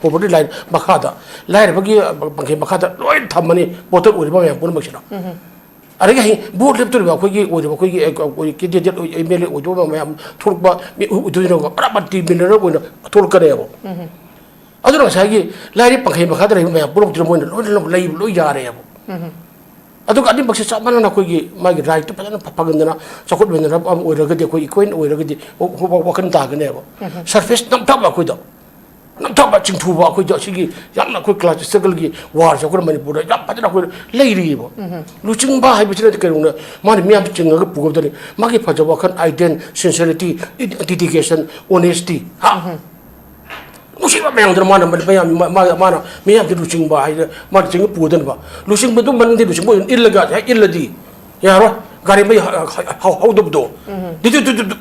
ꯄꯣꯕꯔꯇꯤ ꯂꯥꯏꯟ ꯃꯈꯥꯗ, ꯂꯥꯏꯔꯕꯒꯤ ꯄꯥꯡꯈꯩ ꯃꯈꯥꯗ ꯂꯣꯏ ꯊꯝꯃꯅꯤ, ꯄꯣꯇꯔ ꯑꯣꯏꯔꯤꯕ ꯃꯌꯥꯝ ꯄꯨꯝꯅꯃꯛꯁꯤꯅ꯫ ꯑꯗꯒꯤ ꯍꯌꯦꯡ ꯚꯣꯠ ꯂꯦꯞꯇꯣꯔꯤꯕ ꯑꯩꯈꯣꯏꯒꯤ ꯑꯣꯏꯔꯤꯕ ꯑꯩꯈꯣꯏꯒꯤ, ꯑꯩꯈꯣꯏꯒꯤ ꯀꯦꯟꯗꯤꯗꯦꯠ ꯑꯦꯝ ꯑꯦꯜ ꯑꯦ ꯑꯣꯏꯗꯧꯕ ꯃꯌꯥꯝ ꯊꯣꯛꯂꯛꯄ ꯃꯤ ꯑꯣꯏꯗꯣꯏꯅꯣ ꯄꯨꯔꯥ ꯃꯜꯇꯤ ꯃꯤꯂꯤꯅꯔ ꯑꯣꯏꯅ ꯊꯣꯛꯂꯛꯀꯅꯦꯕ꯫ ꯑꯗꯨꯅ ꯉꯁꯥꯏꯒꯤ ꯂꯥꯏꯔꯤ ꯄꯥꯡꯈꯩ ꯃꯈꯥꯗ ꯂꯩꯕ ꯃꯌꯥꯝ ꯄꯨꯝꯅꯃꯛꯇꯨꯅ ꯃꯣꯏꯅ ꯂꯣꯏꯅ ꯂꯩꯕ ꯂꯣꯏ ꯌꯥꯔꯦꯕ꯫ ꯑꯗꯨꯒ ꯑꯅꯤꯃꯛꯁꯦ ꯆꯞ ꯃꯥꯟꯅꯅ ꯑꯩꯈꯣꯏꯒꯤ ꯃꯥꯒꯤ ꯔꯥꯏꯠꯇꯨ ꯐꯖꯅ ꯐ-, ꯐꯪꯍꯟꯗꯅ ꯆꯥꯎꯈꯠꯃꯤꯟꯅꯔꯕ ꯑꯃ ꯑꯣꯏꯔꯒꯗꯤ ꯑꯩꯈꯣꯏ ꯏꯀ꯭ꯋꯦꯟ ꯑꯣꯏꯔꯒꯗꯤ ꯋꯥ-, ꯋꯥ-, ꯋꯥꯈꯜ ꯇꯥꯒꯅꯦꯕ꯫ ꯁꯔꯐꯦꯁ ꯅꯝꯊꯕ ꯑꯩꯈꯣꯏꯗ ꯅꯝꯊꯕ ꯆꯤꯡꯊꯨꯕ ꯑꯩꯈꯣꯏꯗ ꯑꯁꯤꯒꯤ ꯌꯥꯝꯅ ꯑꯩꯈꯣꯏ ꯀ꯭ꯂꯥꯁ ꯁ꯭ꯇ꯭ꯔꯒꯜꯒꯤ ꯋꯥꯔꯁꯦ ꯑꯩꯈꯣꯏꯅ ꯃꯅꯤꯄꯨꯔꯗ ꯌꯥꯝ ꯐꯖꯅ ꯑꯩꯈꯣꯏ ꯂꯩꯔꯤꯑꯕ꯫ ꯂꯨꯆꯤꯡꯕ ꯍꯥꯏꯕꯁꯤꯅꯗꯤ ꯀꯩꯅꯣꯅ ꯃꯥꯅ ꯃꯤꯌꯥꯝ ꯆꯤꯡꯉꯒ ꯄꯨꯒꯗꯕꯅꯤ꯫ ꯃꯥꯒꯤ ꯐꯖꯕ ꯋꯥꯈꯜ, ꯑꯥꯏꯗꯤꯌꯦꯜ, ꯁꯤꯟꯁꯤꯌꯔꯤꯇꯤ, ꯗꯦꯗꯤꯀꯦꯁꯟ, ꯑꯣꯅꯦꯁꯇꯤ, ꯍꯥ? ꯅꯨꯡꯁꯤꯕ ꯃꯌꯥꯝꯗꯨꯅ ꯃꯥꯅ, ꯃꯥꯅ, ꯃꯥꯅ, ꯃꯥꯅ ꯃꯤꯌꯥꯝꯁꯦ ꯂꯨꯆꯤꯡꯕ ꯍꯥꯏꯗꯅ ꯃꯥꯅ ꯆꯤꯡꯉ ꯄꯨꯗꯅꯕ꯫ ꯂꯨꯆꯤꯡꯕꯗꯨ ꯃꯅꯤꯡꯗꯤ ꯂꯨꯆꯤꯡꯕ ꯑꯣꯏꯅ ꯏꯜꯂꯒ ꯍꯦꯛ ꯏꯜꯂꯗꯤ ꯌꯥꯔꯣꯏ꯫ ꯒꯥꯔꯤ ꯃꯩ ꯍ-, ꯍ-, ꯍ-, ꯍꯧꯗꯕꯗꯣ꯫ ꯗꯨ, ꯗꯨ, ꯗꯨ, ꯗꯨ, ꯗꯨ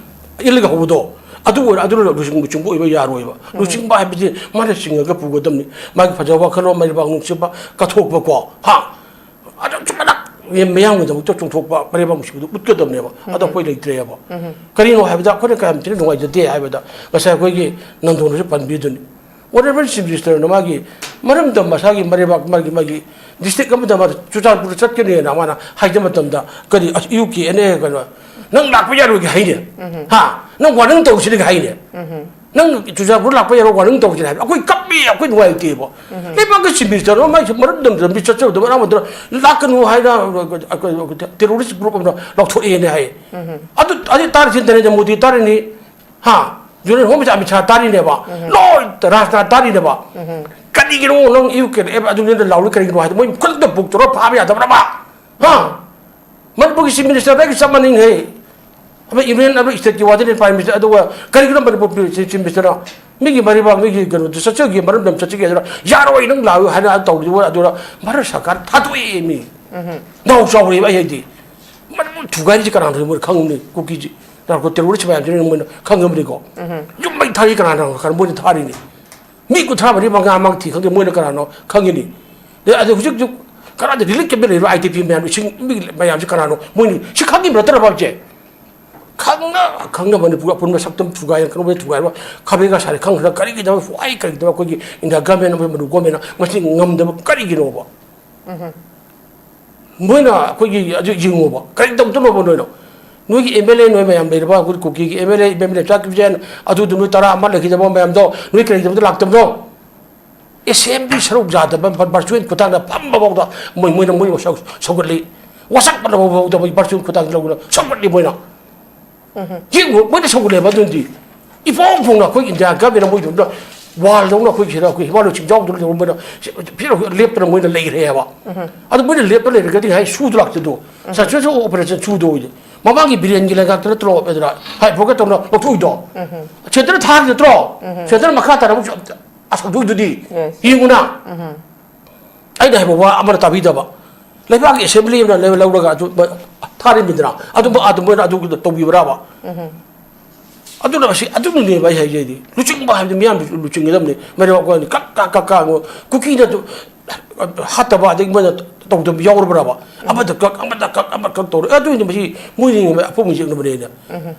ꯏꯜꯂꯒ ꯍꯧꯕꯗꯣ꯫ ꯑꯗꯨ ꯑꯣꯏꯔ-, ꯑꯗꯨꯅ ꯂꯨꯆꯤꯡꯕ, ꯂꯨꯆꯤꯡꯕ ꯑꯣꯏꯕ ꯌꯥꯔꯣꯏꯕ꯫ ꯂꯨꯆꯤꯡꯕ ꯍꯥꯏꯕꯗꯤ ꯃꯥꯅ ꯆꯤꯡꯉꯒ ꯄꯨꯒꯗꯕꯅꯤ꯫ ꯃꯥꯒꯤ ꯐꯖꯕ ꯋꯥꯈꯜꯂꯣꯟ, ꯃꯥꯒꯤ ꯅꯨꯡꯁꯤꯕ ꯀꯠꯊꯣꯛꯄꯀꯣ꯫ ꯍꯥ? ꯑꯗꯨ ꯆꯨꯝꯅ ꯃꯤꯌꯥꯝꯒꯤꯗꯃꯛꯇ ꯆꯣꯡꯊꯣꯛꯄ, ꯃꯔꯩꯕꯥꯛ ꯅꯨꯡꯁꯤꯕꯗꯨ ꯎꯠꯀꯗꯕꯅꯦꯕ꯫ ꯑꯗꯣ ꯑꯩꯈꯣꯏ ꯂꯩꯇ꯭ꯔꯦꯕ꯫ ꯀꯔꯤꯅꯣ ꯍꯥꯏꯕꯗ ꯑꯩꯈꯣꯏꯅ ꯀꯌꯥꯝ ꯊꯤꯅ ꯅꯨꯡꯉꯥꯏꯖꯗꯦ ꯍꯥꯏꯕꯗ ꯉꯁꯥꯏ ꯑꯩꯈꯣꯏꯒꯤ ꯅꯟꯗꯣꯟꯅꯁꯨ ꯄꯟꯕꯤꯗꯨꯅꯤ꯫ Honorable Chief Minister ꯅ ꯃꯥꯒꯤ ꯃꯔꯝꯗꯝ, ꯃꯁꯥꯒꯤ ꯃꯔꯩꯕꯥꯛ, ꯃꯥꯒꯤ, ꯃꯥꯒꯤ district ꯑꯃꯗ ꯃꯥ ꯆꯨꯔꯆꯥꯟꯄꯨꯔꯗ ꯆꯠꯀꯅꯤꯅ ꯃꯥꯅ ꯍꯥꯏꯕ ꯃꯇꯝꯗ, ꯀꯔꯤ, ꯑꯁ, ꯌꯨ ꯀꯦ ꯑꯦꯟ ꯑꯦ ꯀꯩꯅꯣ, "ꯅꯪ ꯂꯥꯛꯄ ꯌꯥꯔꯣꯏꯒꯦ ꯍꯥꯏꯅꯦ꯫ ꯍꯥ? ꯅꯪ warning ꯇꯧꯁꯤꯅꯦꯒ ꯍꯥꯏꯅꯦ꯫ ꯅꯪ ꯆꯨꯔꯆꯥꯟꯄꯨꯔ ꯂꯥꯛꯄ ꯌꯥꯔꯣꯏ, warning ꯇꯧꯁꯤꯅꯦ" ꯍꯥꯏꯕ꯫ ꯑꯩꯈꯣꯏ ꯀꯞꯄꯤ, ꯑꯩꯈꯣꯏ ꯅꯨꯡꯉꯥꯏꯇꯦꯕ꯫ ꯂꯩꯕꯥꯛꯀꯤ Chief Minister ꯅ ꯃꯥꯒꯤ ꯃꯔꯝꯗꯝꯗ ꯂꯝꯕꯤ ꯆꯠꯆꯕꯗ ꯃꯔꯝ ꯑꯗꯨꯅ ꯂꯥꯛꯀꯅꯨ ꯍꯥꯏꯅ terrorist group ꯑꯃꯅ ꯂꯥꯎꯊꯣꯛꯑꯦꯅ ꯍꯥꯏ꯫ ꯑꯗꯨ, ꯑꯗꯨ ꯇꯥꯔꯤꯁꯤ ꯅꯔꯦꯟꯗ꯭ꯔ ꯃꯣꯗꯤ ꯇꯥꯔꯤꯅꯤ, ꯍꯥ? Union Home Minister Amit Shah ꯇꯥꯔꯤꯅꯦꯕ꯫ ꯂꯣꯏ ꯔꯥꯖꯅꯥꯊ ꯇꯥꯔꯤꯅꯦꯕ꯫ ꯀꯔꯤꯒꯤꯅꯣ ꯅꯪ ꯌꯨ ꯀꯦ ꯑꯦꯐ ꯑꯗꯨꯅꯦꯅ ꯂꯥꯎꯔꯤ ꯀꯔꯤꯒꯤꯅꯣ ꯍꯥꯏꯗꯤ ꯃꯣꯏ ꯈꯨꯗꯛꯇ book ꯇꯧꯔ ꯐꯥꯕ ꯌꯥꯗꯕ꯭ꯔꯕ? ꯍꯥ? ꯃꯅꯤꯄꯨꯔꯒꯤ Chief Minister ꯗꯒꯤ ꯆꯞ ꯃꯥꯟꯅꯩꯍꯦ꯫ ꯑꯃ Union ꯑꯃ state ꯀꯤ ꯋꯥꯗꯅꯤ Prime Minister, ꯑꯗꯨꯒ ꯀꯔꯤꯒꯤꯅꯣ ꯃꯅꯤꯄꯨꯔ Chief Minister ꯅ ꯃꯤꯒꯤ ꯃꯔꯩꯕꯥꯛ, ꯃꯤꯒꯤ ꯀꯩꯅꯣꯗꯨ ꯆꯠꯆꯒꯦ, ꯃꯔꯝꯗꯝ ꯆꯠꯆꯒꯦ ꯍꯥꯏꯗꯨꯅ ꯌꯥꯔꯣꯏ ꯅꯪ ꯂꯥꯛꯑꯣ ꯍꯥꯏꯅ ꯇꯧꯔꯤꯕ ꯑꯗꯨꯅ ꯚꯥꯔꯠ ꯁꯔꯀꯥꯔ ꯊꯥꯗꯣꯛꯑꯦ ꯃꯤ꯫ ꯅꯥꯎ ꯆꯥꯎꯔꯦꯕ ꯑꯩ ꯍꯥꯏꯗꯤ꯫ ꯃꯅꯤꯄꯨꯔ ꯊꯨꯒꯥꯏꯔꯤꯁꯤ ꯀꯅꯥꯅꯣ ꯃꯣꯏꯅ ꯈꯪꯉꯝꯅꯤ? ꯀꯨꯀꯤꯁꯤ narco terrorist ꯃꯌꯥꯝꯁꯤꯅ ꯃꯣꯏꯅ ꯈꯪꯉꯝꯅꯤꯀꯣ꯫ ꯌꯨꯝ ꯃꯩ ꯊꯥꯔꯤ ꯀꯅꯥꯅꯣ? ꯈꯔ ꯃꯣꯏꯅ ꯊꯥꯔꯤꯅꯤ꯫ ꯃꯤ ꯀꯨꯟꯊ꯭ꯔꯥ ꯃꯔꯤ ꯃꯉꯥ ꯃꯛ ꯊꯤ ꯈꯪꯗꯦ, ꯃꯣꯏꯅ ꯀꯅꯥꯅꯣ ꯈꯪꯉꯤꯅꯤ꯫ ꯑꯗꯩ ꯑꯗꯩ ꯍꯧꯖꯤꯛ ꯍꯧꯖꯤꯛ ꯀꯅꯥꯗ relief camp ꯂꯩꯔꯤꯕ I D P ꯃꯌꯥꯝ, ꯏꯁꯤꯡ ꯃꯤ ꯃꯌꯥꯝꯁꯤ ꯀꯅꯥꯅꯣ? ꯃꯣꯏꯅꯤ ꯁꯤ ꯈꯪꯉꯤꯕ ꯅꯠꯇ꯭ꯔꯕ ꯍꯧꯖꯤꯛ? ꯈꯪꯅ ꯈꯪꯅ ꯃꯅꯤꯄꯨꯔ ꯑꯄꯨꯟꯕ ꯁꯛꯇꯝ ꯊꯨꯒꯥꯏ, ꯀꯩꯅꯣ ꯊꯨꯒꯥꯏꯕ ꯈꯥꯕꯩ ꯀꯥ ꯁꯥꯔꯦ ꯈꯪꯈ꯭ꯔ ꯀꯔꯤꯒꯤꯗꯃꯛ, why, ꯀꯔꯤꯒꯤꯗꯃꯛ ꯑꯩꯈꯣꯏꯒꯤ India government ꯑꯃ ꯃꯅꯤꯄꯨꯔ government ꯅ ꯃꯁꯤ ꯉꯝꯗꯕ ꯀꯔꯤꯒꯤꯅꯣꯕ? ꯃꯣꯏꯅ ꯑꯩꯈꯣꯏꯒꯤ ꯑꯗꯨ ꯌꯦꯡꯉꯣꯕ, ꯀꯔꯤ ꯇꯧꯗꯅꯣꯕ ꯅꯣꯏꯅ? ꯅꯣꯏꯒꯤ M L A ꯅꯣꯏ ꯃꯌꯥꯝ ꯂꯩꯔꯕ, ꯑꯩꯈꯣꯏ ꯀꯨꯀꯤꯒꯤ M L A, M L A ꯆꯥꯛ ꯄꯤꯖꯦꯟ, ꯑꯗꯨꯗꯨ ꯅꯣꯏ ꯇꯔꯥ ꯑꯃ ꯂꯩꯈꯤꯗꯕ ꯃꯌꯥꯝꯗꯣ ꯅꯣꯏ ꯀꯔꯤꯒꯤꯗꯃꯛꯇ ꯂꯥꯛꯇꯕꯅꯣ? Assembly ꯁꯔꯨꯛ ꯌꯥꯗꯕ virtual ꯈꯨꯊꯥꯡꯗ ꯐꯝꯕ ꯐꯥꯎꯗ ꯃꯣꯏ, ꯃꯣꯏꯅ ꯃꯣꯏ ꯁꯧ-, ꯁꯧꯒꯠꯂꯤ꯫ ꯋꯥꯁꯛꯄ ꯐꯥꯎꯗ ꯃꯣꯏ virtual ꯈꯨꯊꯥꯡꯗ ꯂꯧꯗꯅ ꯁꯧꯒꯠꯂꯤ ꯃꯣꯏꯅ꯫ ꯌꯦꯡꯉꯨ, ꯃꯣꯏꯅ ꯁꯧꯒꯠꯂꯦꯕ ꯑꯗꯨꯗꯤ꯫ ꯏꯐꯣꯡ ꯐꯣꯡꯅ ꯑꯩꯈꯣꯏ India government ꯅ ꯃꯣꯏꯗꯨꯗ wall ꯗꯧꯅ ꯑꯩꯈꯣꯏ ꯁꯤꯗ ꯑꯩꯈꯣꯏ ꯍꯤꯃꯥꯂꯣꯏ ꯆꯤꯡꯖꯥꯎꯗꯨꯗ ꯂꯩꯍꯧꯕ ꯃꯣꯏꯅ ꯁꯤ-, ꯐꯤꯔ ꯂꯦꯞꯇꯅ ꯃꯣꯏꯅ ꯂꯩꯈ꯭ꯔꯦꯕ꯫ ꯑꯗꯨ ꯃꯣꯏꯅ ꯂꯦꯞꯄ ꯂꯩꯔꯒꯗꯤ ꯉꯁꯥꯏ ꯁꯨꯗ ꯂꯥꯛꯇꯗꯣ꯫ Successful operation ꯁꯨꯗꯣ ꯑꯣꯏꯗꯤ꯫ ꯃꯃꯥꯡꯒꯤ ꯕꯤꯔꯦꯟꯒꯤ ꯂꯩꯉꯥꯛꯇ ꯅꯠꯇ꯭ꯔꯣ ꯑꯗꯨꯅ ꯍꯥꯏ ꯐꯣꯀꯁ ꯇꯧꯅ ꯂꯧꯊꯣꯛꯏꯗꯣ? Centre ꯊꯥꯔꯤ ꯅꯠꯇ꯭ꯔꯣ? Centre ꯃꯈꯥ ꯇꯥꯅ ꯑꯃꯨꯛ ꯑꯁ ꯍꯧꯗꯣꯛꯏꯗꯨꯗꯤ꯫ Yes. ꯌꯦꯡꯉꯨꯅ꯫ ꯑꯩꯅ ꯍꯥꯏꯕ ꯋꯥ ꯑꯃꯅ ꯇꯥꯕꯤꯗꯕ꯫ ꯂꯩꯕꯥꯛꯀꯤ assembly ꯑꯃꯅ ꯂꯩ-, ꯂꯧꯔꯒ ꯑꯗꯨ ꯃ-, ꯊꯥꯔꯤꯕꯅꯤꯗꯅ꯫ ꯑꯗꯨꯝꯕ ꯑꯗꯨ ꯃꯣꯏꯅ ꯑꯗꯨ ꯇꯧꯕꯤꯕ꯭ꯔꯥꯕ? ꯑꯗꯨꯅ ꯃꯁꯤ ꯑꯗꯨꯅꯅꯦꯕ ꯑꯩ ꯍꯥꯏꯖꯩꯗꯤ꯫ ꯂꯨꯆꯤꯡꯕ ꯍꯥꯏꯕꯗꯤ ꯃꯤꯌꯥꯝꯗꯨꯁꯨ ꯂꯨꯆꯤꯡꯒꯗꯕꯅꯤ꯫ ꯃꯔꯝ ꯑꯩꯈꯣꯏꯅ ꯀꯛ ꯀꯛ ꯀꯛ ꯀꯛ ꯀꯨꯀꯤꯅ ꯑꯗꯨ ꯍꯥꯠꯇꯕ ꯑꯗꯒꯤ ꯃꯣꯏꯅ ꯇꯧꯗꯕ ꯌꯥꯎꯔꯕ꯭ꯔꯥꯕ? ꯑꯃꯗ ꯀꯛ, ꯑꯃꯗ ꯀꯛ, ꯑꯃꯗ ꯀꯛ ꯇꯧꯔ꯫ ꯑꯗꯨꯏꯅꯤ ꯃꯁꯤ ꯃꯣꯏꯅ ꯑꯄꯨꯝꯕ ꯌꯦꯛꯅꯕꯅꯦꯅ꯫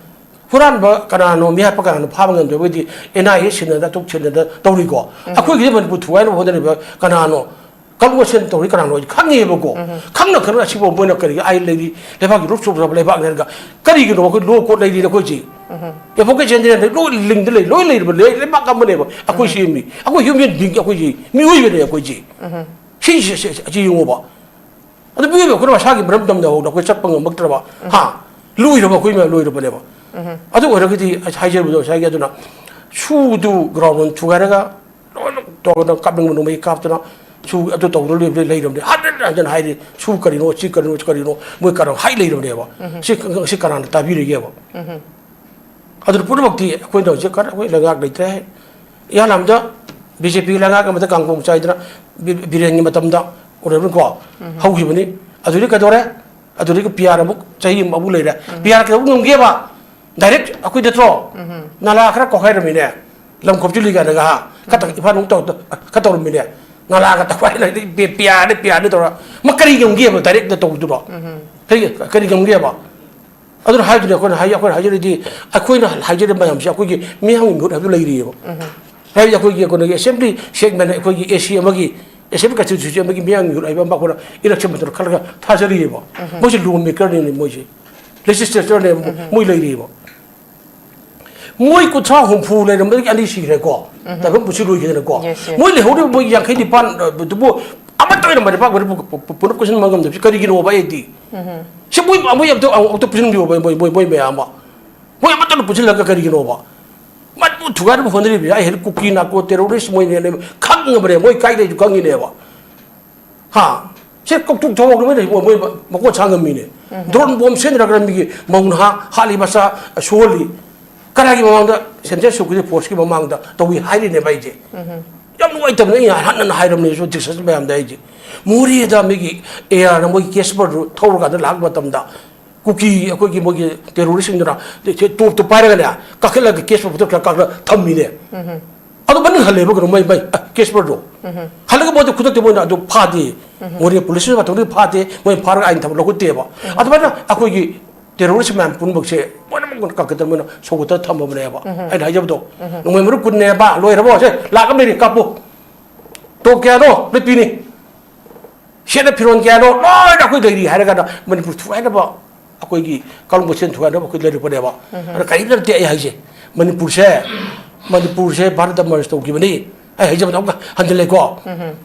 ꯍꯨꯔꯥꯟꯕ ꯀꯅꯥꯅꯣ, ꯃꯤꯍꯥꯠꯄ ꯀꯅꯥꯅꯣ ꯐꯥꯕ ꯉꯝꯗꯕꯒꯤꯗꯤ ꯑꯦꯟ ꯑꯥꯏ ꯑꯦ ꯁꯤꯟꯅꯗ, ꯑꯇꯣꯞ ꯁꯤꯟꯅꯗ ꯇꯧꯔꯤꯀꯣ꯫ ꯑꯩꯈꯣꯏꯒꯤꯗꯤ ꯃꯅꯤꯄꯨꯔ ꯊꯨꯒꯥꯏꯅꯕ ꯍꯣꯠꯅꯔꯤꯕ ꯀꯅꯥꯅꯣ, ꯀꯜꯂꯨ ꯃꯁꯦꯟ ꯇꯧꯔꯤ ꯀꯅꯥꯅꯣ ꯍꯥꯏꯗꯤ ꯈꯪꯉꯦꯕꯀꯣ꯫ ꯈꯪꯅ ꯈꯪꯅ ꯑꯁꯤꯐꯥꯎ ꯃꯣꯏꯅ ꯀꯔꯤꯒꯤ ꯑꯥꯏꯟ ꯂꯩꯔꯤ, ꯂꯩꯕꯥꯛꯀꯤ ꯔꯨꯜꯁ ꯑꯣꯐ ꯂꯩꯕꯥꯛꯅꯦ ꯍꯥꯏꯔꯒ ꯀꯔꯤꯒꯤꯅꯣ ꯑꯩꯈꯣꯏ ꯂꯣ ꯀꯣꯗ ꯂꯩꯔꯤꯅ ꯑꯩꯈꯣꯏꯁꯤ? ꯑꯦꯗꯚꯣꯀꯦꯠ ꯖꯦꯅꯔꯦꯜ ꯂꯣꯏ ꯂꯤꯡꯗ ꯂꯩ, ꯂꯣꯏ ꯂꯩꯔꯕ ꯂꯩ-, ꯂꯩꯕꯥꯛ ꯑꯃꯅꯦꯕ꯫ ꯑꯩꯈꯣꯏ ꯁꯤ ꯃꯤ, ꯑꯩꯈꯣꯏ ꯍ꯭ꯌꯨꯃꯦꯟ ꯕꯤꯡ, ꯑꯩꯈꯣꯏꯁꯤ ꯃꯤꯑꯣꯏꯕꯅꯦ ꯑꯩꯈꯣꯏꯁꯤ꯫ ꯁꯤ, ꯁꯤ, ꯁꯤ, ꯁꯤ ꯌꯦꯡꯉꯣꯕ꯫ ꯑꯗꯨ ꯃꯤꯑꯣꯏꯕ ꯑꯩꯈꯣꯏꯅ ꯃꯁꯥꯒꯤ ꯃꯔꯝ ꯇꯝꯗꯍꯧꯗ ꯑꯩꯈꯣꯏ ꯆꯠꯄ ꯉꯝꯃꯛꯇ꯭ꯔꯕ? ꯍꯥ? ꯂꯣꯏꯔꯕ, ꯑꯩꯈꯣꯏ ꯃꯌꯥꯝ ꯂꯣꯏꯔꯕꯅꯦꯕ꯫ ꯑꯗꯨ ꯑꯣꯏꯔꯒꯗꯤ ꯑꯩ ꯍꯥꯏꯖꯕꯗꯣ ꯉꯁꯥꯏꯒꯤ, ꯑꯗꯨꯅ ꯁꯨꯗꯨ ꯒ꯭ꯔꯥꯎꯟ ꯊꯨꯒꯥꯏꯔꯒ ꯂꯣꯏꯅ ꯇꯧꯔꯒ ꯀꯥꯞꯅꯤꯡꯕ ꯅꯣꯡꯃꯩ ꯀꯥꯞꯇꯅ ꯁꯨ ꯑꯗꯨ ꯇꯧꯗꯅ ꯂꯩꯕꯗꯤ ꯂꯩꯔꯕꯅꯦ꯫ ꯍꯟꯖꯟ ꯍꯟꯖꯟ ꯍꯥꯏꯔꯤ, "ꯁꯨ ꯀꯔꯤꯅꯣ, ꯁꯤ ꯀꯔꯤꯅꯣ, ꯁꯤ ꯀꯔꯤꯅꯣ?" ꯃꯣꯏ ꯀꯔꯝ ꯍꯥꯏ ꯂꯩꯔꯕꯅꯦꯕ꯫ ꯁꯤ, ꯁꯤ ꯀꯅꯥꯅ ꯇꯥꯕꯤꯔꯤꯒꯦꯕ? ꯑꯗꯨꯅ ꯄꯨꯝꯅꯃꯛꯇꯤ ꯑꯩꯈꯣꯏꯅ ꯍꯧꯖꯤꯛ ꯀꯔ-, ꯑꯩꯈꯣꯏ ꯂꯩꯉꯥꯛ ꯂꯩꯇ꯭ꯔꯦ꯫ ꯏꯍꯥꯟ ꯍꯥꯟꯕꯗ ꯕꯤ ꯖꯦ ꯄꯤꯒꯤ ꯂꯩꯉꯥꯛ ꯑꯃꯗ ꯀꯥꯡꯒꯣꯡ ꯆꯥꯏꯗꯅ ꯕꯤ-, ꯕꯤꯔꯦꯟꯒꯤ ꯃꯇꯝꯗ ꯑꯣꯏꯔꯕꯅꯤꯀꯣ, ꯍꯧꯈꯤꯕꯅꯤ꯫ ꯑꯗꯨꯗꯤ ꯀꯩꯗꯧꯔꯦ? ꯑꯗꯨꯗꯒꯤ ꯄꯤ ꯑꯥꯔ ꯑꯃꯨꯛ ꯆꯍꯤ ꯑꯃ ꯑꯃꯨꯛ ꯂꯩꯔꯦ꯫ ꯄꯤ ꯑꯥꯔ ꯀꯩꯗꯧꯕ ꯉꯝꯒꯦꯕ? ꯗꯥꯏꯔꯦꯛ ꯑꯩꯈꯣꯏ ꯅꯠꯇ꯭ꯔꯣ? ꯅꯥꯂꯥ ꯈꯔ ꯀꯣꯛꯈꯥꯏꯔꯝꯃꯤꯅꯦ꯫ ꯂꯝ ꯈꯣꯞꯆꯤꯜꯂꯤ ꯀꯥꯏꯅꯒ, ꯍꯥ? ꯈꯔ ꯇꯧ-, ꯏꯝꯐꯥꯜ ꯅꯨꯡ ꯇꯧ-, ꯈꯔ ꯇꯧꯔꯝꯃꯤꯅꯦ꯫ ꯅꯥꯂꯥꯒ ꯇꯧꯈꯥꯏꯔ ꯂꯩꯔꯗꯤ ꯄꯤ-, ꯄꯤ ꯑꯥꯔꯅꯤ, ꯄꯤ ꯑꯥꯔꯅꯤ ꯇꯧꯔ꯫ ꯃꯥ ꯀꯔꯤ ꯉꯝꯒꯦꯕ ꯗꯥꯏꯔꯦꯛꯇ ꯇꯧꯕꯗꯨꯕꯣ? ꯀꯔꯤ, ꯀꯔꯤ ꯉꯝꯒꯦꯕ? ꯑꯗꯨꯅ ꯍꯥꯏꯗꯨꯅ ꯑꯩꯈꯣꯏꯅ ꯍꯥꯏ-, ꯑꯩꯈꯣꯏꯅ ꯍꯥꯏꯖꯔꯤꯗꯤ, ꯑꯩꯈꯣꯏꯅ ꯍꯥꯏꯖꯔꯤꯕ ꯃꯌꯥꯝꯁꯦ ꯑꯩꯈꯣꯏꯒꯤ ꯃꯤꯌꯥꯝꯒꯤ ꯃꯤꯍꯨꯠ ꯍꯥꯏꯕꯗꯨ ꯂꯩꯔꯤꯑꯕ꯫ ꯍꯥꯏꯕꯗꯤ ꯑꯩꯈꯣꯏꯒꯤ, ꯑꯩꯈꯣꯏꯒꯤ ꯑꯦꯁꯦꯝꯕ꯭ꯂꯤ ꯁꯦꯒꯃꯦꯟ, ꯑꯩꯈꯣꯏꯒꯤ ꯑꯦ ꯁꯤ ꯑꯃꯒꯤ, ꯑꯦꯁꯦꯝꯕ꯭ꯂꯤ ꯀꯟꯁꯇꯤꯇ꯭ꯌꯨꯟꯁꯤ ꯑꯃꯒꯤ ꯃꯤꯌꯥꯝꯒꯤ ꯃꯤꯍꯨꯠ ꯍꯥꯏꯕ ꯑꯃ ꯑꯩꯈꯣꯏꯅ ꯏꯂꯦꯛꯁꯟ ꯃꯇꯝꯗ ꯈꯜꯂꯒ ꯊꯥꯖꯔꯤꯑꯕ꯫ ꯃꯣꯏꯁꯦ ꯂꯣ ꯃꯦꯀꯔꯅꯦ, ꯃꯣꯏꯁꯦ ꯂꯦꯖꯤꯁꯂꯦꯆꯔꯅꯦ, ꯃꯣꯏ ꯂꯩꯔꯤꯑꯕ꯫ ꯃꯣꯏ ꯀꯨꯟꯊ꯭ꯔꯥ ꯍꯨꯝꯐꯨ ꯂꯩꯔꯝꯕꯗꯒꯤ ꯑꯅꯤ ꯁꯤꯈ꯭ꯔꯦꯀꯣ꯫ ꯇꯥꯏꯕꯪ ꯄꯨꯟꯁꯤ ꯂꯣꯏꯈꯤꯗꯅꯀꯣ꯫ Yes, yes. ꯃꯣꯏ ꯂꯩꯍꯧꯔꯤꯕ ꯃꯣꯏ ꯌꯥꯡꯈꯩ ꯅꯤꯄꯥꯟ, ꯑ, ꯗꯨꯕꯨ ꯑꯃꯠꯇ ꯑꯣꯏꯅ ꯃꯅꯤꯄꯥꯛ ꯃꯅꯤꯄꯨꯔ ꯄꯨ-, ꯄꯨ-, ꯄꯨ-, ꯄꯨꯂꯞ ꯀꯣꯏꯁꯤꯟꯕ ꯉꯝꯗꯕꯁꯤ ꯀꯔꯤꯒꯤꯅꯣꯕ ꯑꯩꯗꯤ? ꯁꯤ ꯃꯣꯏ, ꯃꯣꯏ ꯑꯝꯇ, ꯑꯝꯇ ꯄꯨꯟꯁꯤꯟꯕꯤꯌꯣꯕ, ꯃꯣꯏ, ꯃꯣꯏ, ꯃꯣꯏ ꯃꯌꯥꯝ ꯑꯃ꯫ ꯃꯣꯏ ꯑꯃꯠꯇꯅ ꯄꯨꯟꯁꯤꯜꯂꯒ ꯀꯔꯤꯒꯤꯅꯣꯕ? ꯃꯅꯤꯄꯨꯔ ꯊꯨꯒꯥꯏꯅꯕ ꯍꯣꯠꯅꯔꯤꯕ, ꯑꯩ ꯍꯥꯏꯗꯤ ꯀꯨꯀꯤ ꯅꯥꯔꯀꯣ ꯇꯦꯔꯣꯔꯤꯁ ꯃꯣꯏꯅꯦꯅ ꯈꯪꯉꯕꯅꯦ, ꯃꯣꯏ ꯀꯥꯏ ꯂꯩꯁꯨ ꯈꯪꯉꯤꯅꯦꯕ꯫ ꯍꯥ? ꯁꯦ ꯀꯧꯇꯨꯛ ꯊꯧꯕ ꯃꯣꯏ ꯂꯩ, ꯃꯣꯏ ꯃꯀꯣꯟ ꯁꯥ ꯉꯝꯃꯤꯅꯦ꯫ ꯗ꯭ꯔꯣꯟ ꯕꯣꯝ ꯁꯦꯝꯗ꯭ꯔꯒ ꯃꯤꯒꯤ ꯃꯧ ꯅꯍꯥ ꯍꯥꯠꯂꯤ, ꯃꯆꯥ ꯁꯣꯛꯍꯜꯂꯤ꯫ ꯀꯅꯥꯒꯤ ꯃꯃꯥꯡꯗ? ꯁꯦꯟꯇ꯭ꯔꯦꯜ ꯁꯦꯀ꯭ꯌꯨꯔꯤꯇꯤ ꯐꯣꯔꯁꯀꯤ ꯃꯃꯥꯡꯗ ꯇꯧꯏ ꯍꯥꯏꯔꯤꯅꯦꯕ ꯑꯩꯁꯦ꯫ ꯌꯥꯝ ꯅꯨꯡꯉꯥꯏꯇꯕꯅꯦ, ꯑꯩꯅ ꯍꯟꯅ ꯍꯟꯅ ꯍꯥꯏꯔꯕꯅꯦ ꯁꯣ ꯗꯤꯁꯀꯁꯟ ꯃꯌꯥꯝꯗ ꯑꯩꯁꯦ꯫ ꯃꯣꯔꯦꯗ ꯃꯤꯒꯤ ꯑꯦ ꯑꯥꯔꯅ ꯃꯣꯏꯒꯤ ꯀꯦꯁꯄꯔꯗꯨ ꯊꯧꯔꯀꯥꯟꯗ ꯂꯥꯛꯄ ꯃꯇꯝꯗ ꯀꯨꯀꯤ ꯑꯩꯈꯣꯏꯒꯤ ꯃꯣꯏꯒꯤ ꯇꯦꯔꯣꯔꯤꯁꯁꯤꯡꯗꯨꯅ ꯇꯣꯞꯇꯣ ꯄꯥꯏꯔꯒꯅꯦ ꯀꯥꯈꯠꯂꯒ ꯀꯦꯁꯄꯔ ꯄꯨꯊꯣꯛ ꯀꯥꯈꯠꯂ ꯊꯝꯃꯤꯅꯦ꯫ ꯑꯗꯨ ꯃꯅꯤꯡ ꯍꯜꯂꯦꯕ ꯀꯩꯅꯣ ꯃꯣꯏ, ꯃꯣꯏ, ꯑ, ꯀꯦꯁꯄꯔꯗꯣ꯫ ꯍꯜꯂꯒ ꯃꯣꯏꯗ ꯈꯨꯗꯛꯇ ꯃꯣꯏꯅ ꯑꯗꯨ ꯐꯥꯗꯦ꯫ ꯃꯣꯔꯦ ꯄꯨꯂꯤꯁꯅ ꯃꯇꯝꯗꯨꯗ ꯐꯥꯗꯦ, ꯃꯣꯏ ꯐꯥꯔꯒ ꯑꯥꯏꯟ ꯊꯕꯛ ꯂꯧꯈꯠꯇꯦꯕ꯫ ꯑꯗꯨꯃꯥꯏꯅ ꯑꯩꯈꯣꯏꯒꯤ ꯇꯦꯔꯣꯔꯤꯁ ꯃꯌꯥꯝ ꯄꯨꯝꯅꯃꯛꯁꯦ ꯂꯣꯏꯅꯃꯛ ꯀꯛꯀꯗꯕꯅꯤꯅ ꯁꯧꯒꯠꯇꯅ ꯊꯝꯃꯕꯅꯦꯕ꯫ ꯑꯩꯅ ꯍꯥꯏꯖꯕꯗꯣ, ꯅꯣꯡꯃꯩ ꯃꯔꯨ ꯀꯨꯟꯅꯦꯕ, ꯂꯣꯏꯔꯕꯣ? ꯁꯦ, ꯂꯥꯛ ꯑꯃ ꯂꯩꯔꯤ, ꯀꯥꯞꯄꯨ꯫ ꯇꯣꯞ ꯀꯌꯥꯅꯣ? ꯂꯣꯏ ꯄꯤꯅꯤ꯫ ꯁꯦꯠꯅ ꯐꯤꯔꯣꯟ ꯀꯌꯥꯅꯣ? ꯂꯣꯏꯅ ꯑꯩꯈꯣꯏ ꯂꯩꯔꯤ ꯍꯥꯏꯔꯒꯅ ꯃꯅꯤꯄꯨꯔ ꯊꯨꯒꯥꯏꯅꯕ, ꯑꯩꯈꯣꯏꯒꯤ ꯀꯥꯡꯂꯨꯞ ꯃꯁꯦꯟ ꯊꯨꯒꯥꯏꯅꯕ ꯑꯩꯈꯣꯏ ꯂꯩꯔꯛꯄꯅꯦꯕ꯫ ꯑꯗꯣ ꯀꯔꯤꯝꯇ ꯅꯠꯇꯦ ꯑꯩ ꯍꯥꯏꯁꯦ꯫ ꯃꯅꯤꯄꯨꯔꯁꯦ, ꯃꯅꯤꯄꯨꯔꯁꯦ ꯚꯥꯔꯠꯇ ꯃꯔꯖ ꯇꯧꯈꯤꯕꯅꯤ꯫ ꯑꯩ ꯍꯥꯏꯖꯕꯗ ꯑꯃꯨꯛꯀ ꯍꯟꯖꯤꯜꯂꯦꯀꯣ꯫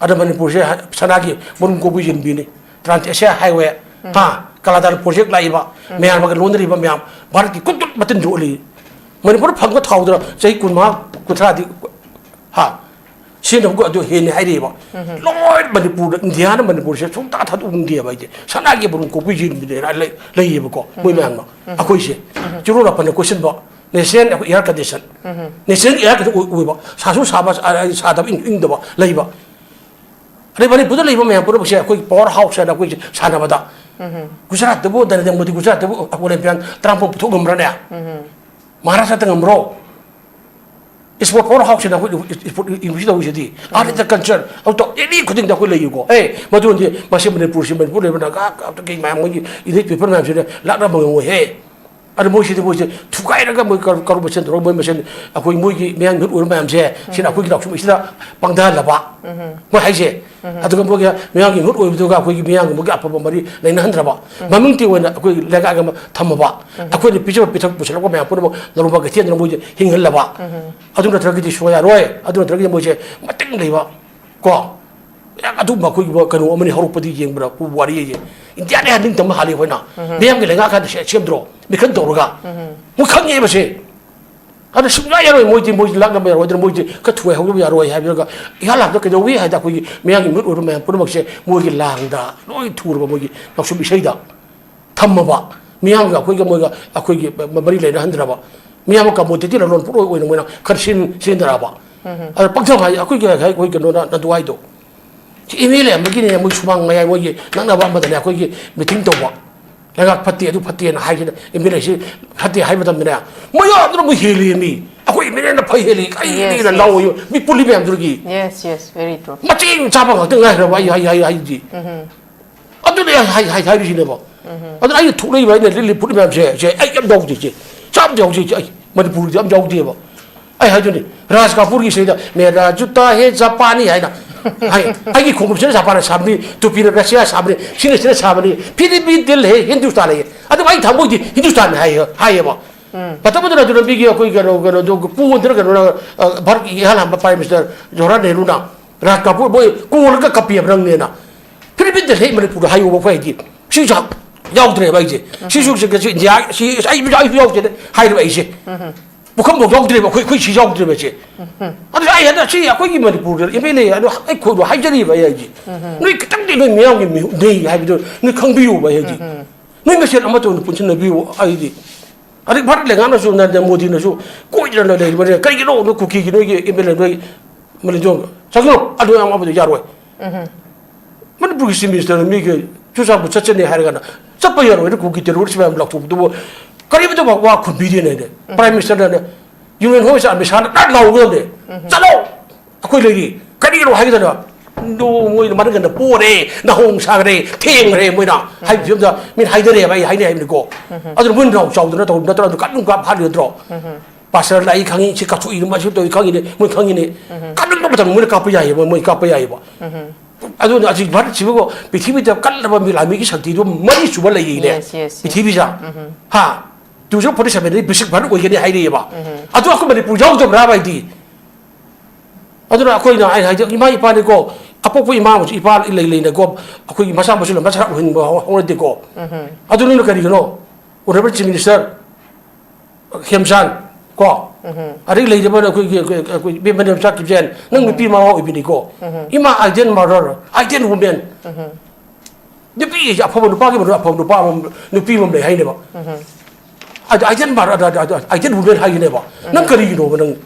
ꯑꯗ ꯃꯅꯤꯄꯨꯔꯁꯦ ꯁꯅꯥꯒꯤ ꯃꯔꯨꯝ ꯀꯣꯛꯄꯤ ꯌꯦꯟꯕꯤꯅꯤ꯫ ꯇ꯭ꯔꯥꯟꯁ ꯑꯦꯁꯤꯌꯥ ꯍꯥꯏꯋꯦ, ꯍꯥ, ꯀꯂꯥꯗꯥꯟ ꯄ꯭ꯔꯣꯖꯦꯛ ꯂꯥꯛꯏꯕ, ꯃꯌꯥꯝꯒ ꯂꯣꯟꯅꯔꯤꯕ ꯃꯌꯥꯝ, ꯚꯥꯔꯠꯀꯤ ꯀꯨꯟ ꯀꯨꯟ ꯃꯇꯤꯟ ꯌꯣꯛꯂꯤ꯫ ꯃꯅꯤꯄꯨꯔꯗ ꯐꯪꯕ ꯊꯥꯎꯗꯨꯅ ꯆꯍꯤ ꯀꯨꯟꯃꯉꯥ, ꯀꯨꯟꯊ꯭ꯔꯥꯗꯤ, ꯍꯥ, ꯁꯤꯖꯤꯟꯅꯕ ꯑꯗꯨ ꯍꯦꯟꯅ ꯍꯥꯏꯔꯤꯕ꯫ ꯂꯣꯏ ꯃꯅꯤꯄꯨꯔꯗ, ꯏꯟꯗꯤꯌꯥꯅ ꯃꯅꯤꯄꯨꯔꯁꯦ ꯁꯨꯡꯇꯥ ꯊꯥꯗꯣꯛꯅꯤꯡꯗꯦꯕ꯫ ꯑꯩꯁꯦ ꯁꯅꯥꯒꯤ ꯃꯔꯨꯝ ꯀꯣꯛꯄꯤ ꯌꯦꯟꯕꯤꯅꯦꯅ ꯂꯩ-, ꯂꯩꯌꯦꯕꯀꯣ, ꯃꯣꯏ ꯃꯌꯥꯝꯅ꯫ ꯑꯩꯈꯣꯏꯁꯦ ꯆꯤꯔꯣ ꯅꯥꯄꯟꯅ ꯀꯣꯏꯁꯤꯟꯕ, national air condition, national air condition ꯑꯣꯏꯕ, ꯁꯥꯁꯨ ꯁꯥꯕ, ꯁꯥꯗꯕ, ꯏꯪꯁꯨ ꯏꯪꯗꯕ ꯂꯩꯕ꯫ ꯑꯗꯩ ꯃꯅꯤꯄꯨꯔꯗ ꯂꯩꯕ ꯃꯌꯥꯝ ꯄꯨꯝꯅꯃꯛꯁꯦ ꯑꯩꯈꯣꯏ ꯄꯋꯥꯔ ꯍꯥꯎꯁ ꯍꯥꯏꯅ ꯑꯩꯈꯣꯏꯁꯦ ꯁꯥꯟꯅꯕꯗ, ꯒꯨꯖꯔꯥꯠꯇꯕꯨ ꯅꯔꯦꯟꯗ꯭ꯔ ꯃꯣꯗꯤ, ꯒꯨꯖꯔꯥꯠꯇꯕꯨ ꯑꯣꯂꯦꯝꯄꯤꯌꯥꯟ ꯇꯔꯥꯃꯥꯄꯜ ꯄꯨꯊꯣꯛ ꯉꯝꯕ꯭ꯔꯅꯦ? ꯃꯍꯥꯔꯥꯁꯇ꯭ꯔꯗ ꯉꯝꯕ꯭ꯔꯣ? ꯏꯁꯄꯣꯔꯠ ꯄꯋꯥꯔ ꯍꯥꯎꯁꯁꯤꯅ ꯑꯩꯈꯣꯏ ꯏꯁꯄꯣꯔꯠ ꯌꯨꯅꯤꯚꯔꯁꯤꯇꯤ ꯇꯧꯔꯤꯁꯤꯗꯤ, ꯑꯥꯔꯠ ꯑꯦꯟ ꯀꯜꯆꯔ, ꯑꯗꯨ ꯇꯧ, ꯑꯦꯅꯤ ꯈꯨꯗꯤꯡꯗ ꯑꯩꯈꯣꯏ ꯂꯩꯌꯦꯀꯣ꯫ ꯑꯦ, ꯃꯗꯨꯗꯤ ꯃꯁꯤ ꯃꯅꯤꯄꯨꯔꯁꯤ, ꯃꯅꯤꯄꯨꯔ ꯂꯩꯕ ꯅꯥꯒꯥ ꯀꯩ ꯃꯌꯥꯝ, ꯃꯣꯏꯒꯤ ꯏꯂꯤꯠ ꯄꯤꯄꯜ ꯃꯌꯥꯝꯁꯤꯅ ꯂꯥꯛꯅꯕ ꯉꯝꯃꯣꯏꯍꯦ꯫ ꯑꯗꯨ ꯃꯣꯏꯁꯤꯗꯤ, ꯃꯣꯏꯁꯦ ꯊꯨꯒꯥꯏꯔꯒ ꯃꯣꯏ ꯀꯔ-, ꯀꯔꯨꯞ ꯃꯁꯦꯟ ꯇꯧꯔꯒ ꯃꯣꯏ ꯃꯁꯦꯟ ꯑꯩꯈꯣꯏ ꯃꯣꯏꯒꯤ ꯃꯤꯌꯥꯡ ꯃꯤꯍꯨꯠ ꯑꯣꯏꯕ ꯃꯌꯥꯝꯁꯦ, ꯁꯤꯅ ꯑꯩꯈꯣꯏꯒꯤ ꯂꯥꯎꯁꯨꯝ ꯑꯁꯤꯗ ꯄꯪꯊꯍꯜꯂꯕ꯫ ꯃꯣꯏ ꯍꯥꯏꯁꯦ꯫ ꯑꯗꯨꯒ ꯃꯣꯏꯒꯤ ꯃꯤꯌꯥꯡꯒꯤ ꯃꯤꯍꯨꯠ ꯑꯣꯏꯕꯗꯨꯒ ꯑꯩꯈꯣꯏꯒꯤ ꯃꯤꯌꯥꯡꯒꯤ ꯃꯣꯏꯒꯤ ꯑꯐꯕ ꯃꯔꯤ ꯂꯩꯅꯍꯟꯗ꯭ꯔꯕ꯫ ꯃꯃꯤꯡꯇꯤ ꯑꯣꯏꯅ ꯑꯩꯈꯣꯏ ꯂꯩꯉꯥꯛ ꯑꯃ ꯊꯝꯃꯕ꯫ ꯑꯩꯈꯣꯏꯅ ꯄꯤꯖꯕ ꯄꯤꯊꯛ ꯄꯨꯁꯤꯜꯂꯛꯄ ꯃꯌꯥꯝ ꯄꯨꯝꯅꯃꯛ ꯅꯣꯡꯃ ꯀꯩꯊꯦꯜꯗ ꯃꯣꯏꯁꯦ ꯍꯤꯡꯍꯜꯂꯕ꯫ ꯑꯗꯨ ꯅꯠꯇ꯭ꯔꯒꯗꯤ ꯁꯣꯏ ꯌꯥꯔꯣꯏ꯫ ꯑꯗꯨ ꯅꯠꯇ꯭ꯔꯒꯗꯤ ꯃꯣꯏꯁꯦ ꯃꯇꯤꯡ ꯂꯩꯕ꯫ ꯀꯣ? ꯌꯥꯝ ꯑꯗꯨꯒꯨꯝꯕ ꯑꯩꯈꯣꯏꯒꯤ ꯀꯩꯅꯣ ꯑꯃꯅꯤ ꯍꯧꯔꯛꯄꯗꯤ ꯌꯦꯡꯕꯗ ꯄꯨ ꯋꯥꯔꯤ ꯍꯥꯏꯁꯦ꯫ ꯏꯟꯗꯤꯌꯥꯅ ꯍꯦꯟꯅ ꯅꯤꯡꯇꯝꯕ ꯍꯥꯜꯂꯤ ꯑꯩꯈꯣꯏꯅ꯫ ꯃꯤꯌꯥꯝꯒꯤ ꯂꯩꯉꯥꯛ ꯀꯥꯟꯗ ꯁꯦ-, ꯁꯦꯝꯗ꯭ꯔꯣ? ꯃꯤꯈꯜ ꯇꯧꯔꯒ꯫ ꯃꯣꯏ ꯈꯪꯉꯦꯕ ꯁꯦ꯫ ꯑꯗ ꯁꯨꯡꯌꯥ ꯌꯥꯔꯣꯏ ꯃꯣꯏꯗꯤ, ꯃꯣꯏꯗꯤ ꯂꯥꯛꯅꯕ ꯌꯥꯔꯣꯏ, ꯑꯗꯨꯅ ꯃꯣꯏꯗꯤ ꯈꯔ ꯊꯨꯒꯥꯏꯍꯧꯗꯕ ꯌꯥꯔꯣꯏ ꯍꯥꯏꯕꯤꯔꯒ ꯏꯍꯥꯟ ꯍꯥꯟꯕꯗ ꯀꯩꯗꯧꯏ ꯍꯥꯏꯗ ꯑꯩꯈꯣꯏꯒꯤ ꯃꯤꯌꯥꯝꯒꯤ ꯃꯤꯍꯨꯠ ꯑꯣꯏꯕ ꯃꯌꯥꯝ ꯄꯨꯝꯅꯃꯛꯁꯦ ꯃꯣꯏꯒꯤ ꯂꯥꯡꯗ ꯂꯣꯏ ꯊꯨꯔꯕ ꯃꯣꯏꯒꯤ ꯂꯥꯎꯁꯨꯝ ꯏꯁꯩꯗ꯫ ꯊꯝꯃꯕ꯫ ꯃꯤꯌꯥꯝꯒ ꯑꯩꯈꯣꯏꯒ ꯃꯣꯏꯒ ꯑꯩꯈꯣꯏꯒꯤ ꯃ-, ꯃꯔꯤ ꯂꯩꯅꯍꯟꯗ꯭ꯔꯕ꯫ ꯃꯤꯌꯥꯝ ꯀꯃꯣꯗꯤꯇꯤ ꯂꯂꯣꯟ ꯄꯣꯠꯂꯣꯏ ꯑꯣꯏꯅ ꯃꯣꯏꯅ ꯈꯔ ꯁꯤꯖꯤꯟ-, ꯁꯤꯖꯤꯟꯅꯔꯛꯑꯕ꯫ ꯑꯗ ꯄꯪꯊꯝ ꯍꯥꯏ, ꯑꯩꯈꯣꯏꯒꯤ ꯍꯥꯏ, ꯑꯩꯈꯣꯏ ꯀꯩꯅꯣꯅ ꯅꯟꯗꯨ ꯍꯥꯏꯗꯣ꯫ ꯁꯤ ꯑꯦꯝ ꯑꯦꯜ ꯑꯦ ꯑꯃꯒꯤꯅꯦ, ꯃꯣꯏ ꯁꯨꯃꯥꯡ ꯃꯌꯥꯏ ꯃꯣꯏꯒꯤ ꯅꯛꯅꯕ ꯑꯃꯗꯅꯦ ꯑꯩꯈꯣꯏꯒꯤ ꯃꯤꯇꯤꯡ ꯇꯧꯕ꯫ ꯂꯩꯉꯥꯛ ꯐꯠꯇꯦ, ꯑꯗꯨ ꯐꯠꯇꯦꯅ ꯍꯥꯏꯁꯤꯅ ꯑꯦꯝ ꯑꯦꯜ ꯑꯦꯁꯤ ꯐꯠꯇꯦ ꯍꯥꯏꯕ ꯃꯇꯝꯗꯅꯦ, ꯃꯣꯏ ꯑꯗꯨꯅ ꯃꯣꯏ ꯍꯦꯜꯂꯤ ꯃꯤ꯫ ꯑꯩꯈꯣꯏ ꯑꯦꯝ ꯑꯦꯜ ꯑꯦꯅ ꯐꯩ ꯍꯦꯜꯂꯤ, ꯀꯩ Yes, ꯍꯦꯜꯂꯤꯅ yes. ꯂꯥꯎ ꯃꯤ ꯄꯨꯜꯂꯤ ꯃꯌꯥꯝꯗꯨꯒꯤ꯫ Yes, yes, very true. ꯃꯆꯦꯡ ꯆꯥꯕ ꯉꯥꯛꯇ ꯉꯥꯏꯈ꯭ꯔꯕ ꯑꯩ ꯍꯥꯏ, ꯍꯥꯏ, ꯍꯥꯏꯗꯤ꯫ ꯑꯗꯨꯅꯦ ꯑꯩ ꯍꯥꯏ, ꯍꯥꯏ, ꯍꯥꯏꯔꯤꯁꯤꯅꯦꯕ꯫ ꯑꯗꯨꯅ ꯑꯩꯅ ꯊꯣꯛꯂꯛꯏꯕ, ꯑꯩꯅ ꯂꯤꯠꯂꯤ ꯐꯨꯔꯤꯠ ꯃꯌꯥꯝꯁꯦ, ꯁꯦ ꯑꯩ ꯌꯥꯝ ꯌꯥꯎꯗꯦ, ꯁꯦ ꯆꯥꯝ ꯌꯥꯎꯗꯦ, ꯁꯦ ꯑꯩ ꯃꯅꯤꯄꯨꯔꯒꯤꯗꯤ ꯌꯥꯝ ꯌꯥꯎꯗꯦꯕ꯫ ꯑꯩ ꯍꯥꯏꯗꯨꯅꯤ, ꯔꯥꯖ ꯀꯥꯄꯨꯔꯒꯤ ꯏꯁꯩꯗ "ꯃꯦꯔꯥ ꯖꯨꯇꯥ ꯍꯦ ꯖꯄꯥꯅꯤ" ꯍꯥꯏꯅ꯫ ꯍꯥꯏ, "ꯑꯩꯒꯤ ꯈꯣꯡꯎꯞꯁꯤꯅ ꯖꯄꯥꯟꯅ ꯁꯥꯕꯅꯤ, ꯇꯨꯄꯤꯅ ꯔꯁꯤꯌꯥ ꯁꯥꯕꯅꯤ, ꯁꯤꯅ ꯁꯤꯅ ꯁꯥꯕꯅꯤ, ꯐꯤꯔꯤ ꯕꯤ ꯗꯤꯜ ꯍꯦ ꯍꯤꯟꯗꯨꯁꯇꯥꯟ" ꯍꯥꯏꯌꯦ꯫ ꯑꯗꯨꯕꯨ ꯑꯩ ꯊꯃꯣꯏꯗꯤ ꯍꯤꯟꯗꯨꯁꯇꯥꯟ ꯍꯥꯏꯌꯦ, ꯍꯥꯏꯌꯦꯕ꯫ ꯃꯇꯝ ꯑꯗꯨꯗ ꯑꯗꯨ ꯂꯝꯕꯤꯒꯤ ꯑꯩꯈꯣꯏ ꯀꯩꯅꯣ, ꯀꯩꯅꯣꯗꯣ ꯄꯨ ꯑꯣꯟꯗꯅ ꯀꯩꯅꯣꯅ, ꯑ, ꯚꯥꯔꯠꯀꯤ ꯏꯍꯥꯟ ꯍꯥꯟꯕ Prime Minister ꯖꯋꯥꯍꯔꯂꯥꯜ ꯅꯦꯍꯔꯨꯅ ꯔꯥꯖ ꯀꯥꯄꯨꯔ ꯃꯣꯏ ꯀꯣꯜꯂꯒ ꯀꯞꯄꯤꯑꯕ ꯅꯪꯅꯦꯅ꯫ ꯐꯤꯔꯤ ꯕꯤ ꯗꯤꯜ ꯍꯦ ꯃꯅꯤꯄꯨꯔꯗ ꯍꯥꯏꯌꯣꯕ ꯑꯩꯈꯣꯏ ꯍꯥꯏꯗꯤ꯫ ꯁꯤꯁꯨ ꯌꯥꯎꯗ꯭ꯔꯦꯕ ꯑꯩꯁꯦ꯫ ꯁꯤꯁꯨ ꯁꯤ, ꯁꯤ ꯏꯟꯗꯤꯌꯥ, ꯁꯤ ꯑꯩ, ꯑꯩꯁꯨ ꯌꯥꯎꯗꯦꯅ ꯍꯥꯏꯔꯤꯕ ꯑꯩꯁꯦ꯫ ꯄꯨꯈꯝꯐꯥꯎ ꯌꯥꯎꯗ꯭ꯔꯦꯕ, ꯑꯩꯈꯣꯏ, ꯑꯩꯈꯣꯏ ꯁꯤ ꯌꯥꯎꯗ꯭ꯔꯦꯕ ꯁꯤ꯫ ꯑꯗꯨ ꯑꯩ ꯍꯟꯗꯛ ꯁꯤ ꯑꯩꯈꯣꯏꯒꯤ ꯃꯅꯤꯄꯨꯔꯗ ꯑꯦꯝ ꯑꯦꯜ ꯑꯦ ꯑꯗꯨ ꯑꯩ ꯈꯣꯏꯗꯣ ꯍꯥꯏꯖꯔꯤꯕ ꯑꯩ ꯍꯥꯏꯁꯦ꯫ ꯅꯣꯏ ꯈꯤꯇꯪꯗꯤ ꯅꯣꯏ ꯃꯤꯌꯥꯝꯒꯤ ꯃꯤꯍꯨꯠ ꯅꯩ ꯍꯥꯏꯕꯗꯣ ꯅꯣꯏ ꯈꯪꯕꯤꯌꯣꯕ ꯑꯩ ꯍꯥꯏꯁꯦ꯫ ꯅꯣꯏ ꯃꯁꯦꯟ ꯑꯃꯠꯇ ꯑꯣꯏꯅ ꯄꯨꯟꯁꯤꯟꯅꯕꯤꯌꯨ꯫ ꯑꯩꯗꯤ ꯑꯗꯩ ꯚꯥꯔꯠ ꯂꯩꯉꯥꯛꯅꯁꯨ, ꯅꯔꯦꯟꯗ꯭ꯔ ꯃꯣꯗꯤꯅꯁꯨ ꯀꯣꯏꯗꯅ ꯂꯩꯔꯤꯕꯅꯤꯅ, ꯀꯩꯒꯤꯅꯣ ꯅꯣꯏ ꯀꯨꯀꯤꯒꯤ ꯅꯣꯏꯒꯤ ꯑꯦꯝ ꯑꯦꯜ ꯑꯦ ꯅꯣꯏ ꯃꯅꯤꯄꯨꯔ ꯆꯪꯉꯣ, ꯑꯗꯨ ꯌꯥꯝ ꯑꯃꯗ ꯌꯥꯔꯣꯏ꯫ ꯃꯅꯤꯄꯨꯔꯒꯤ ꯆꯤꯐ ꯃꯤꯅꯤꯁꯇꯔꯅ ꯃꯤꯒꯤ ꯆꯨꯔꯆꯥꯟꯄꯨꯔ ꯆꯠꯆꯅꯤ ꯍꯥꯏꯔꯒꯅ ꯆꯠꯄ ꯌꯥꯔꯣꯏꯅ ꯀꯨꯀꯤ ꯇꯦꯔꯣꯔꯤꯁ ꯃꯌꯥꯝ ꯂꯥꯎꯊꯣꯛꯄꯗꯨꯕꯨ ꯀꯔꯤꯝꯇ ꯋꯥ ꯈꯨꯝꯕꯤꯗꯦꯅꯦ꯫ ꯄ꯭ꯔꯥꯏꯝ ꯃꯤꯅꯤꯁꯇꯔꯅ U N home minister Amit ꯁꯥꯍꯅ ꯇꯛ ꯂꯥꯎꯒꯗꯕꯅꯦ꯫ ꯆꯠꯂꯣ! ꯑꯩꯈꯣꯏ ꯂꯩꯔꯤ꯫ ꯀꯔꯤꯒꯤꯅꯣ ꯍꯥꯏꯒꯗꯅ? ꯅꯣ, ꯃꯣꯏꯅ ꯃꯔꯛ ꯀꯟꯅ ꯄꯣꯔꯦ, ꯅꯍꯣꯡ ꯁꯥꯈ꯭ꯔꯦ, ꯊꯦꯡꯈ꯭ꯔꯦ ꯃꯣꯏꯅ ꯍꯥꯏꯕ ꯐꯤꯕꯝꯗ ꯃꯤꯅ ꯍꯥꯏꯅꯔꯦꯕ, ꯑꯩ ꯍꯥꯏꯅꯩ ꯍꯥꯏꯕꯅꯤꯀꯣ꯫ ꯑꯗꯨꯅ ꯃꯣꯏꯅ ꯅꯥꯎ ꯆꯥꯎꯗꯅ ꯇꯧꯕ ꯅꯠꯇ꯭ꯔꯣ? ꯑꯗꯨ ꯀꯟꯅ ꯀꯥꯞ ꯐꯥꯗ꯭ꯔꯤ ꯅꯠꯇ꯭ꯔꯣ? ꯄꯥꯁꯇꯔ ꯂꯥꯛꯏ ꯈꯪꯉꯤ, ꯁꯤ ꯀꯥꯞꯊꯣꯛꯏ, ꯃꯁꯤ ꯇꯧꯏ ꯈꯪꯉꯤꯅꯦ, ꯃꯣꯏ ꯈꯪꯉꯤꯅꯦ꯫ ꯀꯟꯅꯤꯡꯕ ꯃꯇꯝꯗ ꯃꯣꯏꯅ ꯀꯥꯞꯄ ꯌꯥꯏꯌꯦꯕ, ꯃꯣꯏ ꯀꯥꯞꯄ ꯌꯥꯏꯌꯦꯕ꯫ ꯑꯗꯨꯅ ꯑꯁꯤ ꯚꯥꯔꯠꯁꯤꯕꯨ ꯄ꯭ꯔꯤꯊꯤꯕꯤꯗ ꯀꯜꯂꯕ ꯃꯤ ꯂꯥꯟꯃꯤꯒꯤ ꯁꯛꯇꯤꯗꯨ ꯃꯔꯤ ꯁꯨꯕ ꯂꯩꯔꯤꯅꯦ꯫ Yes, yes, yes. ꯄ꯭ꯔꯤꯊꯤꯕꯤꯁꯦ꯫ ꯍꯥ? Two thousand forty seven ꯗꯗꯤ ꯕꯤꯁꯤꯛ ꯚꯥꯔꯠ ꯑꯣꯏꯒꯅꯤ ꯍꯥꯏꯔꯤꯑꯕ꯫ ꯑꯗꯣ ꯑꯩꯈꯣꯏ ꯃꯅꯤꯄꯨꯔ ꯌꯥꯎꯗꯕ꯭ꯔꯥ ꯍꯥꯏꯗꯤ? ꯑꯗꯨꯅ ꯑꯩꯈꯣꯏꯅ, ꯑꯩꯅ ꯍꯥꯏꯗꯤ, ꯏꯃꯥ ꯏꯄꯥꯅꯤꯀꯣ, ꯑꯄꯣꯛꯄ ꯏꯃꯥ ꯑꯃꯁꯨ ꯏꯄꯥ ꯏꯂꯩ ꯂꯩꯅꯀꯣ, ꯑꯩꯈꯣꯏꯒꯤ ꯃꯆꯥ ꯃꯁꯨꯅ ꯃꯆꯥ ꯍꯨꯟꯕ ꯍꯧ-, ꯍꯧꯅꯗꯦꯀꯣ꯫ ꯑꯗꯨꯅ ꯀꯔꯤꯒꯤꯅꯣ? Honourable Chief Minister ꯈꯦꯝꯆꯥꯟ ꯀꯣ, ꯑꯗꯩ ꯂꯩꯔꯤꯕ ꯑꯩꯈꯣꯏꯒꯤ, ꯑꯩꯈꯣꯏ, ꯑꯩꯈꯣꯏ ꯏꯕꯦꯝꯃ ꯅꯦꯝꯆꯥ ꯀꯤꯞꯖꯦꯟ, ꯅꯪ ꯅꯨꯄꯤ ꯃꯃꯥ ꯑꯣꯏꯕꯅꯤꯀꯣ꯫ ꯏꯃꯥ, ideal mother, ideal woman꯫ ꯅꯨꯄꯤ ꯑꯐꯕ, ꯅꯨꯄꯥꯒꯤ ꯃꯔꯨꯞ ꯑꯐꯕ ꯅꯨꯄꯥ ꯑꯃ, ꯅꯨꯄꯤ ꯑꯃ ꯂꯩ ꯍꯥꯏꯅꯦꯕ꯫ ꯑꯗ ideal mother, ꯑꯗ, ꯑꯗ, ꯑꯗ ideal woman ꯍꯥꯏꯒꯅꯦꯕ꯫ ꯅꯪ ꯀꯔꯤꯒꯤꯅꯣꯕ ꯅꯪ?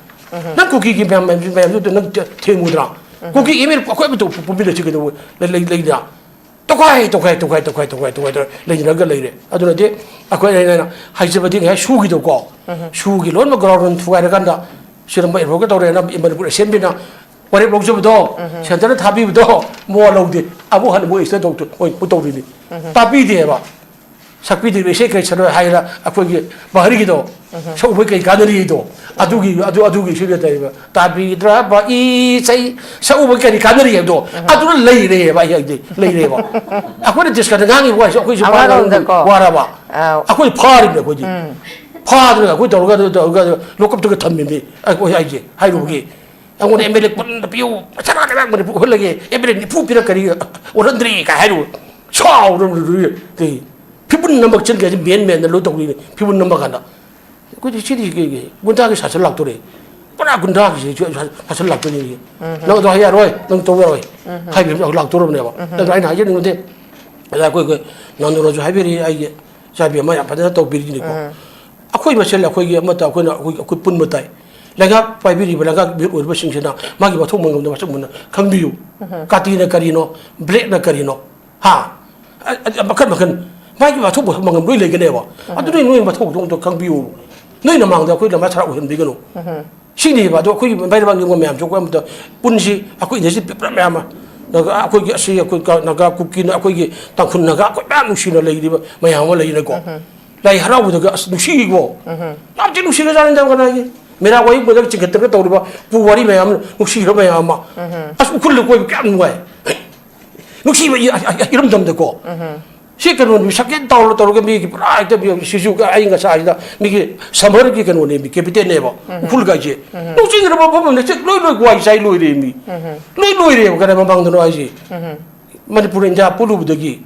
ꯅꯪ ꯀꯨꯀꯤꯒꯤ ꯃꯌꯥꯝ, ꯃꯌꯥꯝ, ꯃꯌꯥꯝꯗꯨꯗ ꯅꯪ ꯊꯦꯡꯉꯨꯗ꯭ꯔꯥ? ꯀꯨꯀꯤ ꯏꯃꯦꯜ ꯑꯩꯈꯣꯏ ꯑꯃꯠꯇ ꯄꯨꯟꯃꯤꯟꯅꯁꯤ ꯀꯩꯗꯧꯕ ꯂꯩ-, ꯂꯩ-, ꯂꯩꯗ꯭ꯔꯥ? ꯇꯣꯈꯥꯏ, ꯇꯣꯈꯥꯏ, ꯇꯣꯈꯥꯏ, ꯇꯣꯈꯥꯏ, ꯇꯣꯈꯥꯏ, ꯇꯣꯈꯥꯏ ꯇꯧꯔ ꯂꯩꯅꯔꯒ ꯂꯩꯔꯦ꯫ ꯑꯗꯨꯅꯗꯤ ꯑꯩꯈꯣꯏ, ꯑꯩꯅ, ꯑꯩꯅ ꯍꯥꯏꯖꯕꯗꯤ ꯉꯁꯥꯏ ꯁꯨꯒꯤꯗꯣꯀꯣ, ꯁꯨꯒꯤ ꯂꯣꯏꯅꯃꯛ ground ꯊꯨꯒꯥꯏꯔꯀꯥꯟꯗ ꯁꯤꯗ ꯃꯣꯏ invoke ꯇꯧꯔꯦꯅ ꯃꯅꯤꯄꯨꯔ Assembly ꯅ ꯋꯥꯔꯦꯞ ꯂꯧꯖꯕꯗꯣ, centre ꯅ ꯊꯥꯕꯤꯕꯗꯣ ꯃꯣ ꯂꯧꯗꯦ꯫ ꯑꯃꯨꯛ ꯍꯟꯅ ꯃꯣꯏ ꯁꯤꯗ ꯇꯧ-, ꯃꯣꯏ ꯇꯧꯔꯤꯅꯤ꯫ ꯇꯥꯕꯤꯗꯦꯕ꯫ ꯁꯛꯄꯤꯗ꯭ꯔꯤꯕ ꯏꯁꯩ ꯀꯔꯤ ꯁꯛꯅꯣ ꯍꯥꯏꯔ ꯑꯩꯈꯣꯏꯒꯤ ꯕꯍꯔꯒꯤꯗꯣ, ꯁꯛꯎꯕꯩ ꯀꯔꯤ ꯀꯥꯟꯅꯔꯤꯗꯣ, ꯑꯗꯨꯒꯤ, ꯑꯗꯨ, ꯑꯗꯨꯒꯤ ꯏꯁꯩꯗꯣ ꯇꯥꯏꯕ, "ꯇꯥꯕꯤꯗ꯭ꯔꯕ ꯏꯁꯩ ꯁꯛꯎꯕꯩ ꯀꯔꯤ ꯀꯥꯟꯅꯔꯤ?" ꯍꯥꯏꯕꯗꯣ, ꯑꯗꯨꯅ ꯂꯩꯔꯦꯕ꯫ ꯑꯩ ꯍꯥꯏꯗꯤ ꯂꯩꯔꯦꯕ꯫ ꯑꯩꯈꯣꯏꯅ ꯗꯤꯁꯀꯗ ꯉꯥꯡꯉꯤꯕ ꯋꯥꯁꯦ ꯑꯩꯈꯣꯏꯁꯨ ꯋꯥꯔꯕꯅꯤ, ꯑꯃꯔꯣꯝꯗꯀꯣ꯫ ꯋꯥꯔꯕ꯫ ꯑꯥ꯫ ꯑꯩꯈꯣꯏ ꯐꯥꯔꯤꯕꯅꯦ ꯑꯩꯈꯣꯏꯗꯤ꯫ ꯐꯥꯗꯅ ꯑꯩꯈꯣꯏ ꯇꯧꯔꯒ, ꯑꯗꯨ ꯇꯧꯔꯒ ꯂꯣꯀꯞꯇꯒ ꯊꯝꯃꯤꯕꯅꯤ꯫ ꯑꯩꯈꯣꯏ ꯍꯥꯏꯁꯦ ꯍꯥꯏꯔꯨꯕꯒꯤ꯫ ꯑꯩꯉꯣꯟꯗ MLA ꯀꯨꯟꯗ ꯄꯤꯌꯨ, ꯁꯅꯥ ꯂꯩꯕꯥꯛ ꯃꯅꯤꯄꯨꯔ ꯑꯣꯏꯍꯜꯂꯒꯦ, MLA ꯅꯤꯐꯨ ꯄꯤꯔꯛꯀꯅꯤ, ꯑꯣꯏꯍꯟꯗ꯭ꯔꯤ ꯀꯥꯏ ꯍꯥꯏꯔꯨ꯫ ꯁꯥꯎꯗꯅ ꯂꯨꯔꯨ-, ꯀꯩ, ꯐꯤꯕꯨꯟ ꯅꯝꯕ ꯆꯤꯟ ꯀꯥꯏꯁꯦ ꯃꯦꯟ ꯃꯦꯟꯗ ꯂꯣꯏ ꯇꯧꯔꯤꯅꯦ꯫ ꯐꯤꯕꯨꯟ ꯅꯝꯕ ꯀꯥꯟꯗ꯫ ꯑꯩꯈꯣꯏꯗꯤ ꯁꯤꯗꯤ ꯀꯩ, ꯀꯩ, ꯒꯨꯟꯗꯥꯒꯤ ꯁꯥꯁꯟ ꯂꯥꯛꯇꯣꯔꯦ꯫ ꯄꯨꯔꯥ ꯒꯨꯟꯗꯥꯒꯤ ꯁꯥꯁꯟ ꯂꯥꯛꯇꯣꯔꯤꯅꯦ꯫ ꯅꯪ ꯑꯗꯣ ꯍꯥꯏ ꯌꯥꯔꯣꯏ, ꯅꯪ ꯇꯧ ꯌꯥꯔꯣꯏ꯫ ꯍꯥꯏꯕ ꯑꯃ ꯂꯥꯛꯇꯣꯔꯕꯅꯦꯕ꯫ ꯑꯗꯣ ꯑꯩꯅ ꯍꯥꯏꯖꯅꯤꯡꯕꯗꯤ, ꯑꯣꯖꯥ ꯑꯩꯈꯣꯏ, ꯑꯩꯈꯣꯏ ꯅꯥꯟꯗꯣꯔꯁꯨ ꯍꯥꯏꯕꯤꯔꯤ, ꯑꯩꯒꯤ ꯏꯆꯥꯕꯤ ꯑꯃ ꯌꯥꯝ ꯐꯖꯅ ꯇꯧꯕꯤꯔꯤꯅꯤꯀꯣ꯫ ꯑꯩꯈꯣꯏ ꯃꯁꯦꯜ ꯑꯩꯈꯣꯏꯒꯤ ꯑꯃꯠꯇ ꯑꯩꯈꯣꯏꯅ ꯑꯩꯈꯣꯏ, ꯑꯩꯈꯣꯏ ꯄꯨꯟꯕ ꯇꯥꯏ꯫ ꯂꯩꯉꯥꯛ ꯄꯥꯏꯕꯤꯔꯤꯕ ꯂꯩꯉꯥꯛ ꯃꯤꯍꯨꯠ ꯑꯣꯏꯔꯤꯕꯁꯤꯡꯁꯤꯅ ꯃꯥꯒꯤ ꯃꯊꯧ ꯃꯉꯝꯗ ꯃꯁꯛ ꯃꯨꯟꯅ ꯈꯪꯕꯤꯌꯨ꯫ ꯀꯥꯇꯤꯅ ꯀꯔꯤꯅꯣ? ꯕ꯭ꯂꯦꯛꯅ ꯀꯔꯤꯅꯣ? ꯍꯥ? ꯑ-, ꯑ-, ꯃꯈꯟ ꯃꯈꯟ꯫ ꯃꯥꯒꯤ ꯃꯊꯧ ꯃꯉꯝ ꯂꯣꯏ ꯂꯩꯒꯅꯦꯕ꯫ ꯑꯗꯨꯅ ꯅꯣꯏ ꯃꯊꯧꯗꯣ ꯑꯝꯇ ꯈꯪꯕꯤꯌꯨ꯫ ꯅꯣꯏ ꯅꯃꯥꯡꯗ ꯑꯩꯈꯣꯏ ꯂꯝꯃꯥ ꯁꯔꯥ ꯑꯣꯏꯍꯟꯕꯤꯒꯅꯨ꯫ ꯁꯤꯅꯦꯕ꯫ ꯑꯗꯣ ꯑꯩꯈꯣꯏꯒꯤ ꯃꯩꯔꯥꯕ ꯌꯦꯡꯕ ꯃꯌꯥꯝꯁꯨ ꯑꯩꯈꯣꯏ ꯑꯃꯗ ꯄꯨꯟꯁꯤ, ꯑꯩꯈꯣꯏ ꯏꯅꯔꯖꯤ ꯄꯤꯕ ꯃꯌꯥꯝ ꯑꯃ, ꯅꯥꯒꯥ ꯑꯩꯈꯣꯏꯒꯤ ꯑꯁꯤ ꯑꯩꯈꯣꯏ ꯀ-, ꯅꯥꯒꯥ ꯀꯨꯀꯤꯅ ꯑꯩꯈꯣꯏꯒꯤ ꯇꯥꯡꯈꯨꯜ ꯅꯥꯒꯥ ꯑꯩꯈꯣꯏ ꯃꯌꯥꯝ ꯅꯨꯡꯁꯤꯅ ꯂꯩꯔꯤꯕ ꯃꯌꯥꯝ ꯑꯃ ꯂꯩꯔꯦꯀꯣ꯫ ꯂꯥꯏ ꯍꯔꯥꯎꯕꯗꯒ ꯑꯁ ꯅꯨꯡꯁꯤꯀꯣ꯫ ꯌꯥꯝ ꯊꯤ ꯅꯨꯡꯁꯤꯈ꯭ꯔꯖꯥꯠꯅꯤꯗ ꯀꯅꯥꯒꯤ꯫ ꯃꯦꯔꯥ ꯋꯥꯌꯦꯡꯕꯗꯒ ꯆꯤꯡꯈꯠꯇꯅ ꯇꯧꯔꯤꯕ ꯄꯨ ꯋꯥꯔꯤ ꯃꯌꯥꯝ, ꯅꯨꯡꯁꯤꯈ꯭ꯔ ꯃꯌꯥꯝ ꯑꯃ꯫ ꯑꯁ ꯎꯈ꯭ꯔꯨꯜꯗ ꯀꯣꯏꯕ ꯀꯌꯥꯝ ꯅꯨꯡꯉꯥꯏ꯫ ꯅꯨꯡꯁꯤꯕ ꯏ-, ꯑ-, ꯑ-, ꯏꯔꯝꯗꯝꯗꯀꯣ꯫ ꯁꯤ ꯀꯩꯅꯣꯅꯤ, ꯁꯛꯀꯦꯟ ꯇꯧꯔ ꯇꯧꯔꯒ ꯃꯤꯒꯤ ꯄꯨꯔꯥ ꯍꯦꯛꯇ ꯃꯤ ꯁꯤꯁꯨ ꯑꯏꯪ ꯑꯁꯥꯁꯤꯗ ꯃꯤꯒꯤ ꯁꯝꯃꯔꯒꯤ ꯀꯩꯅꯣꯅꯦ, ꯃꯤ ꯀꯦꯄꯤꯇꯦꯜꯅꯦꯕ꯫ ꯎꯈ꯭ꯔꯨꯜ ꯀꯥꯏꯁꯦ꯫ ꯅꯨꯡꯁꯤꯈ꯭ꯔꯕ ꯃꯐꯝ ꯑꯃꯅꯦ, ꯆꯦꯛ ꯂꯣꯏ ꯂꯣꯏ ꯋꯥꯏ ꯆꯥꯏ ꯂꯣꯏꯔꯦ ꯃꯤ꯫ ꯂꯣꯏ ꯂꯣꯏꯔꯦꯕ, ꯀꯗꯥꯏ ꯃꯃꯥꯡꯗꯅꯣ ꯍꯥꯏꯁꯦ꯫ ꯃꯅꯤꯄꯨꯔ ꯏꯟꯗꯤꯌꯥ ꯄꯨꯜꯂꯨꯕꯗꯒꯤ,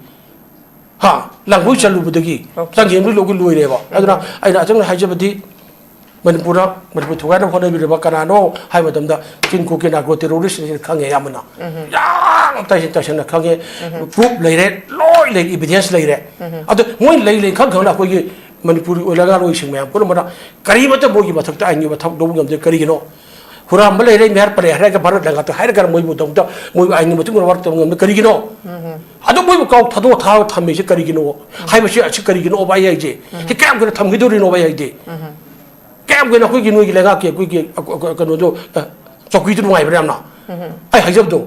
ꯍꯥ, ꯂꯥꯡꯒꯣꯏ ꯆꯠꯂꯨꯕꯗꯒꯤ ꯆꯥꯡꯖꯦꯡ ꯂꯣꯏ ꯂꯣꯏ ꯂꯣꯏꯔꯦꯕ꯫ ꯑꯗꯨꯅ ꯑꯩꯅ ꯑꯆꯝꯅ ꯍꯥꯏꯖꯕꯗꯤ, ꯃꯅꯤꯄꯨꯔꯗ, ꯃꯅꯤꯄꯨꯔ ꯊꯨꯒꯥꯏꯅꯕ ꯍꯣꯠꯅꯕꯤꯔꯤꯕ ꯀꯅꯥꯅꯣ ꯍꯥꯏꯕ ꯃꯇꯝꯗ, ꯆꯤꯟ ꯀꯣꯀꯤ ꯅꯥꯒ꯭ꯔꯣ ꯇꯦꯔꯣꯔꯤꯁ꯭ꯠꯅꯤ ꯈꯪꯉꯦ ꯑꯌꯥꯝꯕꯅ꯫ ꯌꯥꯝ ꯇꯥꯏꯁꯤꯟ ꯇꯥꯏꯁꯤꯟꯅ ꯈꯪꯉꯦ꯫ ꯄ꯭ꯔꯨꯐ ꯂꯩꯔꯦ, ꯂꯣꯏ ꯂꯩꯔꯦ, ꯏꯚꯤꯗꯦꯟꯁ ꯂꯩꯔꯦ꯫ ꯑꯗꯨ ꯃꯣꯏ ꯂꯩ ꯂꯩ ꯈꯪ ꯈꯪꯅ ꯑꯩꯈꯣꯏꯒꯤ ꯃꯅꯤꯄꯨꯔꯒꯤ ꯑꯣꯏ ꯂꯩꯉꯥꯛꯂꯣꯏꯁꯤꯡ ꯃꯌꯥꯝ ꯄꯨꯝꯅꯃꯛꯅ ꯀꯔꯤꯃꯠꯇ ꯃꯣꯏꯒꯤ ꯃꯊꯛꯇ ꯑꯥꯏꯟꯒꯤ ꯃꯊꯧ ꯂꯧꯕ ꯉꯝꯗꯦ꯫ ꯀꯔꯤꯒꯤꯅꯣ? ꯍꯨꯔꯥꯟꯕ ꯂꯩꯔꯦ, ꯃꯤꯍꯥꯠꯄ ꯂꯩꯔꯦ ꯍꯥꯏꯔꯒ ꯚꯥꯔꯠ ꯂꯩꯉꯥꯛꯇ ꯍꯥꯏꯔꯒ ꯃꯣꯏꯕꯨ ꯇꯧꯕꯗ ꯃꯣꯏꯕꯨ ꯑꯥꯏꯟꯒꯤ ꯃꯇꯨꯡ ꯏꯟꯅ ꯋꯥꯔꯛ ꯇꯧꯕ ꯉꯝꯗꯦ꯫ ꯀꯔꯤꯒꯤꯅꯣ? ꯑꯗꯨ ꯃꯣꯏꯕꯨ ꯀꯥꯎ ꯊꯥꯗꯣꯛꯑ ꯊꯥ ꯊꯝꯃꯤꯁꯦ ꯀꯔꯤꯒꯤꯅꯣ? ꯍꯥꯏꯕꯁꯤ ꯑꯁꯤ ꯀꯔꯤꯒꯤꯅꯣꯕ ꯑꯩ ꯍꯥꯏꯁꯦ? ꯁꯤ ꯀꯌꯥꯝ ꯀꯨꯏꯅ ꯊꯝꯈꯤꯗꯣꯔꯤꯅꯣꯕ ꯑꯩ ꯍꯥꯏꯗꯤ? ꯀꯌꯥꯝ ꯀꯨꯏꯅ ꯑꯩꯈꯣꯏꯒꯤ ꯅꯣꯏꯒꯤ ꯂꯩꯉꯥꯛꯀꯤ ꯑꯩꯈꯣꯏꯒꯤ, ꯑ, ꯑ, ꯀꯩꯅꯣꯗꯣ, ꯑ, ꯆꯧꯀꯤꯗꯨ ꯅꯨꯡꯉꯥꯏꯕ꯭ꯔꯥ ꯌꯥꯝꯅ? ꯑꯩ ꯍꯥꯏꯖꯕꯗꯣ,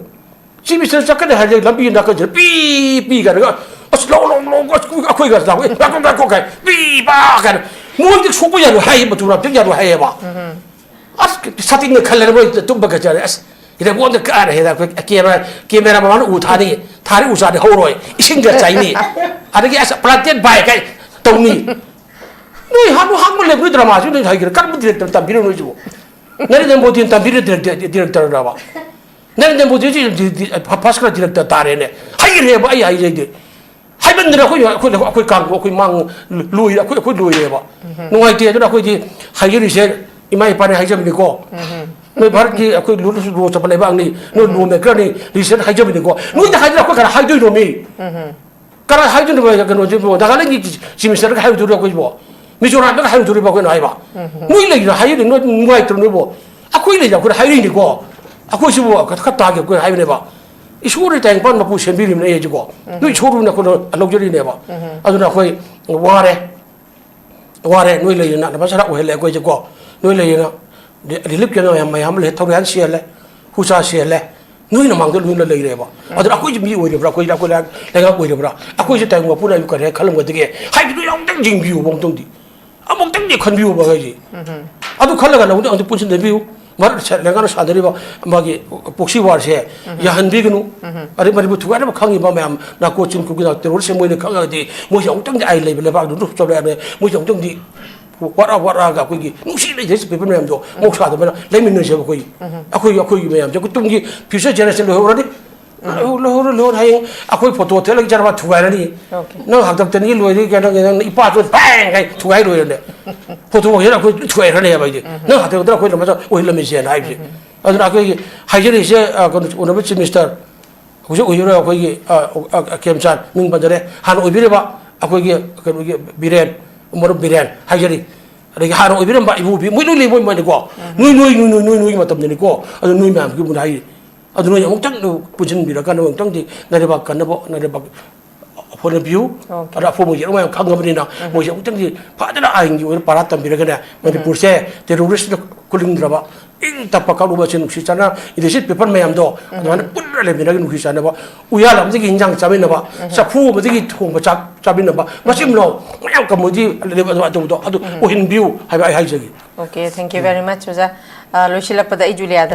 ꯆꯤꯐ ꯃꯤꯅꯤꯁꯇꯔ ꯆꯠꯀꯅꯤ ꯍꯥꯏꯔꯗꯤ ꯂꯝꯕꯤ ꯅꯥꯀꯟꯁꯤꯗ ꯄꯤ ꯄꯤ ꯀꯥꯏꯅꯒ ꯑꯁ, ꯂꯧ, ꯂꯧ, ꯂꯧ, ꯑꯁ, ꯑꯩꯈꯣꯏꯒ ꯂꯥꯎꯏ, ꯉꯥꯏꯈꯣ, ꯉꯥꯏꯈꯣ ꯀꯥꯏ, ꯄꯤ, ꯄꯥ ꯀꯥꯏꯅ꯫ ꯃꯣꯏꯗꯤ ꯁꯣꯛꯄ ꯌꯥꯔꯣꯏ ꯍꯥꯏ, ꯃꯇꯨ ꯅꯥꯝꯇ ꯌꯥꯔꯣꯏ ꯍꯥꯏꯌꯦꯕ꯫ ꯑꯁ, ꯁꯥꯇꯤꯟꯒ ꯈꯜꯂꯦꯅ ꯃꯣꯏ ꯇꯨꯝꯕꯒ ꯆꯠꯂꯦ꯫ ꯑꯁ, ꯔꯦꯕꯣꯟꯗ ꯀꯥꯔꯦ ꯍꯦꯗ, ꯑꯩꯈꯣꯏ ꯀꯦꯃꯦꯔꯥ, ꯀꯦꯃꯦꯔꯥ ꯃꯃꯥꯅ ꯎ ꯊꯥꯅꯤ, ꯊꯥꯔꯤ ꯎ ꯆꯥꯗꯤ ꯍꯧꯔꯣꯏ, ꯏꯁꯤꯡꯗ ꯆꯥꯏꯅꯤ, ꯑꯗꯒꯤ ꯑꯁ, ꯄ꯭ꯂꯥꯟꯇꯦꯠ ꯕꯥꯏ ꯀꯥꯏ ꯇꯧꯅꯤ꯫ ꯅꯣꯏ ꯍꯥꯠꯂꯨ ꯍꯥꯠꯂꯨ ꯂꯩꯕ ꯅꯣꯏ ꯗ꯭ꯔꯃꯥꯁꯤ ꯅꯣꯏ ꯍꯩꯒꯦꯔꯥ? ꯀꯔꯝꯕ ꯗꯤꯔꯦꯛꯇꯔ ꯇꯝꯕꯤꯔꯣ ꯅꯣꯏꯁꯤꯕꯨ? ꯅꯔꯦꯟꯗ꯭ꯔ ꯃꯣꯗꯤꯅ ꯇꯝꯕꯤꯔ ꯗꯤꯔꯦꯛꯇꯔ, ꯗꯤꯔꯦꯛꯇꯔ ꯗꯤꯔꯦꯛꯇꯔ ꯗꯤꯔꯦꯛꯇꯔ ꯇꯥꯔꯦꯅꯦ꯫ ꯍꯩꯔꯦꯕ ꯑꯩ ꯍꯥꯏꯖꯩꯗꯤ꯫ ꯍꯥꯏꯃꯟꯗꯅ ꯑꯩꯈꯣꯏ, ꯑꯩꯈꯣꯏ, ꯑꯩꯈꯣꯏ ꯀꯥꯡꯕꯨ, ꯑꯩꯈꯣꯏ ꯃꯥꯡ ꯂꯣꯏꯔꯦ, ꯑꯩꯈꯣꯏ, ꯑꯩꯈꯣꯏ ꯂꯣꯏꯔꯦꯕ꯫ ꯅꯨꯡꯉꯥꯏꯇꯦ꯫ ꯑꯗꯨꯅ ꯑꯩꯈꯣꯏꯗꯤ ꯍꯥꯏꯖꯔꯤꯁꯦ ꯏꯃꯥ ꯏꯄꯥꯅꯦ ꯍꯥꯏꯖꯕꯅꯤꯀꯣ꯫ ꯅꯣꯏ ꯚꯥꯔꯠꯀꯤ ꯑꯩꯈꯣꯏ ꯂꯣ, ꯂꯣ ꯆꯠꯄ ꯂꯩꯕꯥꯛꯅꯤ, ꯅꯣꯏ ꯂꯣ ꯃꯦꯀꯔꯅꯤ, ꯂꯤꯁꯟ ꯍꯥꯏꯖꯕꯅꯤꯀꯣ꯫ ꯅꯣꯏꯗ ꯍꯥꯏꯗꯅ ꯑꯩꯈꯣꯏ ꯀꯅꯥ ꯍꯥꯏꯗꯣꯏꯅꯣ ꯃꯤ? ꯀꯅꯥ ꯍꯥꯏꯗꯣꯏꯅꯣ ꯀꯩꯅꯣꯁꯤꯕꯨ? ꯅꯥꯒꯥꯂꯦꯟꯒꯤ ꯆꯤꯐ ꯃꯤꯅꯤꯁꯇꯔꯒ ꯍꯥꯏꯔꯨꯗꯣꯔꯤꯕ ꯑꯩꯈꯣꯏꯁꯤꯕꯣ? ꯃꯤꯖꯣꯔꯥꯝꯗꯒ ꯍꯥꯏꯔꯨꯗꯣꯔꯤꯕ ꯑꯩꯈꯣꯏꯅ ꯍꯥꯏꯕ? ꯅꯣꯏ ꯂꯩꯔ ꯍꯥꯏꯔꯤꯅꯦ, ꯅꯣꯏ ꯅꯨꯡꯉꯥꯏꯇ꯭ꯔꯣ ꯅꯣꯏꯕꯣ? ꯑꯩꯈꯣꯏ ꯂꯩꯔ ꯑꯩꯈꯣꯏꯅ ꯍꯥꯏꯔꯤꯅꯤꯀꯣ꯫ ꯑꯩꯈꯣꯏꯁꯤꯕꯨ ꯈꯔ ꯇꯥꯒꯦ ꯑꯩꯈꯣꯏ ꯍꯥꯏꯕꯅꯦꯕ꯫ ꯏꯁꯣꯔꯅ ꯇꯥꯏꯕꯪꯄꯥꯟ ꯃꯄꯨ ꯁꯦꯝꯕꯤꯔꯤꯕꯅꯦ ꯑꯩ ꯍꯥꯏꯁꯤꯀꯣ꯫ ꯅꯣꯏ ꯏꯁꯣꯔꯅ ꯑꯩꯈꯣꯏꯅ ꯂꯧꯖꯔꯤꯅꯦꯕ꯫ ꯑꯗꯨꯅ ꯑꯩꯈꯣꯏ ꯋꯥꯔꯦ, ꯋꯥꯔꯦ꯫ ꯅꯣꯏ ꯂꯩꯔꯦꯅ ꯅꯃ ꯁꯔꯥ ꯑꯣꯏꯍꯜꯂꯦ ꯑꯩꯈꯣꯏꯁꯦꯀꯣ꯫ ꯅꯣꯏ ꯂꯩꯔꯦꯅ ꯔꯤ-, ꯔꯤꯂꯤꯐ ꯀꯦꯝꯞ ꯃꯌꯥꯝ, ꯃꯌꯥꯝ ꯑꯃ ꯂꯩ, ꯊꯧꯔꯤꯌꯥꯟ ꯁꯤꯍꯜꯂꯦ, ꯍꯨꯆꯥ ꯁꯤꯍꯜꯂꯦ꯫ ꯅꯣꯏ ꯃꯃꯥꯡꯗ ꯂꯣꯏꯅ ꯂꯩꯔꯦꯕ꯫ ꯑꯗꯨꯅ ꯑꯩꯈꯣꯏꯁꯦ ꯃꯤ ꯑꯣꯏꯔꯤꯕ꯭ꯔꯥ? ꯑꯩꯈꯣꯏ, ꯑꯩꯈꯣꯏ ꯂꯩꯉꯥꯛ ꯑꯣꯏꯔꯤꯕ꯭ꯔꯥ? ꯑꯩꯈꯣꯏꯁꯦ ꯇꯥꯏꯕꯪ ꯃꯄꯨꯅ ꯑꯩꯕꯨ ꯀꯔꯤ ꯍꯥꯏ ꯈꯜꯂꯝꯒꯗꯒꯦ? ꯍꯥꯏꯕꯗꯨ ꯑꯃꯨꯛꯇꯪ ꯌꯦꯡꯕꯤꯌꯨꯕ ꯑꯃꯨꯛꯇꯪꯗꯤ꯫ ꯑꯃꯨꯛꯇꯪꯗꯤ ꯈꯟꯕꯤꯌꯨꯕ ꯍꯥꯏꯁꯦ꯫ ꯑꯗꯨ ꯈꯜꯂꯒ ꯅꯪꯗꯤ ꯑꯃꯨꯛꯇꯪ ꯄꯨꯟꯁꯤꯟꯅꯕꯤꯌꯨ꯫ ꯃꯔꯛ ꯁꯦ-, ꯂꯩꯉꯥꯛꯅ ꯁꯥꯟꯅꯔꯤꯕ ꯃꯥꯒꯤ ꯄ꯭ꯔꯣꯛꯁꯤ ꯋꯥꯔꯁꯦ ꯌꯥꯍꯟꯕꯤꯒꯅꯨ꯫ ꯑꯗꯩ ꯃꯅꯤꯄꯨꯔ ꯊꯨꯒꯥꯏꯅꯕ ꯈꯪꯉꯤꯕ ꯃꯌꯥꯝ, ꯅꯥꯔꯀꯣ ꯆꯤꯟ ꯈꯨꯒꯤ ꯇꯦꯔꯣꯔꯤꯁꯁꯦ ꯃꯣꯏꯅ ꯈꯪꯉꯒꯗꯤ ꯃꯣꯏꯁꯦ ꯑꯃꯨꯛꯇꯪꯗꯤ ꯑꯩ ꯂꯩꯕ ꯂꯩꯕꯥꯛꯇꯨ ꯆꯠꯂꯦ ꯍꯥꯏꯕꯅꯦ꯫ ꯃꯣꯏꯁꯦ ꯑꯃꯨꯛꯇꯪꯗꯤ ꯋꯥꯔꯥ ꯋꯥꯔꯥꯒ ꯑꯩꯈꯣꯏꯒꯤ ꯅꯨꯡꯁꯤ ꯂꯩꯖꯩ ꯄꯤꯄꯜ ꯃꯌꯥꯝꯗꯣ ꯃꯣꯛ ꯁꯥꯗꯕꯅ ꯂꯩꯃꯤꯟꯅꯁꯦꯕ ꯑꯩꯈꯣꯏ꯫ ꯑꯩꯈꯣꯏ, ꯑꯩꯈꯣꯏꯒꯤ ꯃꯌꯥꯝꯁꯦ ꯑꯩꯈꯣꯏ ꯇꯨꯡꯒꯤ ꯐ꯭ꯌꯨꯆꯔ ꯖꯦꯅꯦꯔꯦꯁꯟ ꯂꯣꯏꯍꯧꯔꯅꯤ꯫ ꯂꯧꯍꯧꯔꯣ, ꯂꯧꯍꯧꯔꯣ, ꯂꯧꯍꯧꯔꯣ꯫ ꯍꯌꯦꯡ ꯑꯩꯈꯣꯏ ꯐꯣꯇꯣ ꯊꯦꯠꯂꯒ ꯏꯆꯥꯅꯨꯄꯥ ꯊꯨꯒꯥꯏꯔꯅꯤ꯫ ꯅꯪ ꯍꯥꯛꯇꯛꯇꯅꯤ ꯂꯣꯏꯔꯦ, ꯀꯩꯅꯣ, ꯅꯪ ꯏꯄꯥꯁꯨ ꯕꯦꯡ ꯍꯥꯏ ꯊꯨꯒꯥꯏ ꯂꯣꯏꯔꯅꯦ꯫ ꯐꯣꯇꯣ ꯍꯦꯛ ꯑꯩꯈꯣꯏ ꯊꯨꯒꯥꯏꯈ꯭ꯔꯅꯦꯕ ꯑꯩꯗꯤ꯫ ꯅꯪ ꯍꯥꯛꯇꯛꯇꯅ ꯑꯩꯈꯣꯏ ꯂꯝꯕꯗ ꯑꯣꯏꯍꯜꯂꯝꯃꯤꯁꯦꯅ ꯍꯥꯏꯕꯁꯦ꯫ ꯑꯗꯨꯅ ꯑꯩꯈꯣꯏꯒꯤ ꯍꯥꯏꯖꯔꯤꯁꯦ, ꯑ, ꯀꯩꯅꯣ, ꯑꯣꯅꯔꯦꯕꯜ ꯆꯤꯐ ꯃꯤꯅꯤꯁꯇꯔ, ꯍꯧꯖꯤꯛ ꯑꯣꯏꯔꯤꯕ ꯑꯩꯈꯣꯏꯒꯤ, ꯑ, ꯑ, ꯑ, ꯈꯦꯝꯆꯥꯟ ꯃꯤꯡ ꯄꯟꯖꯔꯦ, ꯍꯥꯟꯅ ꯑꯣꯏꯕꯤꯔꯤꯕ ꯑꯩꯈꯣꯏꯒꯤ ꯀꯩꯅꯣꯒꯤ ꯕꯤꯔꯦꯟ, ꯃꯔꯨꯞ ꯕꯤꯔꯦꯟ ꯍꯥꯏꯖꯔꯤ, ꯑꯗꯒꯤ ꯍꯥꯟꯅ ꯑꯣꯏꯕꯤꯔꯝꯕ ꯏꯕꯣꯕꯤ, ꯃꯣꯏ ꯂꯣꯏ ꯂꯩꯕ ꯃꯣꯏꯅꯤꯀꯣ꯫ ꯅꯣꯏ, ꯅꯣꯏ, ꯅꯣꯏ, ꯅꯣꯏ, ꯅꯣꯏ, ꯅꯣꯏꯒꯤ ꯃꯇꯝꯗꯅꯤꯀꯣ꯫ ꯑꯗꯨ ꯅꯣꯏ ꯃꯌꯥꯝꯒꯤ ꯃꯨꯟꯅ ꯍꯥꯏꯔꯤ꯫ ꯑꯗꯨ ꯅꯣꯏ ꯑꯃꯨꯛꯇꯪ ꯄꯨꯟꯁꯤꯟꯕꯤꯔꯀꯥꯟꯗ ꯑꯃꯨꯛꯇꯪꯗꯤ ꯅꯥꯏꯔꯩꯕꯥꯛ ꯀꯟꯅꯕ, ꯅꯥꯏꯔꯩꯕꯥꯛ ꯍꯣꯠꯅꯕꯤꯌꯨ꯫ ꯑꯗ ꯑꯐꯥꯎꯕ ꯌꯦꯛꯅꯕ ꯌꯥꯝ ꯈꯪꯉꯕꯅꯤꯅ ꯃꯣꯏꯁꯦ ꯑꯃꯨꯛꯇꯪꯗꯤ ꯐꯖꯅ ꯑꯥꯏꯟꯒꯤ ꯑꯣꯏꯅ ꯄꯥꯔꯥ ꯇꯝꯕꯤꯔꯒꯅꯦ, ꯃꯅꯤꯄꯨꯔꯁꯦ ꯇꯦꯔꯣꯔꯤꯁꯅ ꯈꯨꯂꯤꯡꯗ꯭ꯔꯕ, ꯏꯪ ꯇꯞꯄ ꯀꯥꯡꯂꯨꯞ ꯑꯁꯤ ꯅꯨꯡꯁꯤ ꯆꯥꯟꯅ ꯏꯟꯗꯤꯁꯤꯠ ꯄꯤꯄꯜ ꯃꯌꯥꯝꯗꯣ ꯑꯗꯨꯃꯥꯏꯅ ꯄꯨꯟꯅ ꯂꯩꯃꯤꯟꯅꯔꯒ ꯅꯨꯡꯁꯤ ꯆꯥꯟꯅꯕ, ꯎꯌꯥꯜ ꯑꯃꯗꯒꯤ ꯏꯟꯖꯥꯡ ꯆꯥꯃꯤꯟꯅꯕ, ꯆꯐꯨ ꯑꯃꯗꯒꯤ ꯊꯣꯡꯕ ꯆꯥꯛ ꯆꯥꯃꯤꯟꯅꯕ, ꯃꯆꯤꯟ ꯃꯅꯥꯎ ꯃꯌꯥꯝ ꯀꯝꯃꯨꯅꯤꯇꯤ ꯂꯩꯕ ꯑꯗꯨ ꯑꯗꯨꯗꯣ ꯑꯗꯨ ꯑꯣꯏꯍꯟꯕꯤꯌꯨ ꯍꯥꯏꯕ ꯑꯩ ꯍꯥꯏꯖꯒꯦ꯫ Okay, thank you very much, ꯑꯣꯖꯥ꯫ ꯑ, ꯂꯣꯏꯁꯤꯜꯂꯛꯄꯗ ꯑꯩ ꯖꯨꯂꯤꯌꯥꯗ